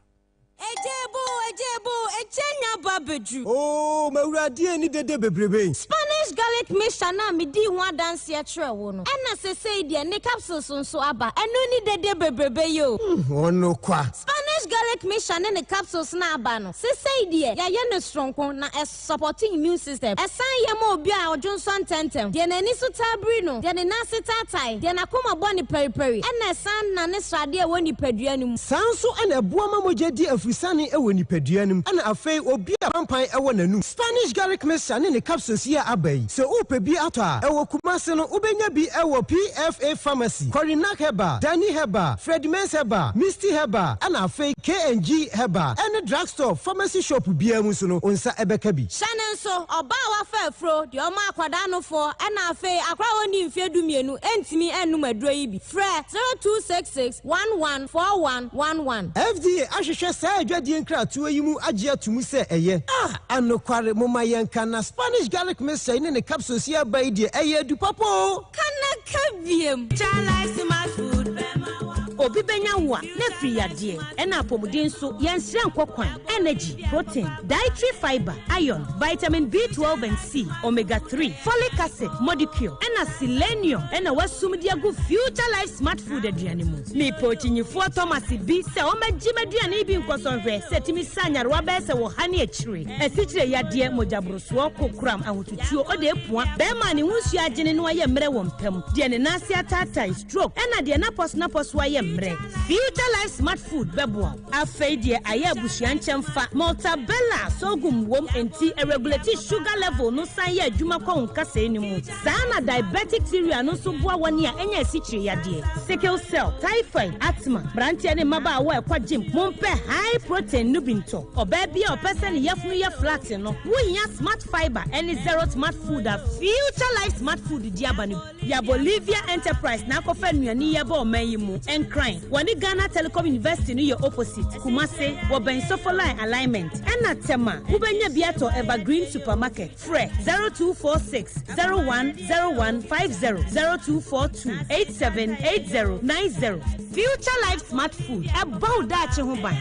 Ejebo, ejebo, ekyɛ nya ba abɛduru. Oo, m'Awurade ani dede bebrebe. Spanish garlic mixture no a medii ho adanseɛ kyerɛɛ wo no, ɛna sesei deɛ ne capsules nso aba. Ɛno ne dede bebrebe yi o. Ɔno kwa. Spanish garlic mixture ne ne capsules no a aba no, sesei deɛ yɛayɛ no soronko na Supporte immune system. Ɛsan yɛ ma obi a ɔdwonsɔ ntɛmntɛm, deɛ n'ani so taa biri no, deɛ ne nan ase taatae, deɛ n'akoma bɔ no paripari, ɛna ɛsan nane sradeɛ a ɛwɔ nipadua no mu. Saa nso na ɛboa ma mogya di afurusane wɔ nipadua no mu, ɛna afei obi a pampan wɔ n'anum. Spanish garlic mixture ne ne capsules yi a aba yi, sɛ worepɛ bi atɔ a, ɛwɔ Kumasi no, wobɛnya bi wɔ PFA Pharmacy, Korinak Herbal, Dani Herbal, Fredimens Herbal, Misty Herbal, ɛna afei K&G Herbal, ɛne drugstore, pharmacy shop biara mu nso no, wo nsa bɛka bi. Hyɛ no nso, ɔbaa a wafa afuro, deɛ ɔma akwadaa nofoɔ, ɛna afei akwadaa a ɔnnii mfeɛ dumienu ntumi nnom aduro yi bi. Frɛ 0266 11 41 11. FDA ahwehwɛ saa adwadie nkratoɔ yi mu agye ato mu sɛ ɛyɛ. Ah! Anokware, momma yɛnka na Spanish garlic mixture yi ne ne capsules yi aba yi deɛ, ɛyɛ adu papa oo! Ka na ka biem. Chalice smart food bɛma wa. Obi bɛnya wo a, na afiri yadeɛ, ɛna apɔmuden nso, yɛnsrɛ nkɔ kwan, energy, protein, dietary fibre, iron, vitamin B12 and C, omega 3, folic acid, modicure, ɛna selenium ɛna wasum de agu Future Life Smart Food aduane mu. Mepɛ okyinyifoɔ Thomas bi sɛ ɔmmɛgye m'aduane yi bi nkɔsɔ nhwɛ sɛ ɛtumi sa nyarewa bɛyɛ sɛ ɔha ne akyire, asikyire yadeɛ, mogyaborosoɔ, kokoram, ahotutuo, ɔde apua, bɛrima a ne ho nsuo agyene na wayɛ mmerɛ wɔ mpa mu, deɛ ne nan ase ataatae, stroke, ɛna deɛ n'apɔsonapɔso ayɛ mmerɛ. Future Life Smart Food bɛboa wo. Afei deɛ ayɛ abusua nkyɛmfa, Maltabella sorghum wom enti ɛregulate sugar level no san yɛ adwuma kɔ wo nkasɛɛ no mu. Saa na diabetic cereal no nso boa wɔn a anya asikyire yadeɛ, sickle cell, typhoid, asthma, mmeranteɛ ne mmabaawa a ɛkɔ gym, mompɛ high protein no bi ntɔ. Ɔbaa bi a ɔpɛ sɛ ne yafunu yɛ flat no, wohia Smart Fibre ne Zero Smart Food a Future Life Smart Food de aba no bi. Ya Bolivia Enterprise na akɔfa nnuane yi aba ɔman yi mu. Nkran, wɔne Ghana Telecom University no yɛ opposite. Kumase, wɔbɛn Sofoline Alignment. Ɛna Tema, wobɛnya bi atɔ Evergreen Supermarket. Frɛ 0246 01 01 50, 0242 87 80 90. Future Life Smart Food, ɛbɔ wo daakye ho ban.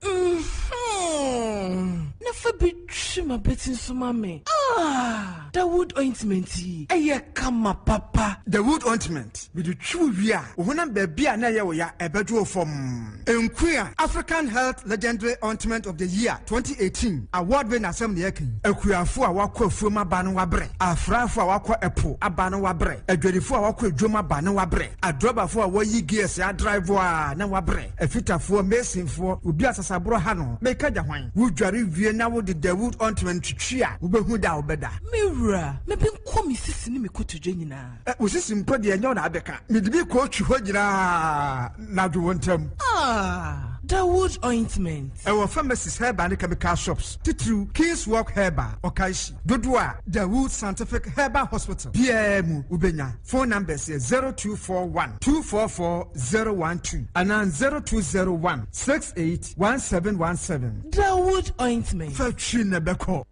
Mm-hmm. Na fa bi twi m'abati nso ma me. Ah! Dawood ointment yi, ɛyɛ kama papa. Dawood ointment, mede twi wo wie a, wo honam baabi a na ɛyɛ wo ya, ɛbɛdwo wo fɔmm. Nkuya African Health Legendary Ointment of the Year 2018 award winner asɛm na yɛreka yi. Akuafo a wɔakɔ afuom aba no wɔabrɛ, afrafo a wɔakɔ ɛpo aba no wɔabrɛ, adwadifo a wɔakɔ adwam aba no wɔabrɛ, adrɔbafo a wɔayi gears adrive a na wɔabrɛ, afitafoɔ, masonfoɔ, obi a sasaborɔ ha no, meka gya hwan? Wodware wie na wode Dawood ointment twitwi a, wobɛhu da a wobɛda. Me wura, mɛbenko me sisi ne me kotodwe nyinaa. Ɛ, wo sisi mpo deɛ ɛnyɛ wo na abɛka. Mede bi kɔɔtwi hɔ nyinaa na adwo wo ntɛm. Ah, Dawood ointment. Ɛwɔ pharmacies, herbal ne chemical shops, titiriw King's Walk Herbal, Okaishie. Dodoɔ a Dawood Scientific Herbal Hospital biara mu wobɛnya. Phone numbers yɛ 0241 244 012 anaa 0201 68 1717. Dawood ointment. Fa twi na ɛbɛkɔ.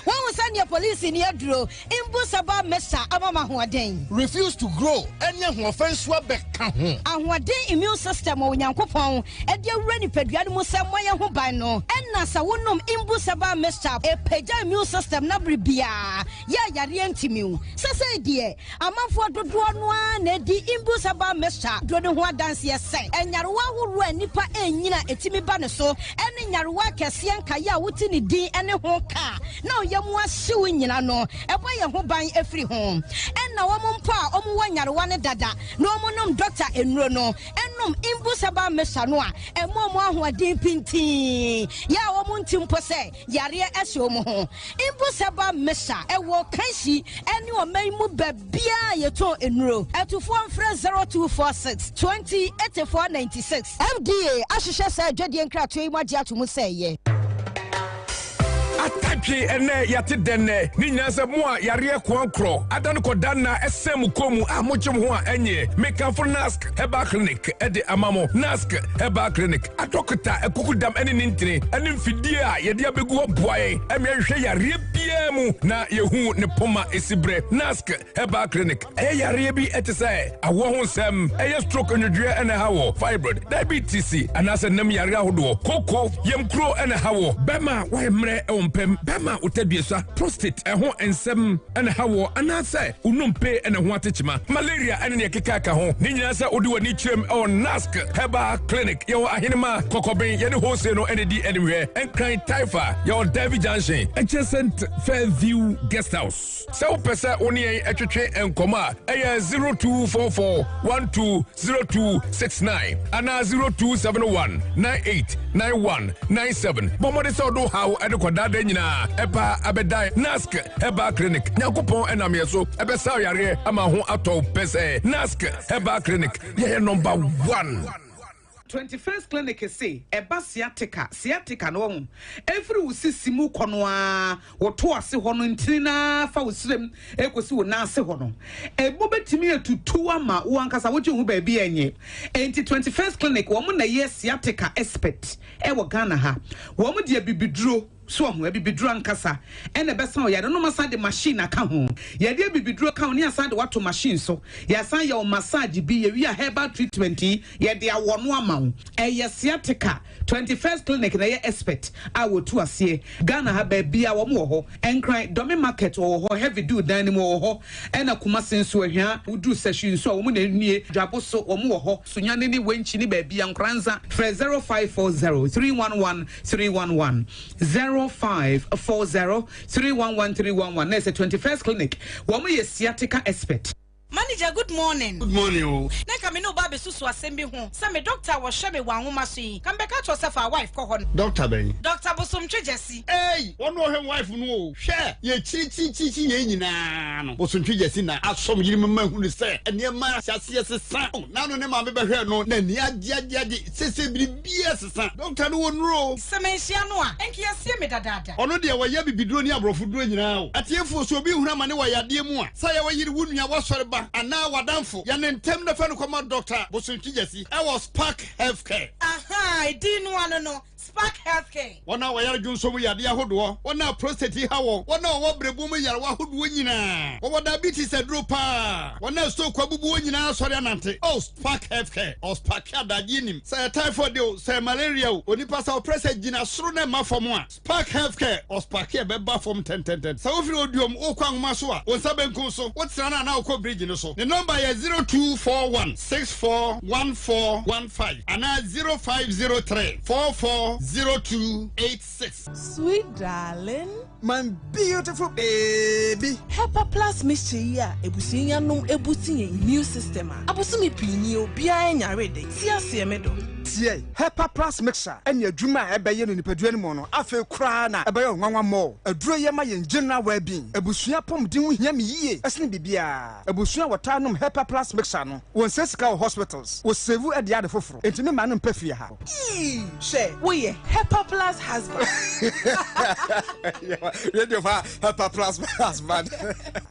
Woahu sɛdeɛ polisini aduro mbu saba mixture ama me ahoɔden? Refuse to grow ɛne ahoɔfɛ nso abɛka ho. Ahoɔden immune system a Onyankopɔn de awura nipadua no mu sɛ mmɔ yɛn ho ban no, ɛna sɛ wonom Imbu Herbal Mixture a, ɛpagya immune system no bere biara yɛ a yareɛ ntumi wo. Sesei deɛ, amanfoɔ dodoɔ no ara na ɛdi Imbu Herbal Mixture duro no ho adanseɛ sɛ nyarewa ahoroɔ a nnipa ɛnyini a ɛtumi ba ne so ne nyarewa akɛseɛ nkaeɛ a wote ne din ne ho ka a na ɔyɛ mu ahyɛ. ɛhye wo nyina no, ɛbɔ yɛn ho ban firi ho. Ɛna wɔn mpo a wɔn wɔ nyarewa no dada na wɔn nom dɔkta nnuro no, nom Imbus herbal mixture no a, ɛma wɔn ahoɔden pintinn, yɛ a wɔn nte mpo sɛ yareɛ hyɛ wɔn ho. Imbus herbal mixture, ɛwɔ Kanshi ne ɔman yi mu baabiara a yɛtɔn nnuro. Atufoɔ mfrɛ 0246 20 84 96. FDA ahwehwɛ saa adwadie nkratoɔ yi mu agye ato mu sɛ ɛyɛ. Atadwe ɛnɛ yɛate dɛn nɛ ne nyinaa sɛ mo a yareɛ koankorɔ ada no kɔda nna ɛsɛn mo kɔn mu a mogye mo ho a ɛnyeɛ mekamfo Nask Herbal Clinic ɛde ama mo. Nask Herbal Clinic adɔkota akukudam ɛne ne ntini ɛne mfidie a yɛde abɛgu hɔ boa yɛn ɛma yɛhwehwɛ yareɛ biara mu na yɛhu ne poma ɛsi berɛ. Nask Herbal Clinic ɛyɛ yareɛ bi ɛte sɛ awoɔ ho nsɛm, ɛyɛ stroke nnwodwoeɛ ɛna ɛha wɔ, fibroid, diabetes anaasɛ nam yareɛ ahodoɔ, koko, yamkuro ɛna ɛha wɔ, bɛrima a wayɛ mmerɛ ɛwɔ mpam, bɛrima a wotadua prostate ɛho nsɛm ɛna ɛha wɔ, anaasɛ wo nnompe ɛna ɛho atekyema, malaria ɛne nea ɛkeka ka ho. Ne nyinaa sɛ wode w'ani kyerɛm ɛwɔ Nask Herbal Clinic. Yɛwɔ Ahenema, Kɔkɔben, yɛne Hose no ɛna ɛdi animhwɛ, Nkran, Taifa, yɛwɔ Derby Junction, adjacent Fairview Guest House. Sɛ wopɛ sɛ wo ne yɛn twetwe nkɔmmɔ a, ɛyɛ 0244 120269 anaa 0271 989197. Bɔ mmɔden sɛ wode wo haw de kɔ daa nyinaa ɛba abɛdan Nask Herbal Clinic. Nyankopɔn nam yɛn so ɛbɛsa wo yareɛ ama ho atɔ wo pɛsɛɛ. Nask Herbal Clinic, yɛyɛ number one. 21st Clinic se ɛba sciatica, sciatica no wahu, ɛfiri wo sisi mu kɔ no ara, wo to ase hɔ no ntini no ara fa wo srem ɛkɔsi wo nan ase hɔ no, ɛmu bɛtumi atutu ama wo ankasa wogye wo ho baabi a ɛnyɛ. Enti 21st Clinic wɔn na ɛyɛ sciatica expert ɛwɔ Ghana ha. Wɔn de abibiduro. So wahu? Abibiduro ankasa na ɛbɛsa wo yare no. Wɔasan de machine aka ho. Yɛde abibiduro ka ho na yɛasan de wo ato machine so. Yɛasan yɛ wo massage bi. Yɛwie a herbal treatment yi, yɛde awɔ no ama wo. Ɛyɛ sciatica. 21st Clinic na ɛyɛ expert a wɔtu aseɛ. Ghana ha baabiara wɔn wɔ hɔ. Nkran, Dome Market wɔwɔ hɔ, Heavy Dew dan no mu wɔwɔ hɔ. Ɛna Kumasi nso, Ahwia, woduru Sahwi nso a wɔn na ɛnie. Dwabo so wɔn wɔ hɔ. Sunyani ne Wenchi ne baabiara, Nkoranza, frɛ 0540 311 311 0540 311 311 na ɛsɛ 21st clinic wɔn yɛ sciatica expert. Manager good morning. Good morning o. Na nka me ne wo ba abɛsusu asɛm bi ho sɛ me doctor a wɔhwɛ me wɔ anwoma so yi nka mebɛka akyerɛ wo sɛ fa wife kɔ hɔ no. Doctor bɛn? Doctor Bosomtwe Gyasi. Eei! Wɔn na ɔhwɛ me wife no o. Hwɛ! Yɛkyirikyirikyirikyi yɛn nyinaa no Bosomtwe Gyasi na asɔ me yere mu ma hunu sɛ nneɛma ahyɛ aseɛ sesa. N'ano ne maame bɛhwɛɛ no na ani agye agye agye. Seesei biribiara sesa. Dɔkta no wɔ nnuro o. Sɛ manhyia no a, anka yɛasie me dadaada. Ɔno deɛ wɔyɛ abibiduro ne aborɔfo duro nyinaa o. Atiefoɔ, sɛ obi hunu amane wɔ yadeɛ mu a, sɛ ɛyɛ wo yere, wo nua, w'asɔre ba, anaa w'adamfo, yɛ no ntɛm na fa no kɔma Dɔkta Bosontwi Gyasi wɔ Spark Healthcare. Ahaa, edin no ano no, Spark Healthcare. Wɔn a wɔyare dwonsɔ mu yadeɛ ahodoɔ, wɔn a prostate ha wɔn, wɔn a wɔwɔ berɛboɔ mu nyarewa ahodoɔ nyinaa, wɔwɔ diabetes aduro paa, wɔn a stroke abubu wɔn nyinaa asɔre anante. Oh, Spark Healthcare, ɔsparke adagyeɛ nim. Sɛ ɛyɛ typhoid o, sɛ ɛyɛ malaria o, onipa sɛ ɔprɛ sɛ gyina soro na ɛmma fam a, Spark Healthcare, ɔsparke ɛbɛba fam ntɛntɛntɛn. Sɛ wofiri Oduom wokɔ Anwoma so a, wo nsa benkum so, wotena no anaa wokɔ bridge no so. Ne nɔmba yɛ 0241 641415 anaa 0503 440286. Sweet darling. My beautiful baby. Hepa plus mixture yi a ebusua yi anom ebuti yɛn immune system a, abosome pii nie obiara nyare de, te aseɛ me dɔ. Tie! Hepa plus mixture ne adwuma a ɛbɛyɛ no nipadua no mu no afei koraa na ɛbɛyɛ wo nwanwa more. Aduro yi ma yɛn general well being. Abusua apɔmuden ho hia me yie sene biribiara. Abusua a wɔtaa nom Hepa plus mixture no, wɔnsɛe sika wɔ hospitals, wɔsave de ade foforo. Enti me mma no mpɛ fie ha. Eii hwɛ woyɛ Hepa plus husband. Radio fa Hepa plus husband.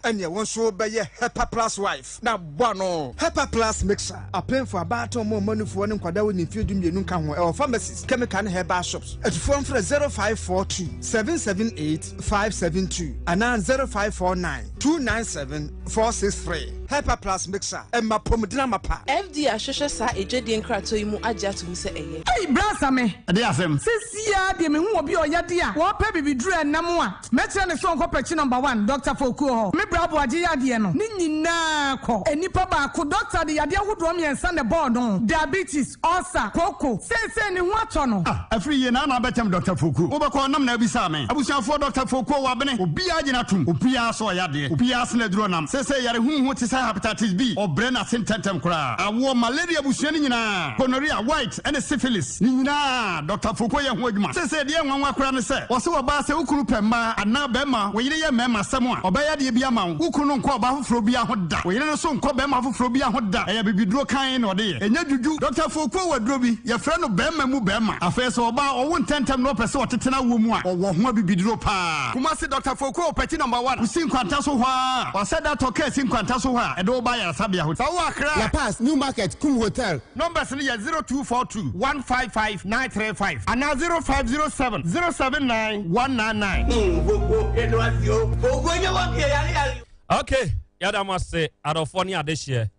Ɛneɛ wo nso wobɛyɛ Hepa plus wife na bɔ ano. Hepa plus mixer, apemfo, abaatan, ɔmo a ɔma nufoɔ ne nkwadaa a wɔnni mfeɛ 12 nka ho, ɛwɔ pharmacies, chemical ne herbal shops. Atufoɔ mfrɛ 0542 778 572 anaa 0549 297 463. Hepa plus mixer, ɛma apɔmuden amapa. FDA ahwehwɛ saa adwadie nkratoɔ yi mu agye ato mu sɛ ɛyɛ. Ei bra Same. Ɛdeɛ asɛm? Sesie ara deɛ mehu obi a ɔyɛ de a ɔɔpɛ bibiduro ɛnam a mɛkyerɛ no sɛ ɔnkɔ pɛkyi number one Doctor Fokuo hɔ. Me bra Aboagye yadeɛ no ne nyinaa kɔ. Nnipa baako doctor de yadeɛ ahodoɔ miɛnsa na ɛbɔɔ no, diabetes, ulcer, Kooko, seesei ne ho atɔ no. Ah, afiri yie na na abɛtɛm Dɔkta Fokuo. Wobɛkɔ nam na abisaa me. Abusuafoɔ Dɔkta Fokuo wabene. Obiara gyina tom. Obiara sɛ ɔyɛ adeɛ. Obiara sene aduro nam. Seesei yare huhu te sɛ hepatitis B, ɔbrɛ n'ase ntɛntɛm koraa. Awoɔ, malaria abusua no nyinaa, gonorrhea, white, ne syphilis, ne nyinaa Dɔkta Fokuo yɛ ho adwuma. Seesei deɛ ɛnwanwa koraa ne sɛ, wɔse ɔbaa sɛ wo kunu pɛ mmaa anaa barima, wo yere yɛ mmarima asɛm a, ɔbɛyɛ adeɛ bi ama wo. Wo kunu no nkɔ ɔbaa foforɔ biara ho da. Wo yere no nso nkɔ barima foforɔ biara ho da. Ɛyɛ abibiduro kann na ɔde yɛ. Ɛnyɛ dwudwu. Dɔkta Fokuo wɔ aduro bi, yɛfrɛ no barima mu barima. Afei sɛ ɔbaa ɔwo ntɛntɛm na ɔpɛ sɛ ɔtete n'awoɔ mu a, ɔwɔ ho abibiduro paa. Kumasi Dɔkta Fokuo wɔ Pɛkyi Number One, Kusi Nkwanta so hɔ ara. Wasɛ da tɔ kaa si Nkwanta so hɔ a, ɛde wo ba ayaresabea hɔ. Sɛ wowɔ Accra a. La Paz, New Market, Kum Hotel. Numbers no yɛ 0242 155 935 anaa 0507 079 199. Ok, yɛda mo ase adɔfoɔ ne adehyeɛ.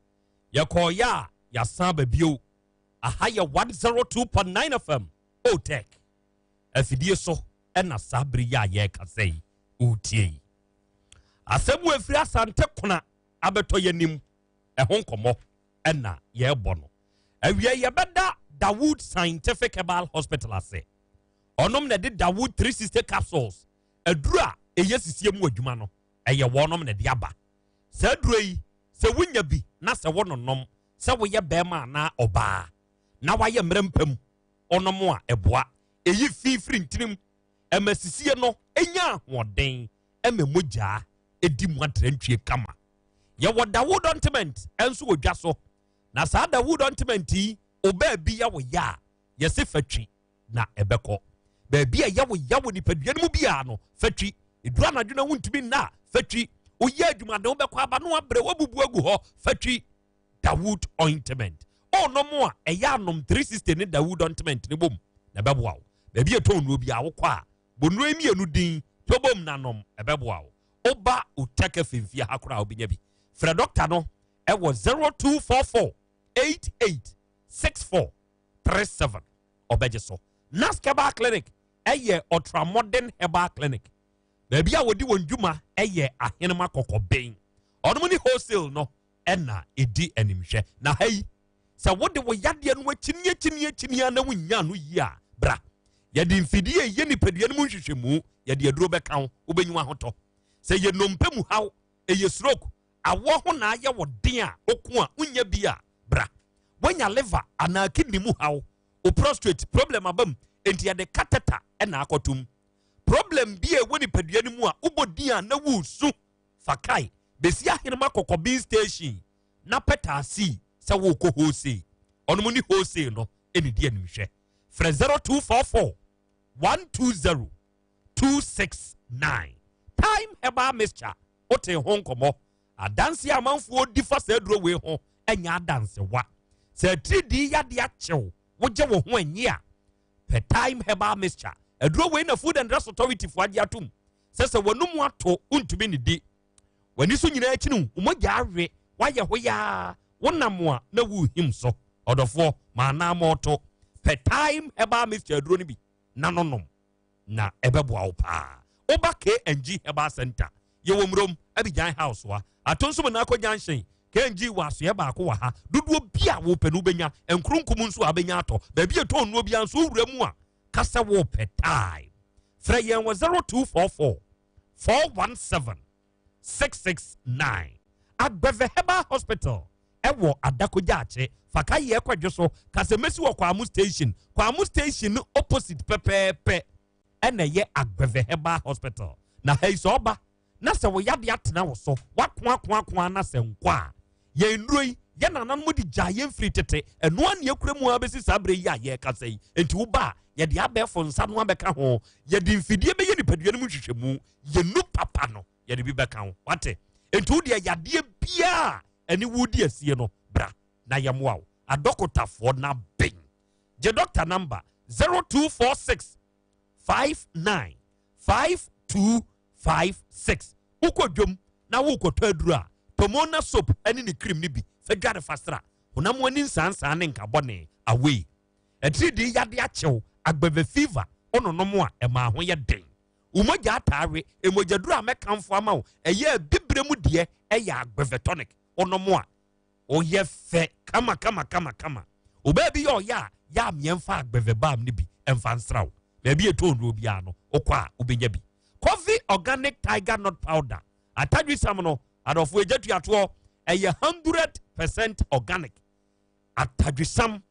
Yɛkɔɔyɛ a yɛasan aba bio. Aha yɛ 102.9 FM OTEC. Afidie so ɛna saa bere yi a yɛrekasa yi wotie yi. Asɛm wo efiri Asante Kona abɛtɔ yɛn ɛho nkɔmmɔ ɛna yɛrebɔ no. Awia yɛbɛda Dawood Scientific Herbal Hospital ase. Ɔnom na ɛde Dawood 360 capsules aduru a ɛyɛ sisie mu adwuma no ɛyɛ wɔnom na ɛde aba. Saa aduro yi sɛ wonya bi na sɛ wononom sɛ woyɛ bɛrima anaa ɔbaa na wayɛ mmerɛ mpam ɔnom a ɛboa ɛyi fi firi ntirim ɛma sisie no ɛnya ahoɔden ɛma mogyaa ɛdi mu atrantwie kama. Yɛwɔ Dawood ointment nso wɔ dwa so na saa Dawood ointment yi ɔbaa bi yɛ wo yɛ a yɛse fatwi na ɛbɛkɔ baabi a ɛyɛ wo ya wɔ nipadua no mu biara no fatwi ɛduru anadwo na wontumi nna a fatwi woyɛ adwumaden wobɛkɔ aba no abrɛ woabubu agu hɔ fatwi Dawood ointment ɔnom a ɛyɛ anom 360 ne Dawood ointment ne bom na ɛbɛboa wo baabi a ɛtɔn nnuro biara wokɔ a bɔ nnuro yi mmienu din to bom na nom ɛbɛboa wo woba Otec FM fie ha koraa wobɛnya bi frɛ dɔkta no ɛwɔ 0244 88 64 37 ɔbɛgye so Nask Herbal Clinic ɛyɛ ultramodern herbal clinic baabi a wɔdi wɔn dwuma ɛyɛ ahenema kɔkɔbɛn ɔnom ne wholesale no ɛna ɛdi animhwɛ na ha yi sɛ wode wo yadeɛ no akyini akyini akyini a na wonnya no yie a bra yɛde mfidie a ɛyɛ nipadua no mu nhwehwɛmu yɛde aduro bɛka wo wobɛnyi w'ahotɔ sɛ yɛ nnompe mu haw ɛyɛ stroke awɔ ho na ayɛ wɔ den a oko a wonya bi a bra woanya liver anaa kidney mu haw o prostate problem aba mu enti yɛde catheter ɛna akɔtom problem bi a ɛwɔ nipadua no mu a wobɔ din a na woresu fa kae bɛsi ahenema kɔkɔben station na pɛ taasii sɛ worekɔ wholesale ɔnom ne wholesale no ɛne di animhwɛ frɛ 0244 120 269 time herbal mixture wote ho nkɔmmɔ adanse a amanfoɔ di fa saa aduro wei ho ɛnyɛ adansewa sɛ atiridii yade akyew wogye wo ho anyi a pɛ time herbal mixture aduro wei na food and drugs authority fo agye atom sɛ sɛ w'anum ato wontumi ne di w'ani so nyinaa akyi no wo mogya awe woayɛ ho yaa wonam a na wohim so ɔdɔfoɔ ma anaa pɛ time herbal mixture aduro no bi na nonom na ɛbɛboa wo paa woba KNG Herbal Center yɛwɔ mmurom Abidjan house wa atonsom na akɔ junction KNG wɔ asoɛ baako wɔ ha dodoɔ bi a wopɛ no wobɛnya nkurunkum nso a wobɛnya atɔ baabi a ɛtɔn nnuo biara nso wowura mu a kasa wopɛ time frɛ yɛn wɔ 0244 417 669 Agbeve Herbal Hospital ɛwɔ Adakogya akye faka yɛ kwadwo so kasamesi wɔ Kwamu station Kwamu station no opposite pɛpɛɛpɛ ɛna ɛyɛ Agbeve Herbal Hospital na ha yi sɛ ɔba na sɛ wo yade atena wo so wakoakoakoa na sɛ nkɔ a yɛn nnuro yi yɛn nananom de gya yɛn firi tete ɛno a ne ekura mu a bɛsi saa berɛ yi a yɛrekasa yi nti woba a yɛde abɛɛfo nsa no abɛka ho yɛde mfidie bɛyɛ nipadua no mu nhwehwɛmu yɛnu papa no yɛde bi bɛka ho wate nti wo deɛ yadeɛ biara ɛne wodi asie no bra na yɛmmoa wo adɔkotafoɔ na bɛn gye dɔkta number 0246 59 5256 wokɔ dwom na wokɔtɔ aduru a Pomona soap ne ne cream no bi fa dware fa sra honam ani nsansan ne nkabɔne awei atiridii yade akyew agbɛvɛ fever ɔnonom a ɛma ho yɛ den wo mogya ataawe emogyaduru a mɛkamfo ama wo ɛyɛ abibire mu deɛ ɛyɛ agbɛvɛ tonic ɔnom a ɔyɛ fɛ kama kama kama kama ɔbaa bi yɛ ɔyɛ a yɛ a meɛmfa agbɛvɛ balm no bi ɛmfa nsra wo. Baabi a ɛtɔn nnuro biara no, wokɔ a wobɛnya bi. Coffee Organic Tiger Nut Powder, atadwisam no, adɔfoɔ ɛgya tuatoɔ, ɛyɛ 100% organic. Atadwisam,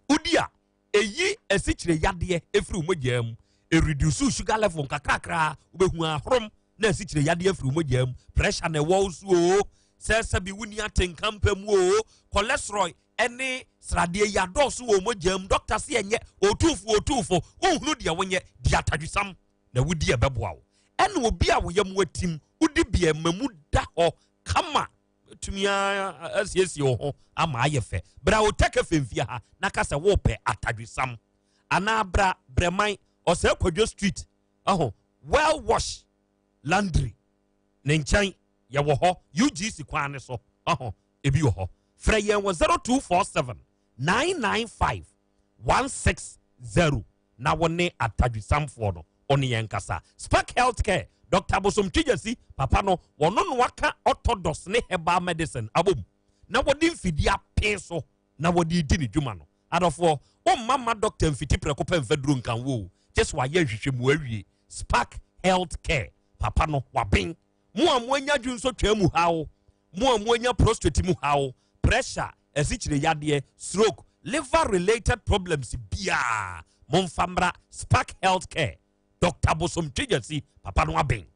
wodi a, ɛyi asikyire yadeɛ ɛfiri wo mogyaa mu, ɛreduce sugar level nkakrakra, wobɛhu ahorom na asikyire yadeɛ afiri wo mogyaa mu, pressure na ɛwɔ wo so oo, sɛ sɛbi wonni atenka mpa mu oo, cholesterol ɛne sradeɛ yi adɔɔso wɔ mogya mu, dɔkta se ɛnyɛ, otuufo otuufo, wonhunu deɛ wonyɛ, di atadwisam na wodi ɛbɛboa wo. Ɛna obi a wo yam atim, wodi bi a ɛma mu da hɔ kama, tumi asiesie wo ho ama ayɛ fɛ. Bra Otɛkɛ Fɛmfie ha na ka sɛ wopɛ atadwisam, anaa bra Brɛman Ɔsɛe Kwadwo Street ɛho Well Wash Laundry ne nkyɛn, yɛwɔ hɔ UGC kwan ne so ɛho ebi wɔ hɔ. Frɛ yɛn wɔ 0247 995 160 na wo ne atadwisamfoɔ no wo ne yɛn kasa. Spark Healthcare, Dr. Abosom Twegyasi, papa no, wɔno no aka orthodox ne herbal medicine abom na wɔde mfidie apee so na wɔde redi ne dwuma no. Adɔfoɔ, womma mma dɔkta mfiti prɛko pɛ mfa duro nka wo o, gye sɛ wayɛ nhwehwɛmu awie. Spark Healthcare, papa no, waben. Mo a moanya dwonsɔtwaa mu haw, mo a moanya prostate mu haw, pressure, asikyire yadeɛ, stroke, liver related problems biara, momfa mmra Spark Health Care. Doctor Bosom Twegyasi, papa no aben.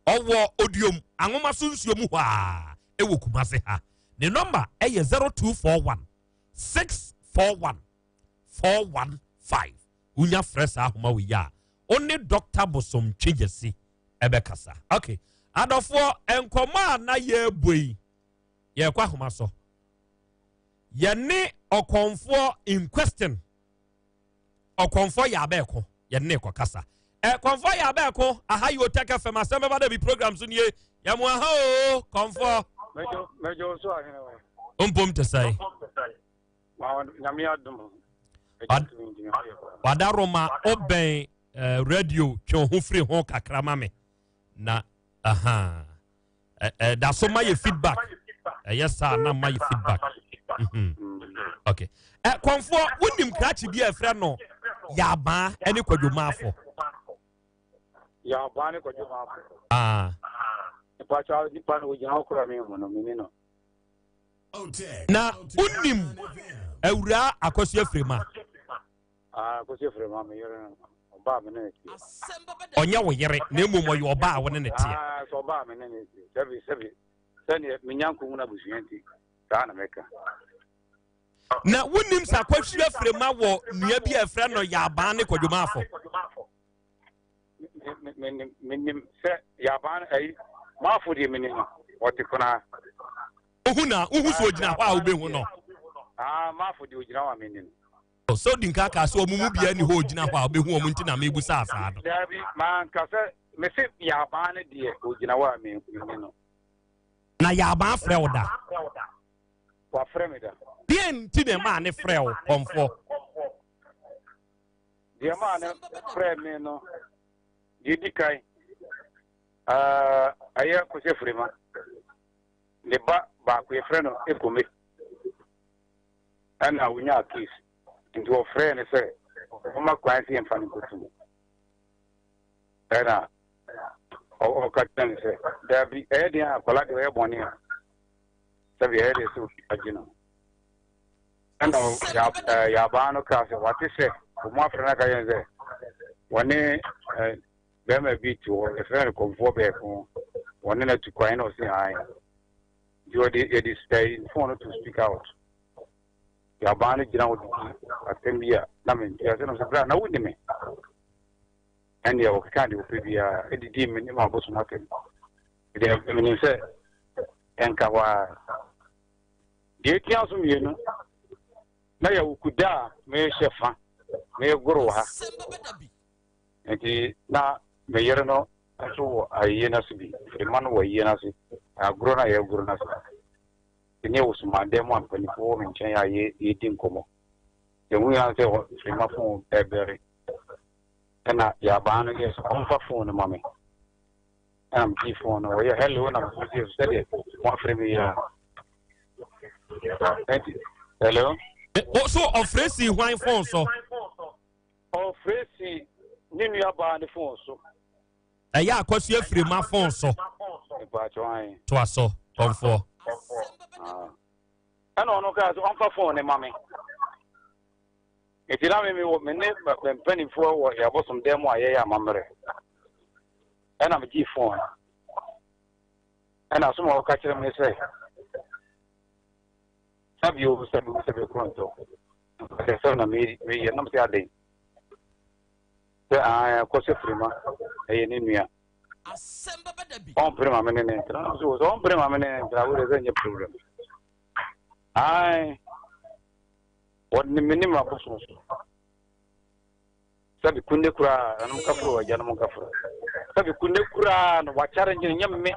Ɔwɔ Odiom Anwoma so nsuo mu hɔ ara wɔ Kumase ha. Ne nɔmba yɛ 0241 641 415. Wonya frɛ saa ahoma wei a, wo ne Doctor Bosom Twegyasi ɛbɛkasa. Ok, adɔfoɔ, nkɔmmɔ a na yɛrebɔ yi, yɛrekɔ ahoma so. Yɛne ɔkɔmfoɔ in question, ɔkɔmfoɔ yɛ abɛɛko, yɛne ne kɔkasa. Ɛ kɔmfoɔ yɛ abɛɛko, aha yi Otec FM asɛm bɛba da bi program so nie. Yɛmo aha o, kɔmfoɔ. Mɛjɔ so ahene wa. Mpom te sɛn? Nyame adom. Wadaroma wobɛn eh, radio twe wo ho firi ho kakra ma me na aha eh, eh, da so ma yɛ feedback ɛyɛ saa na ma yɛ feedback mm -hmm. okay eh, kɔnfoɔ wonim krakye bi a ɛfrɛ no yabaa ne kwadwomaafo Yabaa ne kwadwomaafo ah. Nipa nipa no ogyina hɔ kora me hu no mene no Na wonim awuraa Akwasu Afirema? Ah, Akwasu Afirema, me yere no. Ɔbaa me ne ne teɛ. Ɔnyɛ wo yere, na mmom ɔyɛ ɔbaa a wo ne ne teɛ. Ah, sɛ ɔbaa me ne ne teɛ. Sɛbi, sɛbi, sɛdeɛ menya nkohu no abusua nti, saa na mɛka. Na wonim sɛ Akwasu Afirema wɔ nua bi a ɛfrɛ no Yaabaa ne Kwadwomaafo? Menim sɛ Yaabaa no, ayi, Maafo deɛ menim no, ɔte konaa. Wohu na wohu sɛ ogyina hɔ a wobɛhu no. Ah, Maafo deɛ ogyina hɔ a menni no. Sɛ odi nka kaa sɛ wɔn mu biara ni hɔ ogyina hɔ a wobɛhu wɔn nti na mebusaa saa no. Daabi, manka sɛ mese Yaabaa no deɛ ogyina hɔ a menni no. Na Yaabaa frɛ wo da? Wafrɛ me da. Deɛn nti na ɛmaa ne frɛ wo, kɔmfoɔ? Deɛ ɛmaa ne frɛ me no, deɛ di kan, ɛyɛ Kwesi Afirima. Ne ba baako yɛfrɛ no Ekome ɛna ɔnyaa case nti wɔfrɛɛ no sɛ ɔma kwan sɛ yɛmfa no nkɔto mu ɛna ɔka kyerɛ no sɛ daabi ɛyɛ deɛ a akwadaa deɛ ɔyɛ bɔne a sɛbi ɛyɛ deɛ sɛ obi agye no ɛna yɛabaa no kaa sɛ wate sɛ wɔn afrɛ no aka yɛn sɛ wɔne Bɛrima bi te hɔ, yɛfrɛ no kɔmfoɔ bɛɛko, wɔne no atu kwan na ɔse ae. Nti ɔde yɛde ɛyi phone no to speak out. Nti abaa no gyina hɔ didi asɛm bi a na mente ase na ɔsɛ bra na wonni me. Ɛnneɛ ɔkeka deɛ ɔpɛ biara ɛdidi me ne m'abosom atɛm. Deɛ menim sɛ ɛnka hɔ ara. Deɛ ɛtia so mmienu na yɛwɔ kuda a mehyɛ fa megoro wɔ ha. Nti na me yere no nso wɔ ayie no ase bi, mma no wɔ ayie no ase, agorɔ no a yɛregoro no ase. Nti ne yɛwɔ sumandan mu a mpanimfoɔ wɔ me nkyɛn a yɛredi nkɔmmɔ. Yɛhu yɛn sɛ mma fon ɛrebɛre. Ɛna yɛabaa no yɛ sɛ ɔmfa fon no ma me. Ɛna megye fon no, ɔyɛ hello na mefo sɛ sɛdeɛ moafrɛ me yi a. Nti, hello? O so ɔfrɛ si hwan fon so? Ɔfrɛ si ne nuabaa ne fon so. Ɛyɛ akɔso afiri ma fon so. Toa so, kɔmfoɔ. Ɛna ɔno kaa sɛ ɔmfa fon ne ma me. Nti na me mewɔ me ne me mpanimfoɔ wɔ yɛn abosom dan mu a yɛyɛ amammerɛ. Ɛna megyee fon no. Ɛna asom a ɔka kyerɛ me ne sɛ, sɛbi o sɛbi o sɛbi korɔntɔ. Sɛ sɛ na meyɛ nam sɛ adɛn. Sɛ ae kɔ sɛ firima ɛyɛ ne nua. Ɔmpere ma me ne ne ntena. Nam sɛ sɛ ɔmpere ma me ne ne ntena wo deɛ sɛ nyɛ problem. Ae. Wɔde me ne m'abosom so. Sɛbi kunde koraa ɛnom kaforo agyanom nkaforo. Sɛbi kunde koraa no wakyare ngyene nyɛ me.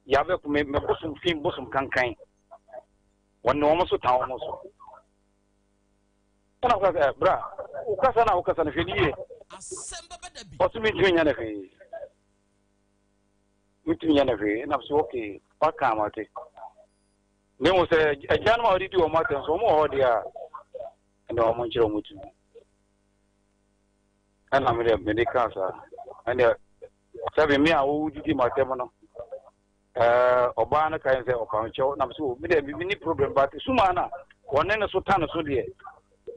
Yabɛ ku me me bosom fi bosom kankan. Wɔne wɔn so tan wɔn so. Ɛna wɔka sɛ bra wokasa na wokasa no hwɛ ne yie. Ɔso mentumi nyɛ no hwee. Mentumi nyɛ no hwee. Ɛna so okay waka amate. Na mmom sɛ agyanom a wɔde di wɔn atɛm so wɔn wɔ hɔ deɛ a, ɛnna wɔn nkyerɛ wɔn tumi. Ɛnna me deɛ mede kaa saa. Ɛnna sɛbi me a wɔdidi m'atɛm no, ɛɛ ɔbaa no kae sɛ ɔpa nkyɛw na so me deɛ me ni problem but suma na wɔne ne so ta ne so deɛ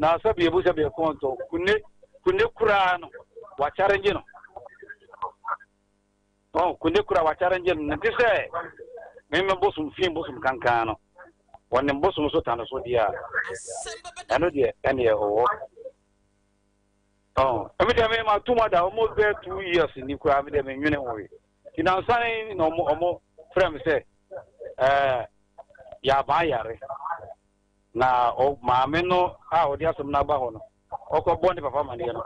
na sɛbi ebu sɛbi ɛkɔn tɔ kunne kunne koraa no wakyarengye no. Ɔn, kunde kura wakyarengye no, nte sɛ me me bosom fi bosom kankan no, wɔne bosom so ta no so deɛ a, ɛno deɛ ɛneɛ ɔwɔ. Ɔn, ɛmi deɛ me ma tum ada almost bɛɛ 2 years ni koraa me deɛ me nwene ho yi. Nti nansa ne na ɔmo ɔmo frɛ me sɛ ɛɛ yɛaban yare na ɔ maame no a ɔde asɛm no aba hɔ no ɔkɔbɔ ne papa amaneɛ no,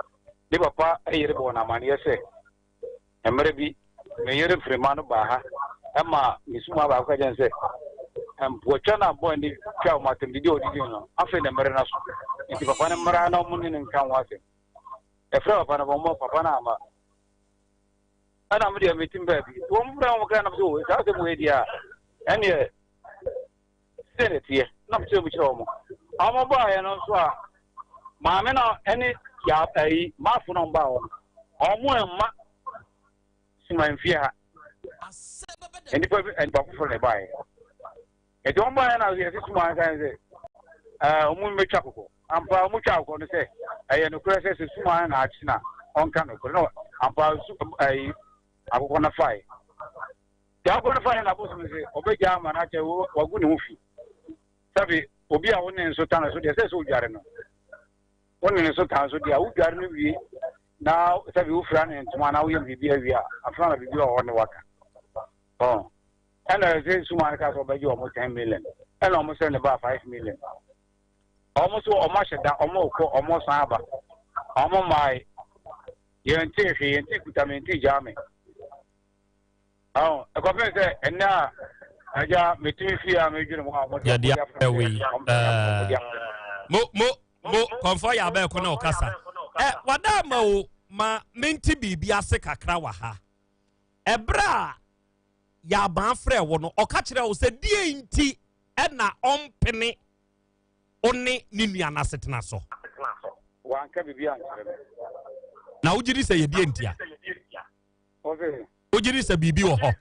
ne papa yere bɔɔ no amaneɛ sɛ Mmerɛ bi, me yere mfirima no baa ha ma me sumaa baako ka kyerɛ no sɛ, mpoatwa no a bɔn de twa wɔn atɛm didi a ɔdidi no, afei na mmerɛ no aso. Nti papa no mmra na wɔn ne no nka ho asɛm. Ɛfrɛ papa no, wɔn papa no amma. Ɛna me deɛ metim baabi. Wɔn frɛ wɔn kra nam sɛ, o saa asɛm wei deɛ a, ɛneɛ sɛ na ɛteɛ. Na mekyerɛ mu kyerɛ wɔn. Wɔn baeɛ no nso a, maame no ɛne ya ayi maafo no baa hɔ no, wɔn mma sumanfie ha. Nnipa bi nnipa foforɔ na ɛbaeɛ. Nti wɔn baeɛ na yɛsi suman kan sɛ ɛɛ wɔn mmɛtwa kɔkɔ. Ampa wɔn twa akokɔ no sɛ ɛyɛ nokorɛ sɛ sɛ suman na akyi na ɔnka nokorɛ na ampa su ɛyi akokɔ no fae. Deɛ akokɔ no fae na abosom sɛ ɔbɛgya ama no akyɛ wagu ne ho fi. Sɛbi obi a wo ne nso ta no so deɛ sɛ sɛ odware no. Wo ne nso ta so deɛ a wodware no wie na sɛbi wofira ne ntoma na woyɛ biribi awie a afei na biribi wɔ hɔ ne waka. Ɔn ɛna ɛsɛ suma no ka sɛ ɔbɛgye wɔn 10 million ɛna wɔn sɛ ne ba 5 million. Wɔn nso wɔn ahyɛ da wɔn rekɔ wɔn san aba wɔn mmaa yɛn ti hwee yɛn ti kuta mi ti gyaa mi. Ɔn ɛkɔfɛn sɛ ɛnɛ a agya metumi fie a medwene mu a wɔn de Yɛde awei mo mo mo kɔnfɔ yɛ abɛɛko na ɔkasa ɛ wada ama o ma mente biribi ase kakra wɔ ha. Ɛberɛ a yɛaban frɛ wo no, ɔka kyerɛ wo sɛ deɛ nti ɛna ɔmpene wo ne ne nua no asetena so? Wanka biribi ankyerɛ me. Na wogye di sɛ yɛdeɛ ntia? Ɔsɛ wogye di sɛ biribi wɔ hɔ?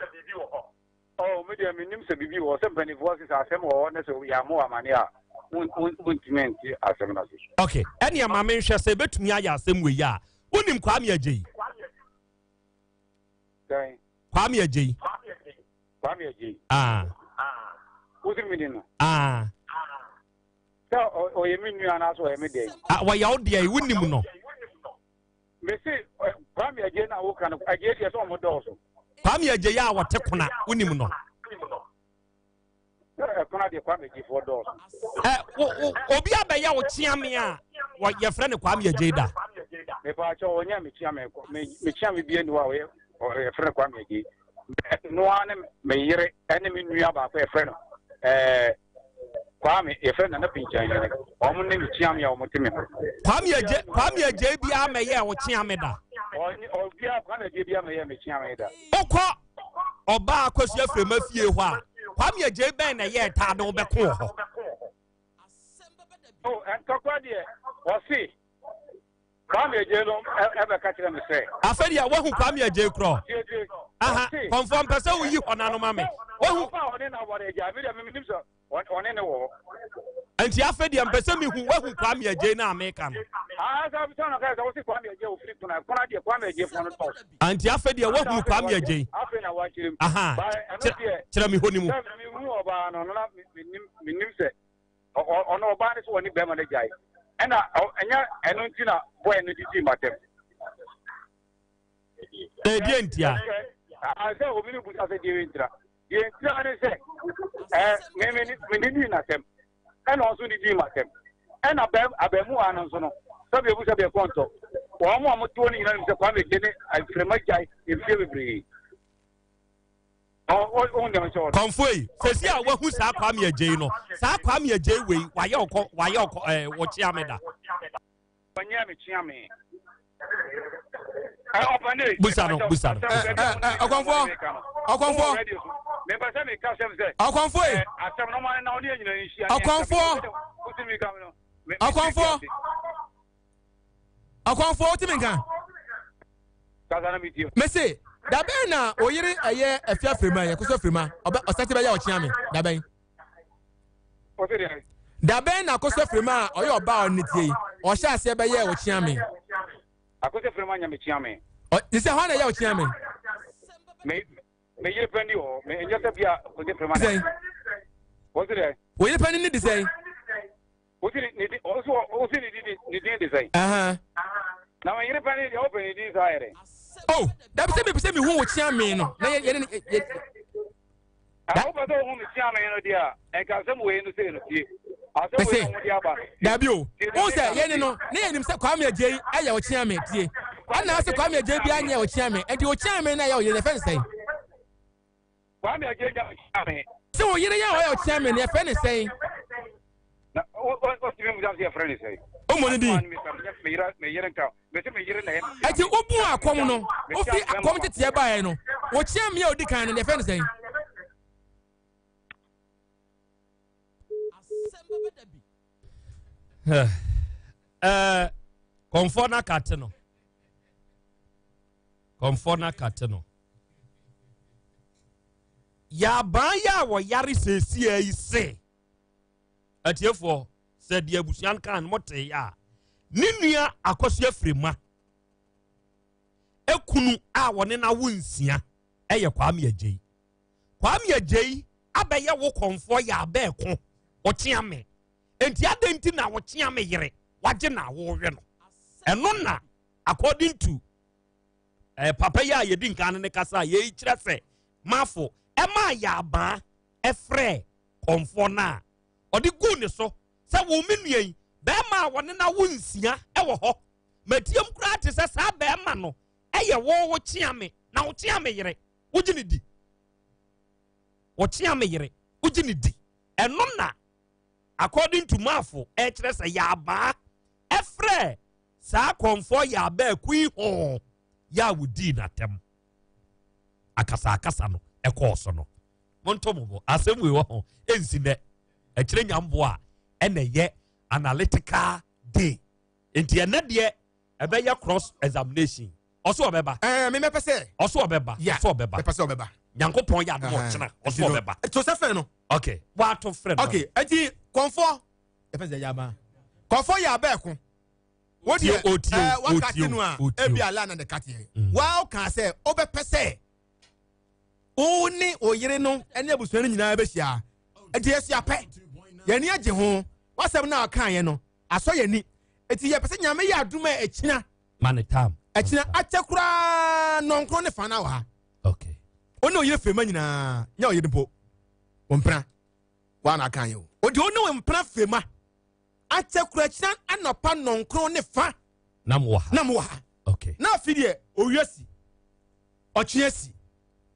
Ɔ me deɛ menim sɛ biribi wɔ hɔ sɛ mpanimfoɔ se sɛ asɛm wɔ hɔ ne sɛ yɛammɔ wɔ amane a wontumi nte asɛm no ase. Ok, ɛneɛ ma menhwɛ sɛ ɛbɛtumi ayɛ asɛm wei a. Wonim Kwame Agyei? Dɛn? Kwame Agyei. Kwame Agyei? Ah. Wosi mi ni no? Ah. Sɛ ɔyɛ me nua anaasɛ ɔyɛ me dɛn? Ah, wɔyɛ wo deɛ, wonim no? Mese Kwame Agyei na woka no, Agyei deɛ sɛ ɔmo dɔɔso. Kwame Agyei a wɔte Kona, wonim no? Sɛ ɛkona deɛ Kwame Agyeifoɔ dɔɔso. Ɛ wo wo obi abɛyɛ wo kyeame a wɔ yɛfrɛ no Kwame Agyei da? Mepaakyɛ ɔnyɛ me kyeame, me kyeame bi ani hɔ a ɔyɛ yɛfrɛ no Kwame Agyei. Noa ne me yere ne me nua baako yɛfrɛ no ɛɛ Kwame, yɛfrɛ no Nana Pinkyɛn hene. Wɔn ne me kyeame a wɔn te me ho. Kwame Agyei Kwame Agyei bi amɛyɛ wo kyeame da? Ɔnye ɔbia Kwame Agyei bi amɛyɛ me kyeame da. Wokɔ ɔbaa Akosua Frema fie hɔ a, Kwame Agyei bɛn na ɛyɛɛ taa de wobɛko wɔ hɔ? O ntɔkwa deɛ wɔse Kwame Adjei no ɛbɛka kyerɛ me sɛ. Afei deɛ wahu Kwame Adjei korɔ. Aha, kɔnfoɔ mpɛ sɛ woyi hɔ n'ano ma me. Wahu. Ɔfa ɔne na aware agya, me deɛ menim sɛ ɔne ne wɔ hɔ. Nti afei deɛ mpɛ sɛ mehu wahu Kwame Adjei no a meka no. Ah, sɛ sɛ na sɛ wosi Kwame Adjei ofiri kuna, kuna deɛ Kwame Adjei fɔn no tɔ. Nti afei deɛ wahu Kwame Adjei. Afei na wakyerɛ mu. Aha, kyerɛ me hɔ ne mu. Sɛ mehu ɔbaa no, na menim sɛ ɔno ɔbaa no sɛ ɔne bɛrima no gyae ɛna ɛnyɛ ɛno nti na bɔɛ no didi matɛm. Ɛdeɛ ntia? Sɛ obi no busa sɛ deɛ ntira deɛ ntira ne sɛ ɛɛ me me me didi n'atɛm ɛna ɔnso didi matɛm ɛna bɛm abɛmuwa no nso no sɛbi ebu sɛbi ɛkɔ ntɔ wɔn mu a wɔte hɔ no nyinaa nim sɛ Kwame gye ne mframa gyae mfie bebree. Kɔmfoɔ yi, sɛsi a wahu saa Kwame Agyei no, saa Kwame Agyei wei, wayɛ ɔkɔ, wayɛ ɔkɔ, ɛɛ, wɔkyea me da. Busa no, busa no. Ɔkɔmfoɔ, ɔkɔmfoɔ, ɔkɔmfoɔ yi, ɔkɔmfoɔ, ɔkɔmfoɔ. Ɔkɔmfoɔ wotumi nka? Mese dabɛn na oyere ɛyɛ afia firima yɛ koso firima ɔbɛ ɔsate bɛyɛ ɔkyea me dabɛn. Dabɛn na koso firima a ɔyɛ ɔbaa ɔne tie yi ɔhyɛ aseɛ bɛyɛ ɔkyea me. Akoso firima nya me kyea me. Ɔ sɛ hɔ na ɛyɛ ɔkyea me. Me me yere pɛn di hɔ me nyɛ sɛ bia koso firima na. Sɛn. Wɔsi dɛ. Oyere pɛn ni di sɛn. Wosi ne din ɔsi wosi ne din ne din de sɛn. Na wɔn yere pɛn deɛ ɔpɛ ne din saa yɛ dɛ. O dabi sɛ mepɛ sɛ mehu wo kyea me no na yɛ yɛ ne yɛ. A wopɛ sɛ wohu me kyea me no deɛ a nka asɛm wei no sei no tie. Asɛm wei no wode aba no. Dabi o wohu sɛ yɛne no ne yɛnim sɛ Kwame Agyei ɛyɛ ɔkyea me tie ɛna ase Kwame Agyei bi anyɛ ɔkyea me ɛnti ɔkyea me na ɛyɛ ɔyere yɛfɛ ne sɛn. Kwame Agyei nya ɔkyea me. Sɛ wo yere yɛ ɔyɛ ɔkyea me no yɛfrɛ ne sɛn? Na ɔtumi mu sɛ yɛfrɛ ne sɛn? Ɔmmɔ ne din. Ɛti wobu akɔm no wofi akɔm teteɛ baeɛ no ɔkyea me a ɔdi kan no yɛfrɛ ne sɛn? Kɔmfoɔ no akate no. Kɔmfoɔ no akate no. Yɛaban yɛ a wɔyare seesia yi se, atiefoɔ, sɛ deɛ abusua no kaa no motee a, ne nua Akosua Firima ekunu a wɔne no awo nsia ɛyɛ Kwame Agyei. Kwame Agyei abɛyɛ wo kɔmfoɔ yɛ abɛɛko ɔkyea me. Enti adɛn nti na ɔkyea me yere wagye na awowe no? Ɛno na according to eh, papa yi a yɛdi nkan no ne kasa a yɛyi kyerɛ sɛ mafo ɛmaa yɛabaa ɛfrɛ kɔnfoɔ no a ɔde guu ne so sɛ wo me nua yi bɛrima a wɔne no awo nsia ɛwɔ hɔ matiam koraa te sɛ saa bɛrima no ɛyɛ wo wo kyea me na wo kyea me yere wogye ne di wo kyea me yere wogye ne di ɛno na according to mafo ɛkyerɛ sɛ yɛabaa ɛfrɛ Saa kɔmfoɔ yɛ abɛɛko yi ho yɛ a wɔdii n'atɛm. Akasakasa no ɛkɔɔ so no. Monto mo bo, asɛm wei wɔ ho ɛnsi nɛ. Ɛkyerɛ nyamboa a ɛna ɛyɛ analytical day. Nti ɛnɛ deɛ ɛbɛyɛ cross examination. Ɔso ɔbɛba. Ɛɛ mi mɛpɛ sɛ. Ɔso ɔbɛba. Ya Ɔso ɔbɛba. Mɛpɛ sɛ ɔbɛba. Nyankopɔn yɛ adom ɔkyena. Ɔso ɔbɛba. To sɛ frɛ no. Okay, wato frɛ no. Okay, eti kɔnfɔ. Ɛfɛ sɛ yaba. Kɔnfɔ yɛ abɛɛko. Wo deɛ ɛɛ wakate no a ebi ala na ne kateɛ. Mm. Wa ɔka sɛ ɔbɛpɛ sɛ wo ne wo yere no ne abusua no nyinaa bɛhyia. Eti yɛsi apɛ. Yɛn ani agye ho. Wasɛm no a ɔka yɛn no asɔ yɛn ani. Eti yɛpɛ sɛ nyame yɛ adum a ɛkyina. Ma ne tam. Ɛkyina akyɛ koraa nɔnkron ne fa na wɔ ha. Okay. Wo ne oyere fema nyinaa nyɛ oyere mpo. Wo mpena. Wa na aka yɛ o. Odi wo ne wo mpena fema. Akyɛ kura kyina anɔpa nɔnkron ne fa. Na mo wɔ ha. Na mo wɔ ha. Okay. Na afi deɛ owia si. Ɔkye asi.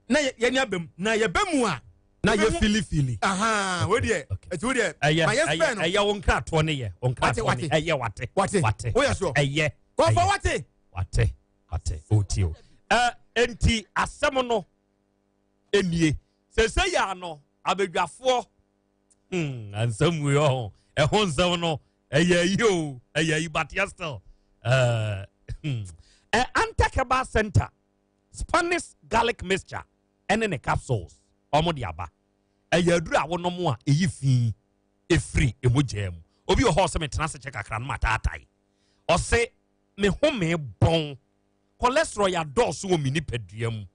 Na yɛne abam. Na yɛbɛ mu a. Na yɛ filifili. Ahaa wo deɛ. Eti wo deɛ. Ɛyɛ Ma yɛ fɛ no. Ɛyɛ wo nkratoɔ ne yɛ. Wo nkratoɔ ne ɛyɛ wate. Wate. Wate. Woyɛ sure. Ɛyɛ. Kɔfɔ wate. Wate. Wate. Otie o. Ɛ enti asɛm no enie. Sese yɛ ano abadwafoɔ. Hmm, nsɛm wei ɔho. Ɛho nsɛm no. Ɛyɛ ayi o, ɛyɛ ayi but yɛ still. Ɛɛ eh, Antec Herbal Center, Spanish garlic mixture ɛne ne capsules wɔn de aba. Ɛyɛ aduru a wonom a ɛyi fi efiri emogyaa mu. Obi wɔ hɔ ɔsɛ metena ase kyɛ kakra no mataatae. Ɔse me home bɔn. Cholesterol yɛ adɔɔso wɔ me nipadua mu.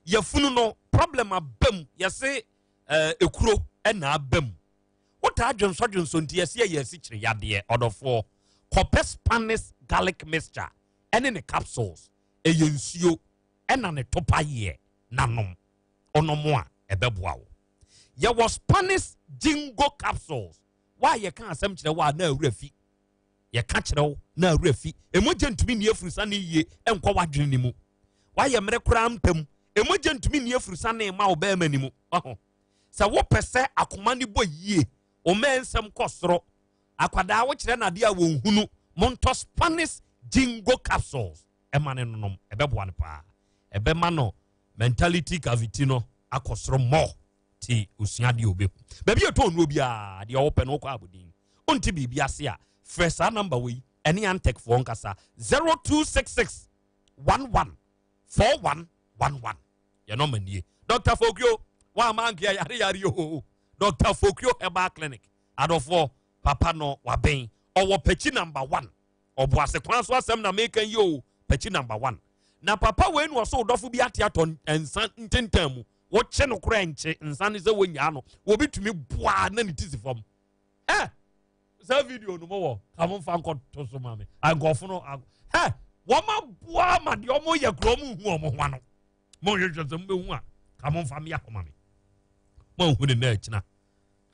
Yafunu no problem aba mu yɛse eh, ekuro ɛna aba mu. Wotaa dwonsɔdwonsɔ nti yɛse ɛyɛ asikyire yadeɛ. Ɔdɔfoɔ, kɔpɛ Spanish garlic mixture ɛne ne capsules. Ɛyɛ nsuo ɛna ne topa yeɛ na nom. Wonom a ɛbɛboa wo. Yɛwɔ Spanish jingo capsules. Wo a yɛka asɛm kyerɛ wo a na awura fi. Yɛka kyerɛ wo na awura fi. Emogya ntumi nni afurusane yie nkɔ w'adwene no mu. Woayɛ mmerɛ koraa mpa mu. Emogya ntumi nni afurusane mma wo bɛrima no mu. Waho? Sɛ wopɛ sɛ akoma no bɔ yie, wo mmɛn nsɛm kɔ soro, akwadaa wokyerɛ no adeɛ a wɔnhunu, montɔ Spanish Jingo capsules ɛma no nonom, ɛbɛboa no paa. Ɛbɛma no mentality cavity no akɔ soro more ti osua adeɛ obehu. Baabi a ɛtɔn nnuro biara, deɛ ɔwopɛ no wokɔ abɔdin. Wonte biribi ase a, frɛ saa namba wei ɛne Antec foɔ nkasa 0266 11 4111. Yɛn nɔma nie. Dr. Fokio, wamma anka yare yare o. Dr. Fokio Herbal Clinic. Adɔfoɔ, papa no waben. Ɔwɔ Pekyi number one. Ɔboase kwan so asɛm na meka yi o. Pekyi number one. Na papa wei na ɔso dɔfo bi ate atɔ nsa ntentan mu. Wokye no koraa nkye nsa ne sɛ wonyaa no. Obi tumi boa na ne ti si fam. Ɛ saa video no mowɔ ka mo mfa nkɔto so ma me. Nkurɔfo no ɛ wɔn aboa ma deɛ wɔn yɛ kura wɔn nhu wɔn ho ano. Mo nhwehwɛ sɛ mobɛhu a ka mo mfa mmea hɔ ma me. Mo nhu ne na akyina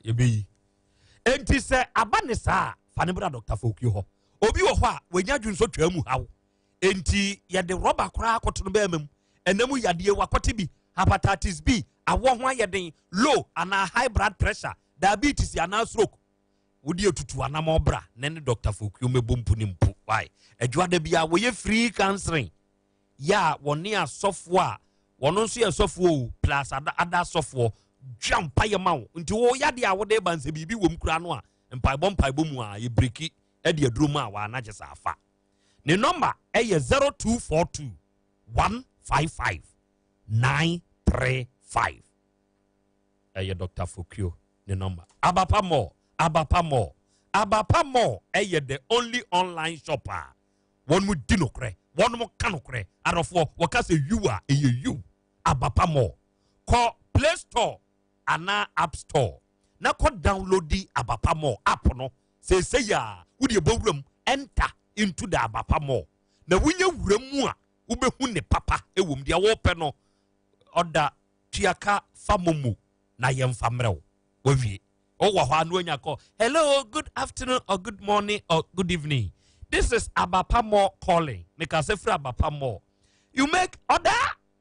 yɛbɛyi. Enti sɛ aba ne saa fa ne bra Dr. Fokio hɔ. Obi wɔ hɔ a wanya dwonsɔ twaa mu haw. Enti yɛde rɔba koraa akɔto no bɛrima mu. Ɛna mu yadeɛ wakɔte bi, hepatitis B, awɔ ho ayɛ den, low anaa high blood pressure, diabetes anaa stroke. Wode atutu anamɔ bra ne ne Dr. Fokio mɛbɔ mpu ne mpu. Why? Adwoada biara wɔyɛ free counseling. Yɛ a wɔne asɔfoɔ a wɔn nso yɛ asɔfoɔ o plus ada ada asɔfoɔ dwa mpaeɛ ma wo. Nti wo yadeɛ a wode ba nsɛ biribi wɔ mu koraa no a mpaebɔ mpaebɔ mu a yɛbreki de aduro mu a wɔanagye saa afa. Ne nɔmba yɛ 0242 155 935. Ɛyɛ Dr. Fokio ne nɔmba. Abapa Mall, Abapa Mall, Abapa Mall ɛyɛ the only online shop a wɔn mu di nokorɛ, wɔn mu ka nokorɛ. Adɔfoɔ, wɔka sɛ yiw a ɛyɛ yiw. Abapa Mall. Kɔ Play Store anaa App Store na kɔ downloadi Abapa Mall app no seesei a wode ɛbɔ wuram enter into the Abapa Mall na wonya wura mu a wobɛhu ne papa ɛwɔ mu deɛ wɔpɛ no ɔda tuaka fa momo na yɛmfa mmerɛ wo wawie wowɔ hɔ a na wanya kɔ hello good afternoon or good morning or good evening this is Abapa Mall calling mekasɛ firi Abapa Mall you make order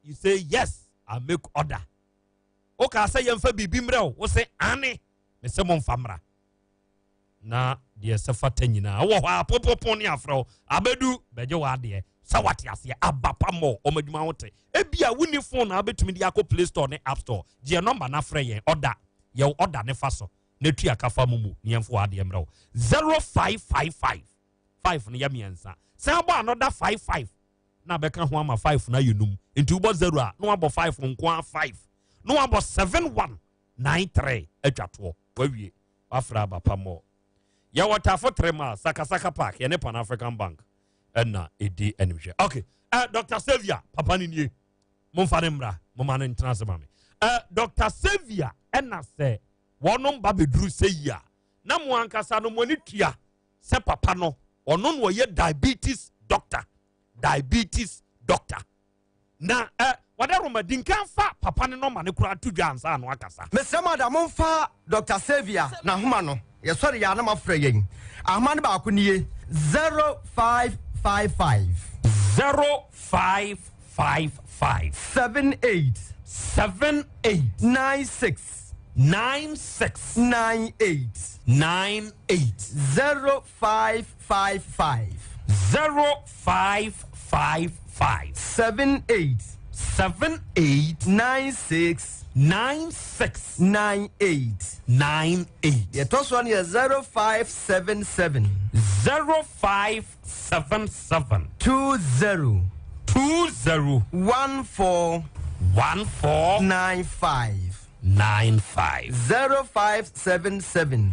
you say yes I make order Wokaa sɛ yɛmfa biribi mmerɛ wo, wo se aane, mese momfa mmra. Na deɛ ɛsɛ fata nyinaa wɔ hɔ a popopo ne afrɛ wo abɛdu bɛgye w'adeɛ sɛ wate aseɛ aba pa mmɔ wɔn adwuma ho te. Ebia wonni phone na wobɛtumi de akɔ play store ne app store gyeɛ nɔmba na frɛ yɛn ɔda yɛwo ɔda ne fa so na tua ka fa mu mu ne yɛmfa w'adeɛ mmerɛ wo 0555 5 no yɛ mmiɛnsa san bɔ another 55 na abɛka ho ama 5 no ayɛ num nti wobɔ 0 a na wabɔ 5 nko a 5 na wabɔ 7 1 9 3 atwa toɔ wawie wafrɛ aba pa mmɔ yɛwɔ tafo 3 miles sakasaka park yɛne Pan African Bank ɛna ɛdi animhwɛ ok uh, Dr. Xavier papa no nie momfa ne mmra moma no ntena ase ma me uh, Dr. Xavier ɛna sɛ wɔnom ba bɛduru sɛ yi a na mo ankasa no mo ani tua sɛ papa no ɔno na ɔyɛ diabetes doctor diabetes doctor na ɛ wɔde roma di nkan fa papa ne nɔma ne koraa to dwa ansa ano akasa. Mesrɛ mo ada momfa Doctor Xavier n'ahoma no, yɛsɔre yɛ a na moafrɛ yɛn. Ahoma no baako nie, 0555. 0555. 78. 78. 96. 96. 98. 98. 0555. 0555. 78. 78. 96. 96. 98. 98. Deɛ ɛtɔ soɔ no yɛ 0577. 0577. 20. 20. 14. 14. 95. 95. 0577.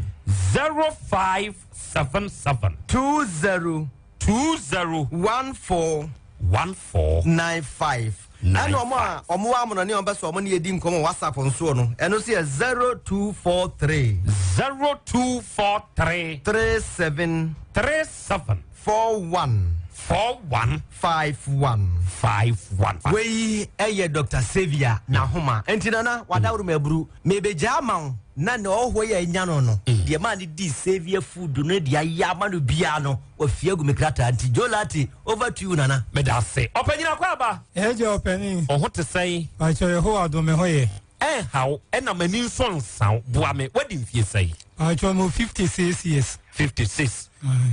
0577. 20. 20. 14. 14. 95. Ɛna ɔmo a ɔmo wɔ amono ne ɔmo bɛ sɛ ɔmo ne yɛ di nkɔmɔ WhatsApp nsoɔ no, ɛno nso yɛ 0243. 0243. 37. 37. 41. 41. 51. 51. Wei ɛyɛ Dr. Xavier n'ahoma. Nti nana wadaworo ma aburu. Mebegyaa ama wo na nea ɔwɔ hɔ yi a anya no no, deɛ maa ne dii Xavier food no deɛ ayɛ ama no biara no, wafie agu me krataa nti Joe Lartey, over to you nana. Meda ase. Ɔpanyin Akwaaba. Ɛgya ɔpanin. Wo ho te sɛn? Pakyɛ Yehowa adom me ho yɛ. Ɛnha wo ɛna m'ani nso nsa wo. Boa me, woadi mfie sɛn? Pakyɛ mo 56 years. 56.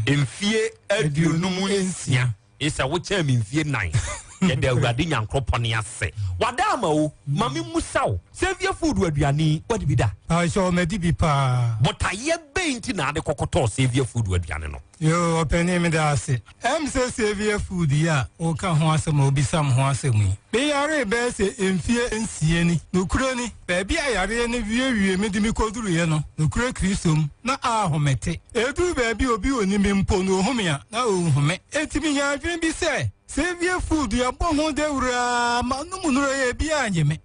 Mfie 56. Esɛ wokyɛn me mfie 4. Yɛda Awurade Nyankoropɔn ase. Wada ama o. Ma me mmusa wo. Saviour Food aduane yi, woadi bi da? Pakyɛ madi bi paa. Botaeɛ bɛn nti na ade kɔkɔtɔɔ Saviour Food aduane no? Yoo, ɔpanin meda ase. Ɛm sɛ Saviour Food yi a woka ho asɛm a wobisa me ho asɛm yi, meyaree bɛyɛ sɛ mfie 6 ni. Nokorɛ ni, baabi a yareɛ no wiewie me de me kɔduruiɛ no, nokorɛ Kristo mu, na ahomete. Ɛduru baabi a obi ɔnni me mpo no ɔhu me a, na ɔnhu me. Enti menyaa adwene bi sɛ, Saviour Food yɛbɔ ho dawuro ara ma no mu nnuro yɛ ebiara nnye me.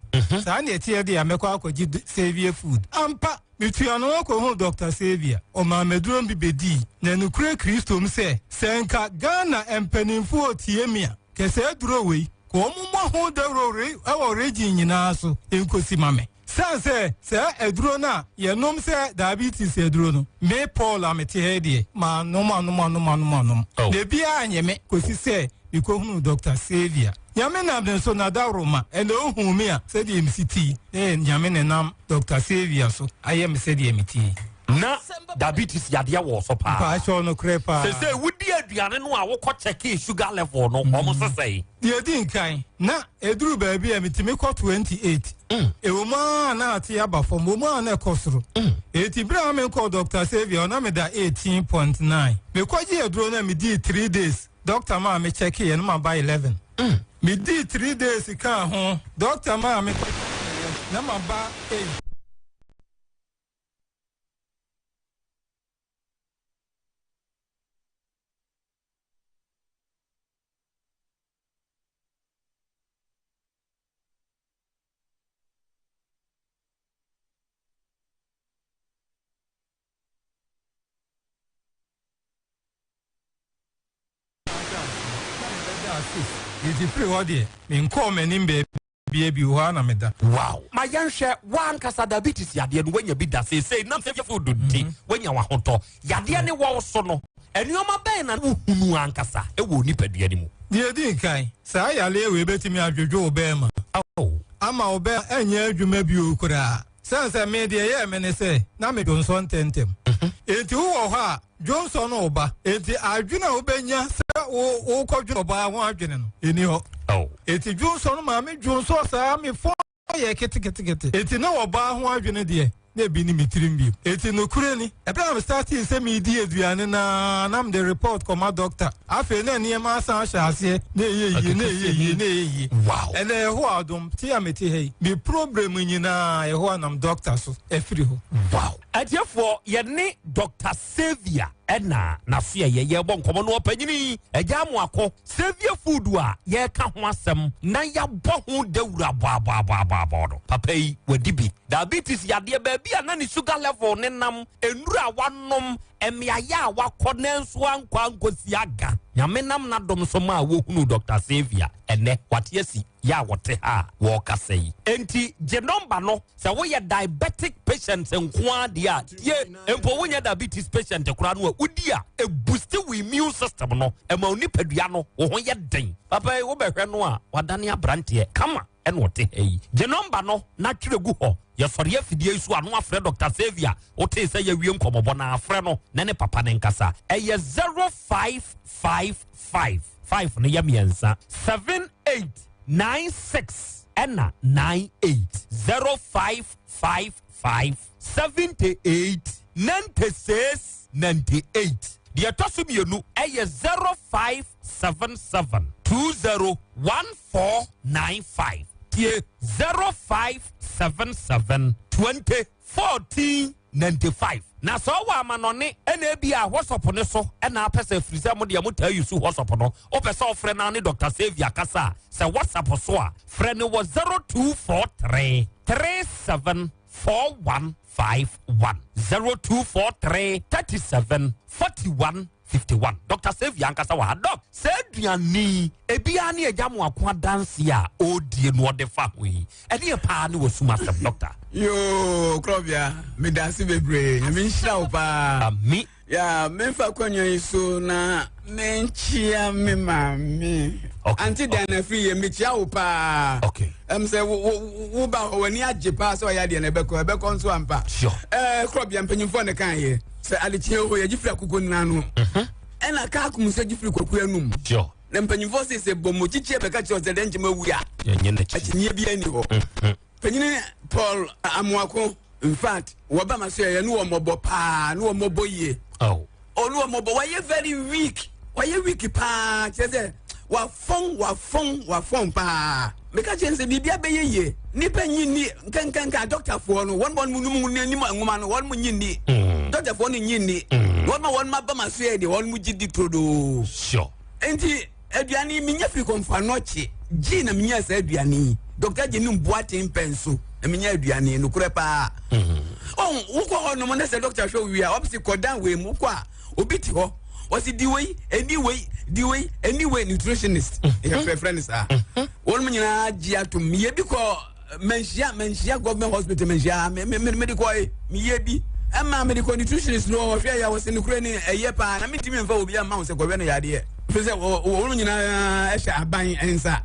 Saa na ɛteɛ deɛ a mɛkɔ akɔgye Saviour Food. Ampa, metua no hɔ kɔhuu Dɔkta Saviour. Ɔmaa me aduro bi bɛdii. Na nokorɛ Kristo mu sɛ, sɛ nka Ghana mpanimfoɔ retie me a, kɛ saa aduro wei, kɔ wɔn mmɔ ho dawuro wɔ region nyinaa so nkɔsi ma me. Sane sɛ saa aduro no a yɛnom sɛ diabetes aduro no, me Paul a mete ha yi deɛ, manom anom anom anom anom, na ebiara anyɛ me kɔsi sɛ mekɔhunuu Dɔkta Saviour. Nyame nam ne so n'adaworoma ɛna ɔhuu me a sɛdeɛ mesi te yi, na ɛyɛ Nyame na ɛnam Dɔkta Saviour so ayɛ me sɛdeɛ mete yi. Na diabetes yadeɛ wɔ so paa. Mpakyɛw nokorɛ paa. Sesei wodi aduane no a wokɔ kyɛkee sugar level no, wɔn sesɛe. Deɛ ɛdi nkan, na ɛduru baabi a metumi kɔ 28. Ɛwɔ mu ara na ate aba fam, ɛwɔ mu ara na ɛkɔ soro. Enti berɛ a menkɔɔ Dɔkta Xavier hɔ na meda 18.9. Mekɔgyee aduro no a medii 3 days, dɔkta maa me kyɛkeeɛ no maba 11. Medii 3 days kaa ho, dɔkta maa me kɔkyɛkeeɛ na maba 8. Enti firi hɔ deɛ, menkɔɔ m'anim baabiara bio, hɔ ara na meda. Wow! Ma yɛnhwɛ, w'ankasa diabetes yadeɛ no woanya bi da seesei nam Saviour Food nti woanya w'ahotɔ. Yadeɛ ne wɔ wo so no, nneɛma bɛn na wohunu ankasa wɔ wo nipadua no mu? Deɛ ɛdi nkan, saa yareɛ wei bɛtumi adwodwo wo bɛɛma ama wo bɛɛma anyɛ adwuma bio koraa. Sɛne sɛ me deɛ ɛyɛɛ me ne sɛ na me dwonsɔ ntɛntɛm. Enti wowɔ hɔ a dwonsɔ no reba. Enti adwene a wobɛnya sɛ wo wokɔdwene ɔbaa ho adwene no, ɛnni hɔ. Enti dwonsɔ no maa me dwonsɔɔ saa me fɔn yɛɛ keteketekete. Enti na ɔbaa ho adwene deɛ na ebi nni me tirim bio. Enti nokorɛ ni, ɛberɛ a me startee sɛ meredi aduane no ara na mede report kɔma dɔkta. Afei na nneɛma asan ahyɛ aseɛ na ɛyɛ yie, na ɛyɛ yie, na ɛyɛ yie. Ɛnnɛ Yehowa adom, te a mete ha yi, me problem nyinaa Yehowa nam dɔkta so afiri hɔ. Wow! Atiefoɔ, yɛne Dɔkta Saviour ɛna n'asoɛyɛ yɛrebɔ nkɔmmɔ no. Ɔpanyini yi, Agya Amoako, Saviour Food a yɛreka ho asɛm na yɛabɔ ho dawuro abɔabɔabɔabɔ no, papa yi wadi bi. Diabetes yadeɛ, baabi a na ne sugar level ne nam, nnuro a wanom, mmeaeɛ a wakɔ nanso ankɔ ankɔsi aga. Nyame nam n'adom so maa wɔhunuu Dɔkta Saviour. Ɛnnɛ, wate asi yɛ a wɔte ha a wɔrekasa yi. Enti gye nɔmba no. Sɛ woyɛ diabetic patient nko ara deɛ a, tie. Mpo wonyɛ diabetes patient koraa no a, wodi a, ɛbusti wo immune system no. Ɛma wo nipadua no, wo ho yɛ den. Papa yi, wobɛhwɛ no a, wadane aberanteɛ kama ɛna ɔte ha yi. Gye nɔmba no na twerɛ gu hɔ. Yɛsɔre afidie yi so a, na wafrɛ Dɔkta Saviour. Wotee sɛ yɛawie nkɔmmɔbɔ no a, frɛ no na ne papa no nkasa. Ɛyɛ 0555, five no yɛ mmiɛnsa, 78. 96 ɛna 98. 0555 78 96 98. Deɛ ɛtɔ so mmienu ɛyɛ 0577 20 1495. Tie 0577 20 14 95. Na sɛ ɔwɔ amanɔne ɛna ebi a WhatsApp ne so ɛna apɛ sɛ firi sɛ mo deɛ mo taa use WhatsApp no, wopɛ sɛ ɔfrɛ na ne Dr. Saviour kasa a, sɛ WhatsApp so a, frɛ no wɔ 0243 37 4151. 0243 37 41 51. Dr. Saviour ankasa wɔ ha. Doc, sɛ aduane ebiara ne agya mo ako adanse a ɔredie no ɔde fa ho yi, ɛdeɛ paa ne wɔ sum asɛm, Doctor? Yoo, Krɔbea, meda ase bebree. Nyame nhyira wo paa. Ami. Ya, memfa kwanya yi so na menkyia me maame. Okay. Auntie Diana Free yɛ mekyia wo paa. Okay. Sɛ wo ba hɔ w'ani agye paa sɛ ɔyɛ adeɛ na ɛbɛkɔ ɛbɛkɔ nso ampa. Sure. Krɔbea mpanyinfoɔ ne kan yɛ sɛ adekyeɛ hɔ yɛgye firi akoko nna no. Ɛna kaa kum sɛ gye firi kwaku anum. Sure. Na mpanyinfoɔ sɛ sɛ bɔ mɔkyikyi bɛka kyerɛ sɛ dɛn nkyɛn awu a. Yɛnyɛ n'akyi. Akyinnyeɛ bi ani hɔ. Panyini Paul Amoako, in fact, wɔba ma so yɛ ne wɔn mmɔbɔ paa, ne wɔn mmɔbɔ yie. Oh. Oh, ne wɔn mmɔbɔ, wɔyɛ very weak, wɔyɛ weak paa, kyerɛ sɛ wafɔn, wafɔn, wafɔn paa. Meka kyerɛ sɛ biribi abɛyɛ yie. Nipa nyi ni nkankanka dɔktafoɔ no, wɔn wɔn mu num n'anim nwoma no, wɔn mu nyi ni. Dɔktafoɔ no nyi ni. Wɔn ma wɔn ma ba ma so yɛ deɛ wɔn mu gye di turodoo. Sure. Nti aduane yi menya firi kɔnfa nɔkye gye na menya saa aduane yi. Dɔkta gye ne mboaten pɛn so na menya aduane yi nokorɛ paa. Ɔn wokɔ hɔ nom na sɛ dɔkta hwɛ wie a ɔbɛsi kɔ dan wei mu, wokɔ a obi te hɔ wɔsi di wei ɛni wei di wei ɛni wei, nutritionist yɛfrɛfrɛ no saa. Wɔn mu nyinaa gye atom. Meyɛ bi kɔ manhyia government hospital manhyia me me me de kɔ yi meyɛ bi ɛma me de kɔ nutritionist no ɔhwɛ yɛ wɔsi nokorɛ ni ɛyɛ paa na mentumi nfa obi ama wo sɛ kɔhwɛ no yadeɛ firi sɛ wɔn nyinaa ɛhyɛ aban nsa.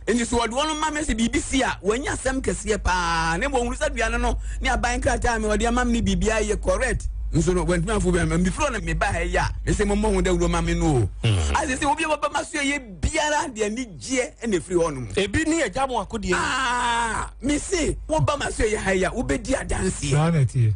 Nti so wɔde wɔn ma me sɛ biribi si a wɔanya asɛm kɛseɛ paa na mmom wɔhunu sɛ aduane no ne aban krataa me wɔde ama me ne biribiara yɛ correct nso no wɔntumi afo bɛn mefiri no meba ha yi a mesɛ mommɔ ho dawuro ma me no o. Asɛ sɛ obi a wɔba ma so yɛ biara de anigyeɛ na ɛfiri hɔ nom. Ebi ne agya mo akodeɛ. Mese woba ma so yɛ ha yi a wobɛdi adanseɛ. Saa na ɛteɛ.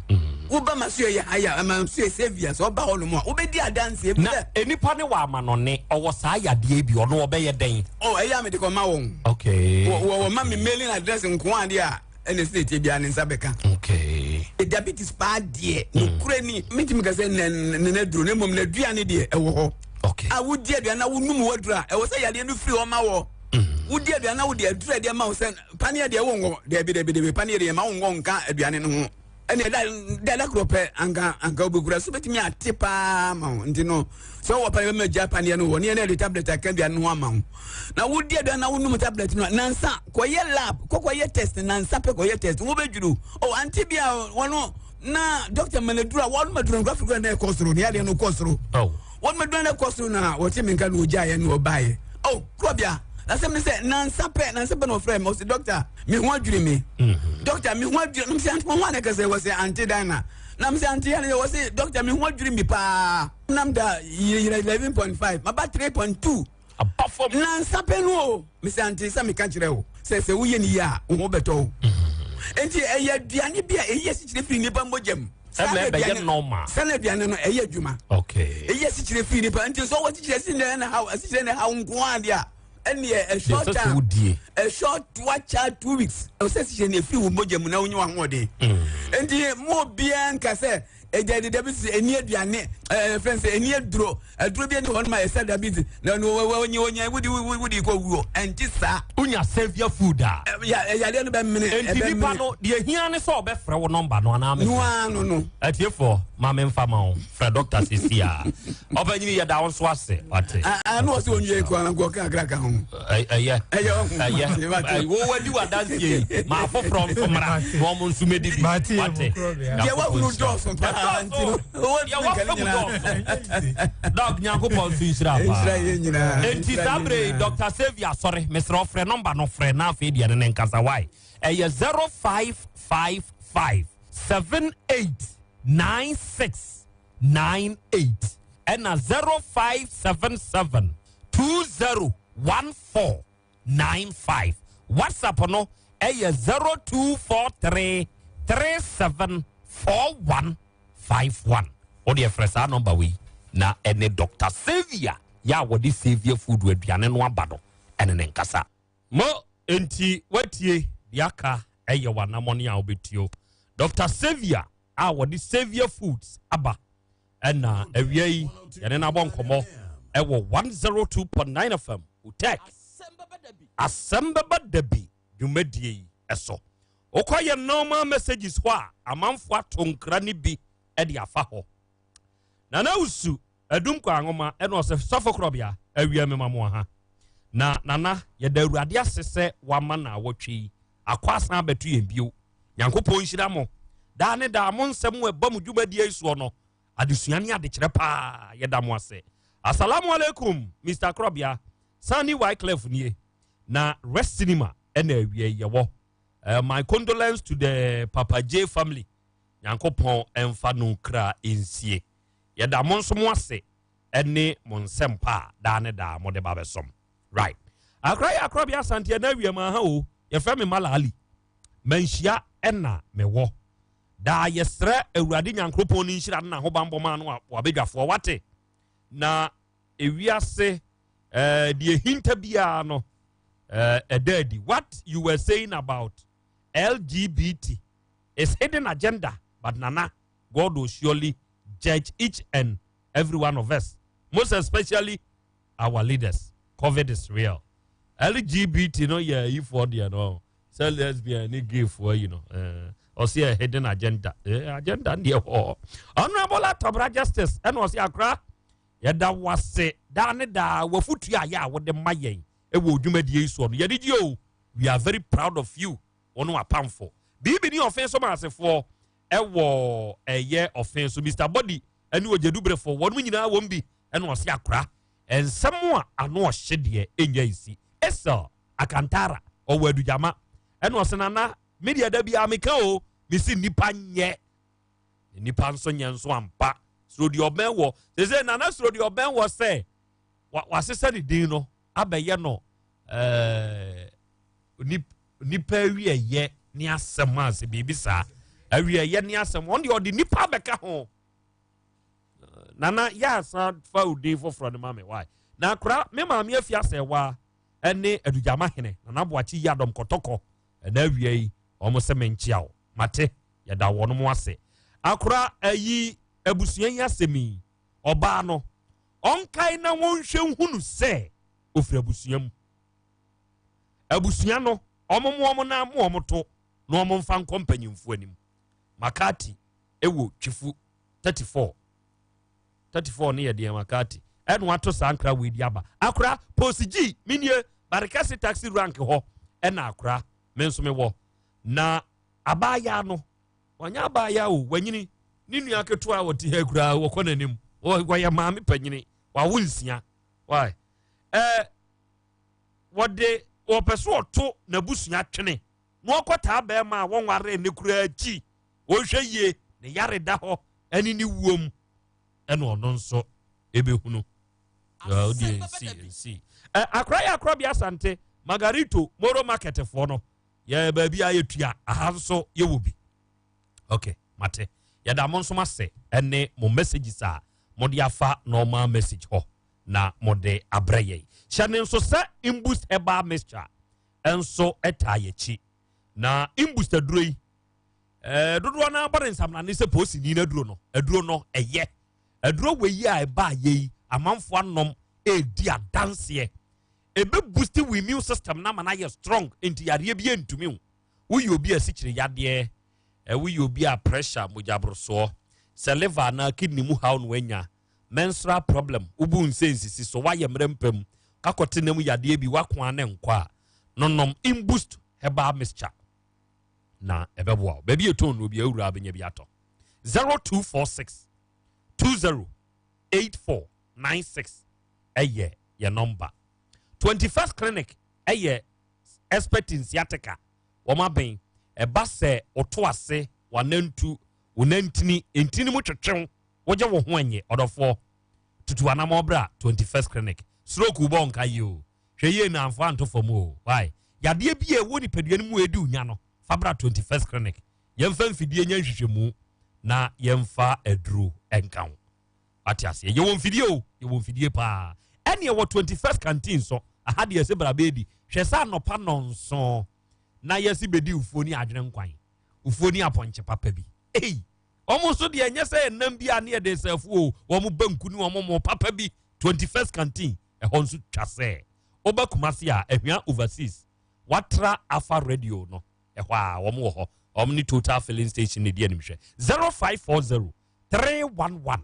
Woba ma so yɛ ha yi a ma so yɛ Saviour sɛ ɔba hɔ nom a wobɛdi adanseɛ. Na nipa ne wɔ amanɔne ɔwɔ saa yadeɛ bi ɔno ɔbɛyɛ dɛn? Oh, ɛyɛ a mede kɔma wɔn. Okay. Wɔ ma me mailing address nko adeɛ a ɛna ɛsɛ ɛtie biara ne nsa bɛka. Okay. Diabetes paa deɛ nokorɛ ni mentumi ka sɛ nana duro na mmom n'aduane deɛ ɛwɔ hɔ. Okay. A wodi aduane na wonum waduro a ɛwɔ sɛ yadeɛ no firi hɔ ma wɔ. Wodi aduane na wode aduro a ɛde ama wo sɛ paneɛ deɛ wongɔ daabi daabi daabi paneɛ deɛ ma wongɔ nka aduane no ho. Ɛne ɛda da korɔ pɛ anka anka wobɛkura so bɛtumi ate paa ma wo. Nti no sɛ wowɔ paneɛ bɛma gya paneɛ no wɔ ne ɛne ɛde tablet aka aduane no ho ama wo na wodi aduane na wonum tablet no nansa kɔyɛ lab kɔkɔyɛ test nansa pɛ kɔyɛ test wobɛdwuru. Oh, ante bi a wɔno na doctor manaduru a wɔnom aduru no graphic na ɛkɔ soro ne adeɛ no kɔ soro. Wɔnom aduru na ɛkɔ soro na wɔte menka na ɔgyaeɛ na ɔbaeɛ. Oh, kurɔbea na sɛm ne sɛ nansa pɛ na ɔfrɛ me ɔsɛ doctor me ho adwiri me. Doctor me ho adwiri me sɛ ante ho ana kɛsɛ wɔ sɛ ante Diana na me sɛ ante yana wɔ sɛ doctor me ho adwiri me paa nam da yere 11.5 maba 3.2 abafo nansa pɛ no o. Me sɛ ante sɛ meka kyerɛ wo sɛ sɛ woyɛ ne yie a wo ho bɛtɔ wo. Enti ɛyɛ aduane bi a ɛyi asikyire firi nnipa mogya mu. Ɛna ɛbɛyɛ normal. Sɛ na aduane no ɛyɛ adwuma. Okay. Ɛyi asikyire firi nnipa nti sɛ ɔwɔ asikyire si na ɛna haw asikyire na ɛhaw nko adeɛ a ɛneɛ a short time a short wacha 2 weeks ɛwɔ sɛ asikyire na ɛfiri wo mogya mu na wonye w'ahoɔden. Nti mo obiara nka sɛ ɛgya de diabetes ɛni aduane ɛɛ fɛn sɛ ɛni aduro aduro bi ɛni hɔ nom a ɛsɛ diabetes na wɔnyɛ wɔnyɛ wodi wodi kɔ wuo ɛnti saa. Wonya Saviour food a. Yadeɛ no bɛ mene. Nti nipa no deɛ hia ne sɛ ɔbɛfrɛ wo nɔmba no anaa me. Noa no no. Atiefoɔ ma me nfa ma wo frɛ dɔkta sisi a ɔbɛnyini yɛ da wo nso ase wate. Ano ɔsɛ onwie kɔ ankɔ kakra ka ho. Ɛyɛ ɛyɛ wo wadi wa dansie yi ma afoforɔ nso mmra na wɔn nso mɛdi bi wate. Deɛ wahunu dɔɔso paa nti no. Deɛ wafa mu dɔɔso. Dɔk Nyankopɔn nso nhyira paa. Enti saa bere yi Dr. Saviour asɔre mesrɛ ɔfrɛ nɔmba no frɛ na afei deɛ ne ne nkasa wae. Ɛyɛ 0555 78 96 98 ɛna 0577 20 14 95. WhatsApp no ɛyɛ 0243 37 41 51. Wo deɛ frɛ saa nɔmba wei na ɛne Doctor Saviour yɛ a wɔde Saviour Food aduane no aba no ɛne ne nkasa. Mo enti woatie deɛ aka ɛyɛ w'anamɔne a wobɛtuo. Doctor Saviour a wɔde Saviour Foods aba ɛna awia yi yɛne no abɔ nkɔmmɔ ɛwɔ 102.9 FM Utek. Asɛm bɛba da bi dwumadie yi ɛso. Wokɔ yɛ normal messages hɔ a amanfoɔ ato nkra no bi de afa hɔ. Nana Usu Adum kɔ anwoma ɛna ɔsɛ sɔfo korɔbea awia mema mo aha. Na Nana yɛda Awurade ase sɛ wama na awɔtwe yi akɔ asan abɛto yɛn bio. Nyankopɔn nhyira mo. Daa ne daa mo nsɛm a ɛba mo dwumadie yi soɔ no adesua ne adekyerɛ paa yɛda mo ase. Asalamu alaikum Mr. Korɔbea Sani Wyclef nie na Rest Cinema ɛna awia yi yɛwɔ. Uh, my condolence to the Papa J family. Nyankopɔn ɛmfa no kra nsie. Yɛda mo nso mo ase ɛne mo nsɛmpa a daa ne daa mo de ba bɛsom. Right. Akora yɛ akora bi asante ɛna awia ma ha o. Yɛfrɛ me Mala Ali. Manhyia ɛna mewɔ. Daa yɛsrɛ Awurade Nyankopɔn ne nhyira ne n'ahobanbɔ ma no wabadwafoɔ wate. Na ewiase eh, deɛ hinta biara no eh, ɛda adi. What you were saying about LGBT is hidden agenda, but Nana, God will surely judge each and every one of us, most especially our leaders. COVID is real. LGBT no yɛ ayifoɔ deɛ no sɛ lesbian ne gayfoɔ yi no ɔsi yɛ hidden agenda agenda deɛ hɔ. Honorable Atabra Justice ɛna ɔsi akora yɛda wase daa ne daa wafutu a yɛ a wɔde ma yɛn ɛwɔ dwumadie yi soɔ no yɛde gye o. We are very proud of you. Wɔn apamfo biribi ni ɔfɛn so maasefoɔ ɛwɔ ɛyɛ ɔfɛn so Mr Body ɛne ogyedubrefo wɔn nyinaa wɔn bi ɛna ɔsi akora nsɛm a ano ɔhye deɛ ɛnya nsi esel akantara ɔwɔ adugyama ɛna ɔsi nana media da bi ameka o mesi nipa nyɛ nipa nso nyɛ nso ampa soro deɛ ɔbɛn wɔ sese nana soro deɛ ɔbɛn wɔ sɛ wasesa ne din no abɛyɛ no ɛɛ nipa awieyɛ ne asɛm a sɛ biribi saa awieyɛ ne asɛm wɔn deɛ ɔde nipa abɛka ho. Nana yɛ asa fa odin foforɔ no ma me wae na akora me maame afi asɛwa ɛne adugyama hene nana aboakye yi adɔm kɔtɔkɔ ɛna awia yi wɔn sɛ menkyia wo mate yɛda wɔn mo ase akora ayi abusua yi asɛm yi ɔbaa no ɔnkae na wɔnhwɛ nhunu sɛ ofiri abusua mu abusua no ɔmo mo ɔmo na mo ɔmo to na ɔmo mfa nkɔ mpanyinfoɔ anim makati ɛwɔ twifu 34 34 ne yɛ deɛ makati ɛna wato saa nkra wei di aba akora posi g minie barikasi taxi rank hɔ ɛna akora me nso mewɔ na abaayaa no wanya abaayaa o wanyini ne nua ketewa a wɔte ha koraa wɔkɔ n'anim wɔyɛ maame panyini wawo nsia why ɛɛ wɔde wɔpɛ so ɔto n'abusua twene na ɔkɔtaa bɛrima a wɔnware ne koraa akyi wɔhwɛ yie ne yare da hɔ ɛne ne wuom ɛna ɔno nso ebehunu ɔdeɛ nsi nsi ɛ akora yɛ akora bi asante margarito moro market foɔ no yɛ baabi a yɛtua aha nso yɛwɔ bi ok mate yɛda mo nso ase ɛne mo messages a mode afa normal message hɔ na mode abrɛ yɛn hyɛ ne nso sɛ imboost herbal mixture nso ɛtaa yɛkyi na imboost aduro yi dodoɔ no abɔ ne nsamnane sɛ poosini no aduro no aduro no ɛyɛ aduro wɔ yi a ɛbaa yɛ yi amanfoɔ anom ɛredi adanseɛ ebe boost wo immune system na ama no ayɛ strong nti yareɛ bi ntumi wo woyɛ obi a asikyire yadeɛ woyɛ obi a pressure mogyaborosoɔ sɛ liver anaa kidney mu haw no anya menstrual problem wobu nse nsisi so woayɛ mmerɛ mpam kakɔte nam yadeɛ bi wakoa ne nkɔ a nonom imboost herbal mixture na ɛbɛboa wo baabi ɛtɔn no obi awura bɛnya bi atɔ 0246 20 8496 ɛyɛ yɛ number 21st clinic ɛyɛ expert in sciatica wɔn abɛn ɛba sɛ ɔto ase wanantu wonantini ntini mu twetwew wogye wo ho anyɛ ɔdɔfoɔ tutu anamɔ bra 21st clinic stroke bɔ nka yi o Hwɛ yie na amfa anto fam o. Why? Yadeɛ bi a ɛwɔ nipadua no mu a ɛdi wo nya no, fa bra 21st Clinic. Yɛmfa mfidie nyɛ nhwehwɛmu na yɛmfa aduro nka ho. Wate aseɛ? Yɛwɔ mfidie o, yɛwɔ mfidie paa. Ɛne ɛwɔ 21st Canteen so. Aha deɛ ɛsɛ bra bɛdi. Hwɛ sɛ anɔpa nɔnson na yɛsi bɛdi ufuo ne adwene nkwan. Ufuo ne apɔnkye papa bi. Ei! Wɔn nso deɛ ɛnyɛ sɛ ɛnam bi a ne yɛde sɛfo o. Wɔn banku ne wɔn mo papa bi. 21st Canteen. Ɛhɔ nso twa sɛ woba Kumasi a, Ahwia Overseas, watra Afa Radio no, ɛhɔ a wɔn wɔ hɔ. Wɔn ne Total Filling Station na ɛdi animhwɛ. 0540 311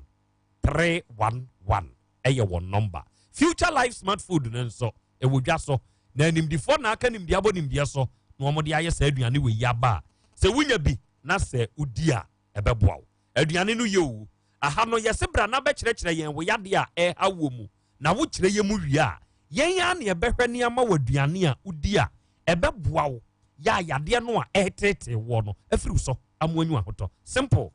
311 ɛyɛ wɔn nɔmba. Future Life Smart Food no nso ɛwɔ dwa so, na animdifoɔ na aka nimdeɛ abɔ nimdeɛ so na wɔde ayɛ saa aduane wɔ yi aba a, sɛ wonya bi na sɛ wodi a ɛbɛboa wo. Aduane no yɛ o. Aha no yɛse bra na bɛkyerɛkyerɛ yɛn wo yadeɛ a ɛreha woɔ mu, na wokyerɛ yɛ mu wie a, yɛn ara na yɛbɛhwɛ ne ama wo aduane a wodi a ɛbɛboa wo yɛ a yadeɛ no a ɛreteetee woɔ no afiri wo so ama woanya ahotɔ. Simple.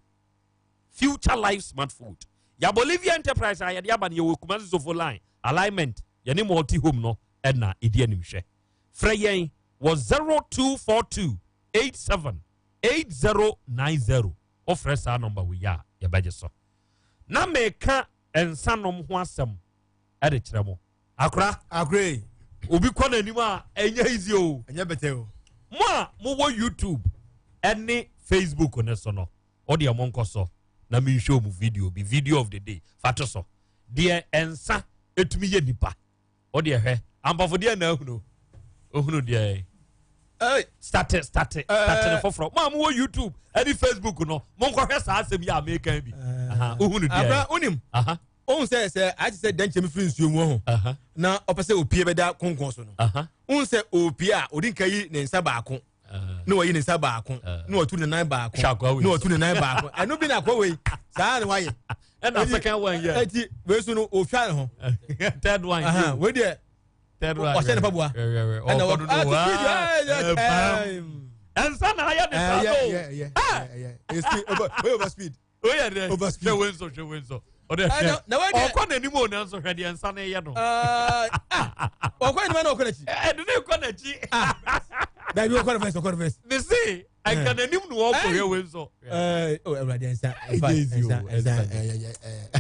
Future Life Smart Food. Yɛ Bolivia Enterprise a yɛde aba no, yɛwɔ Kumasi Sofo Line, Alignment, yɛne Multi Home no na ɛdi animhwɛ. Frɛ yɛn wɔ 0242 87 8090. Wofrɛ saa nɔmba wei a, yɛbɛgye so. Na meka nsanom ho asɛm de kyerɛ mo. Akora. Akora. Obi kɔ n'anim a ɛnyɛ easy o. Ɛnyɛ bɛtɛ o. Mo a mowɔ YouTube ɛne Facebook ne so no, o deɛ mo nkɔ so na menhwɛ mu video bi, video of the day, fa to so. Deɛ nsa etumi yɛ nipa. O deɛ hwɛ, ampɔfo deɛ na ahunu. Ohunu deɛ. Hey. Starte, starte, starte ne foforɔ. Mo a mowɔ YouTube ɛne Facebook no, monkɔhwɛ saa asɛm yi a meka bi. Ohunu deɛ. Abra, onim. Ohun sɛ sɛ ayɛ te sɛ dɛnkyɛm firi nsuo mu ho na ɔpɛ sɛ opie bɛda konkɔn so no. Ohun sɛ opie a, odi nka yi ne nsa baako na wayi ne nsa baako na watu ne nan baako na watu ne nan baako. Ɛno bi na akɔ wei saa na wayɛ. Ɛna second one yɛ. Eti wei so no ofia ne ho. Third one. Wei deɛ ɔhyɛ ne paboa. Ɛna wɔ ɛnsa na ayɛ ne saa no. Speed over speed. Oyɛ dɛ hwɛ wei nso hwɛ wei nso ɔdɛ hwɛ ɔkɔ n'anim o nanso hwɛ deɛ nsa no yɛ no. Ɔkɔ anim na ɔkɔ n'akyi. Ɛde ne kɔ n'akyi. Dabi ɔkɔ reverse ɔkɔ reverse. Ne se ɛnka n'anim na ɔkɔ hwɛ wei nso. Ɛwurade nsa nsa nsa nsa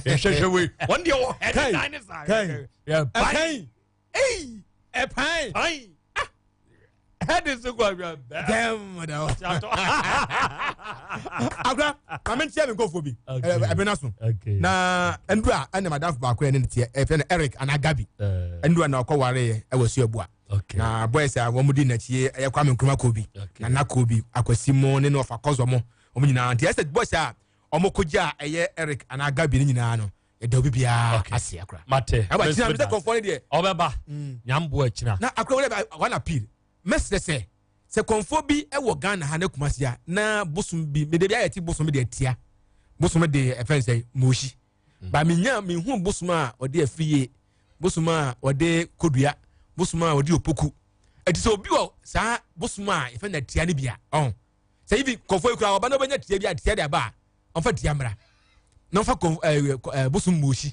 hwɛ hwɛ wei wɔn deɛ wɔ hɛ ne nan ne saa. Ɛkan. Ei! Ɛpan! Pan! Ah! Head nso kɔ awia bɛɛ. Dɛm da hɔ. Akora, maame nkyia mi nkɔfoɔ bi. Ɛbɛn na so. Na ndura ɛna madamfo baako ɛne ne teɛ ɛfɛ no Eric anaa Gabi. Ndura na ɔkɔ ware yɛ ɛwɔ Suabua. Na boys a wɔn di n'akyi ɛyɛ Kwame Nkrumah kɔ bi. Nana kɔ bi, Akwasi mo ne ne ɔfa kɔzɔ mo. Wɔn nyinaa nti ɛsɛ boys a wɔn kɔ gya ɛyɛ Eric anaa Gabi ne nyinaa no. Ɛda obi biara ase akora. Mate. Ɛba kyina mi sɛ kɔnfɔ ne deɛ. Ɔbɛba. Nyambo akyina. Na akora wọlé wɔn appeal. Mɛsrɛ sɛ sɛ kɔnfɔ bi wɔ Ghana ha ne Kumasi a na bosom bi mede bi ayɛ ti bosom de atia bosom de ɛfɛn sɛ moshi. Ba mi nya mi hu bosom a ɔde afiri bosom a ɔde kodua bosom a ɔde opoku. Ɛti sɛ obi wɔ saa bosom a yɛfɛ na atia ne bi a ɔn sɛ ibi kɔnfɔ yi kura ɔba na ɔbɛnya tia bi a tia de aba a ɔnfa tia mmra na ɔnfa kɔn ɛɛ ɛɛ bosom mosi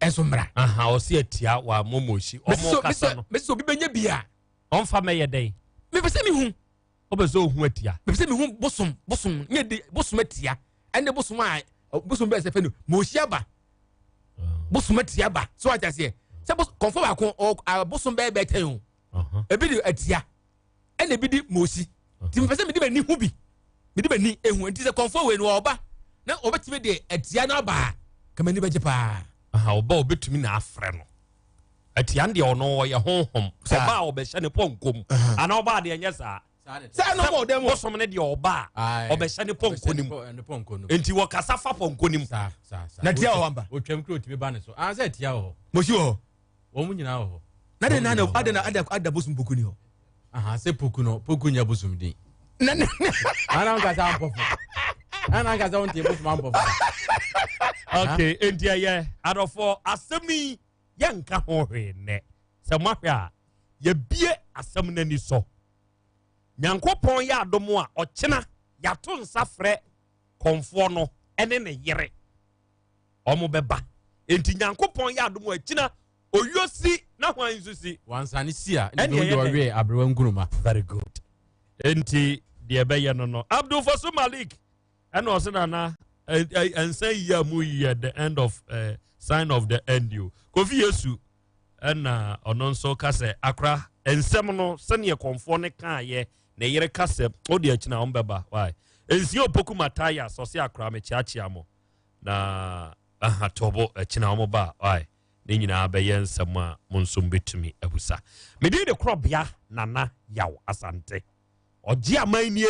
ɛnso mmra. ɔsi atia wa mo mosi ɔmo kasa no. mesi obi bɛnya bi a. ɔnfa mɛyɛ dɛn. mepɛ sɛ mehu. ɔbɛ sɛ ohu atia. mepɛ sɛ mehu bosom bosom nyɛ de bosom atia ɛne bosom a bosom bɛyɛ sɛ fɛ no mosi aba bosom atia ba so wate aseɛ sɛ kɔnfɔ baako ɔ bosom bɛyɛ bɛyɛ tɛn o ebi de atia. ɛna ebi di mosi nti mepɛ sɛ mede m'ani hu bi mede m'ani ehu nti sɛ kɔnfɔ wei no ɔba na ɔbɛtumi de atia no aba a ka m'ani bɛgye paa. Aha ɔba ɔbɛtumi na afrɛ no atia no deɛ ɔno ɔyɛ honhom ɔba a ɔbɛhyɛ ne pɔnkɔ mu anaa ɔba a deɛ ɛnyɛ saa sɛ ɛna ɔbɔ ɔdɛm bosom no deɛ ɔba a ɔbɛhyɛ ne pɔnkɔ no mu nti wɔkasa fa pɔnkɔ no mu na tia wɔ hɔ ampa otwam kuro otumi ba ne so ansɛ tia wɔ hɔ mosi wɔ hɔ Wɔn nyinaa wɔ hɔ. Na de na ada na ada ada bosom poku ni hɔ. Aha sɛ poku no poku nyɛ bosom din. Na na ana nkasa ampɔfo. Ana nkasa wɔn te bosom ampɔfo. Okay, enti ɛyɛ adɔfoɔ asɛm yi yɛnka ho hwee nnɛ. Sɛ moahwɛ a yɛbie asɛm no ani so. Nyankopɔn yɛ adom a ɔkyena yɛato nsa frɛ kɔmfoɔ no ne ne yere. Wɔn bɛba. Enti Nyankopɔn yɛ adom a akyina Oyuo si na hwan nso si? Wansane si a, ɛne ɛne ɛyɛ deɛ dɛn? ɔwe aberewa nkuruma. Very good. Enti deɛ ɛbɛyɛ no no. Abdul Fasu Malik ɛna ɔsɛ nana ɛnsa yi a mu yi yɛ the end of uh, sign of the end o. Kofi Yesu ɛna ɔno nso ka sɛ akora nsɛm no sɛdeɛ kɔnfoɔ no kaayɛ ne yere ka sɛ o deɛ akyina wɔn bɛba why nsia opoku Matthias ɔsɛ akora mekyeakyea mo na aha tɔbo akyina wɔn ba why ne nyinaa bɛyɛ nsɛm a mo nso mbɛtumi abusa. Medin de korɔbea Nana Yaw Asante ɔgye aman nie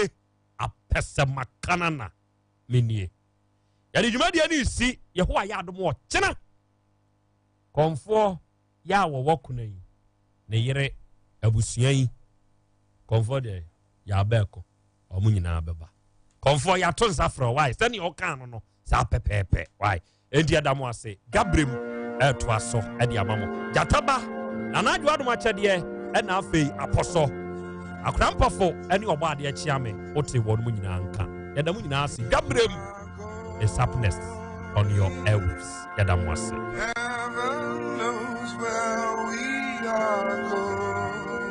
apɛsɛmakanana menie. Yɛde dwumadie no resi Yehowa yɛ adom ɔkyena. Kɔmfoɔ yɛ a wɔwɔ kuna yi ne yere abusua yi kɔmfoɔ deɛ yɛabɛɛko wɔn nyinaa bɛba. Kɔmfoɔ yɛato nsa frɛ wae sɛdeɛ ɔkaa no no saa pɛpɛɛpɛ wae. Enti ɛda mo ase. Gabrem ɛretoa so ɛde ama mo. Gyataba, Nana Adwo Adom akyɛdeɛ ɛna afei Apɔsɔ. Akora Mpɔfo ɛne ɔbɔ adeɛ kyea me wote wɔn mu nyinaa nka. Yɛda mo nyinaa ase. Gabrem is up next on your airwaves. Yɛda mo ase. Heaven knows where we are going.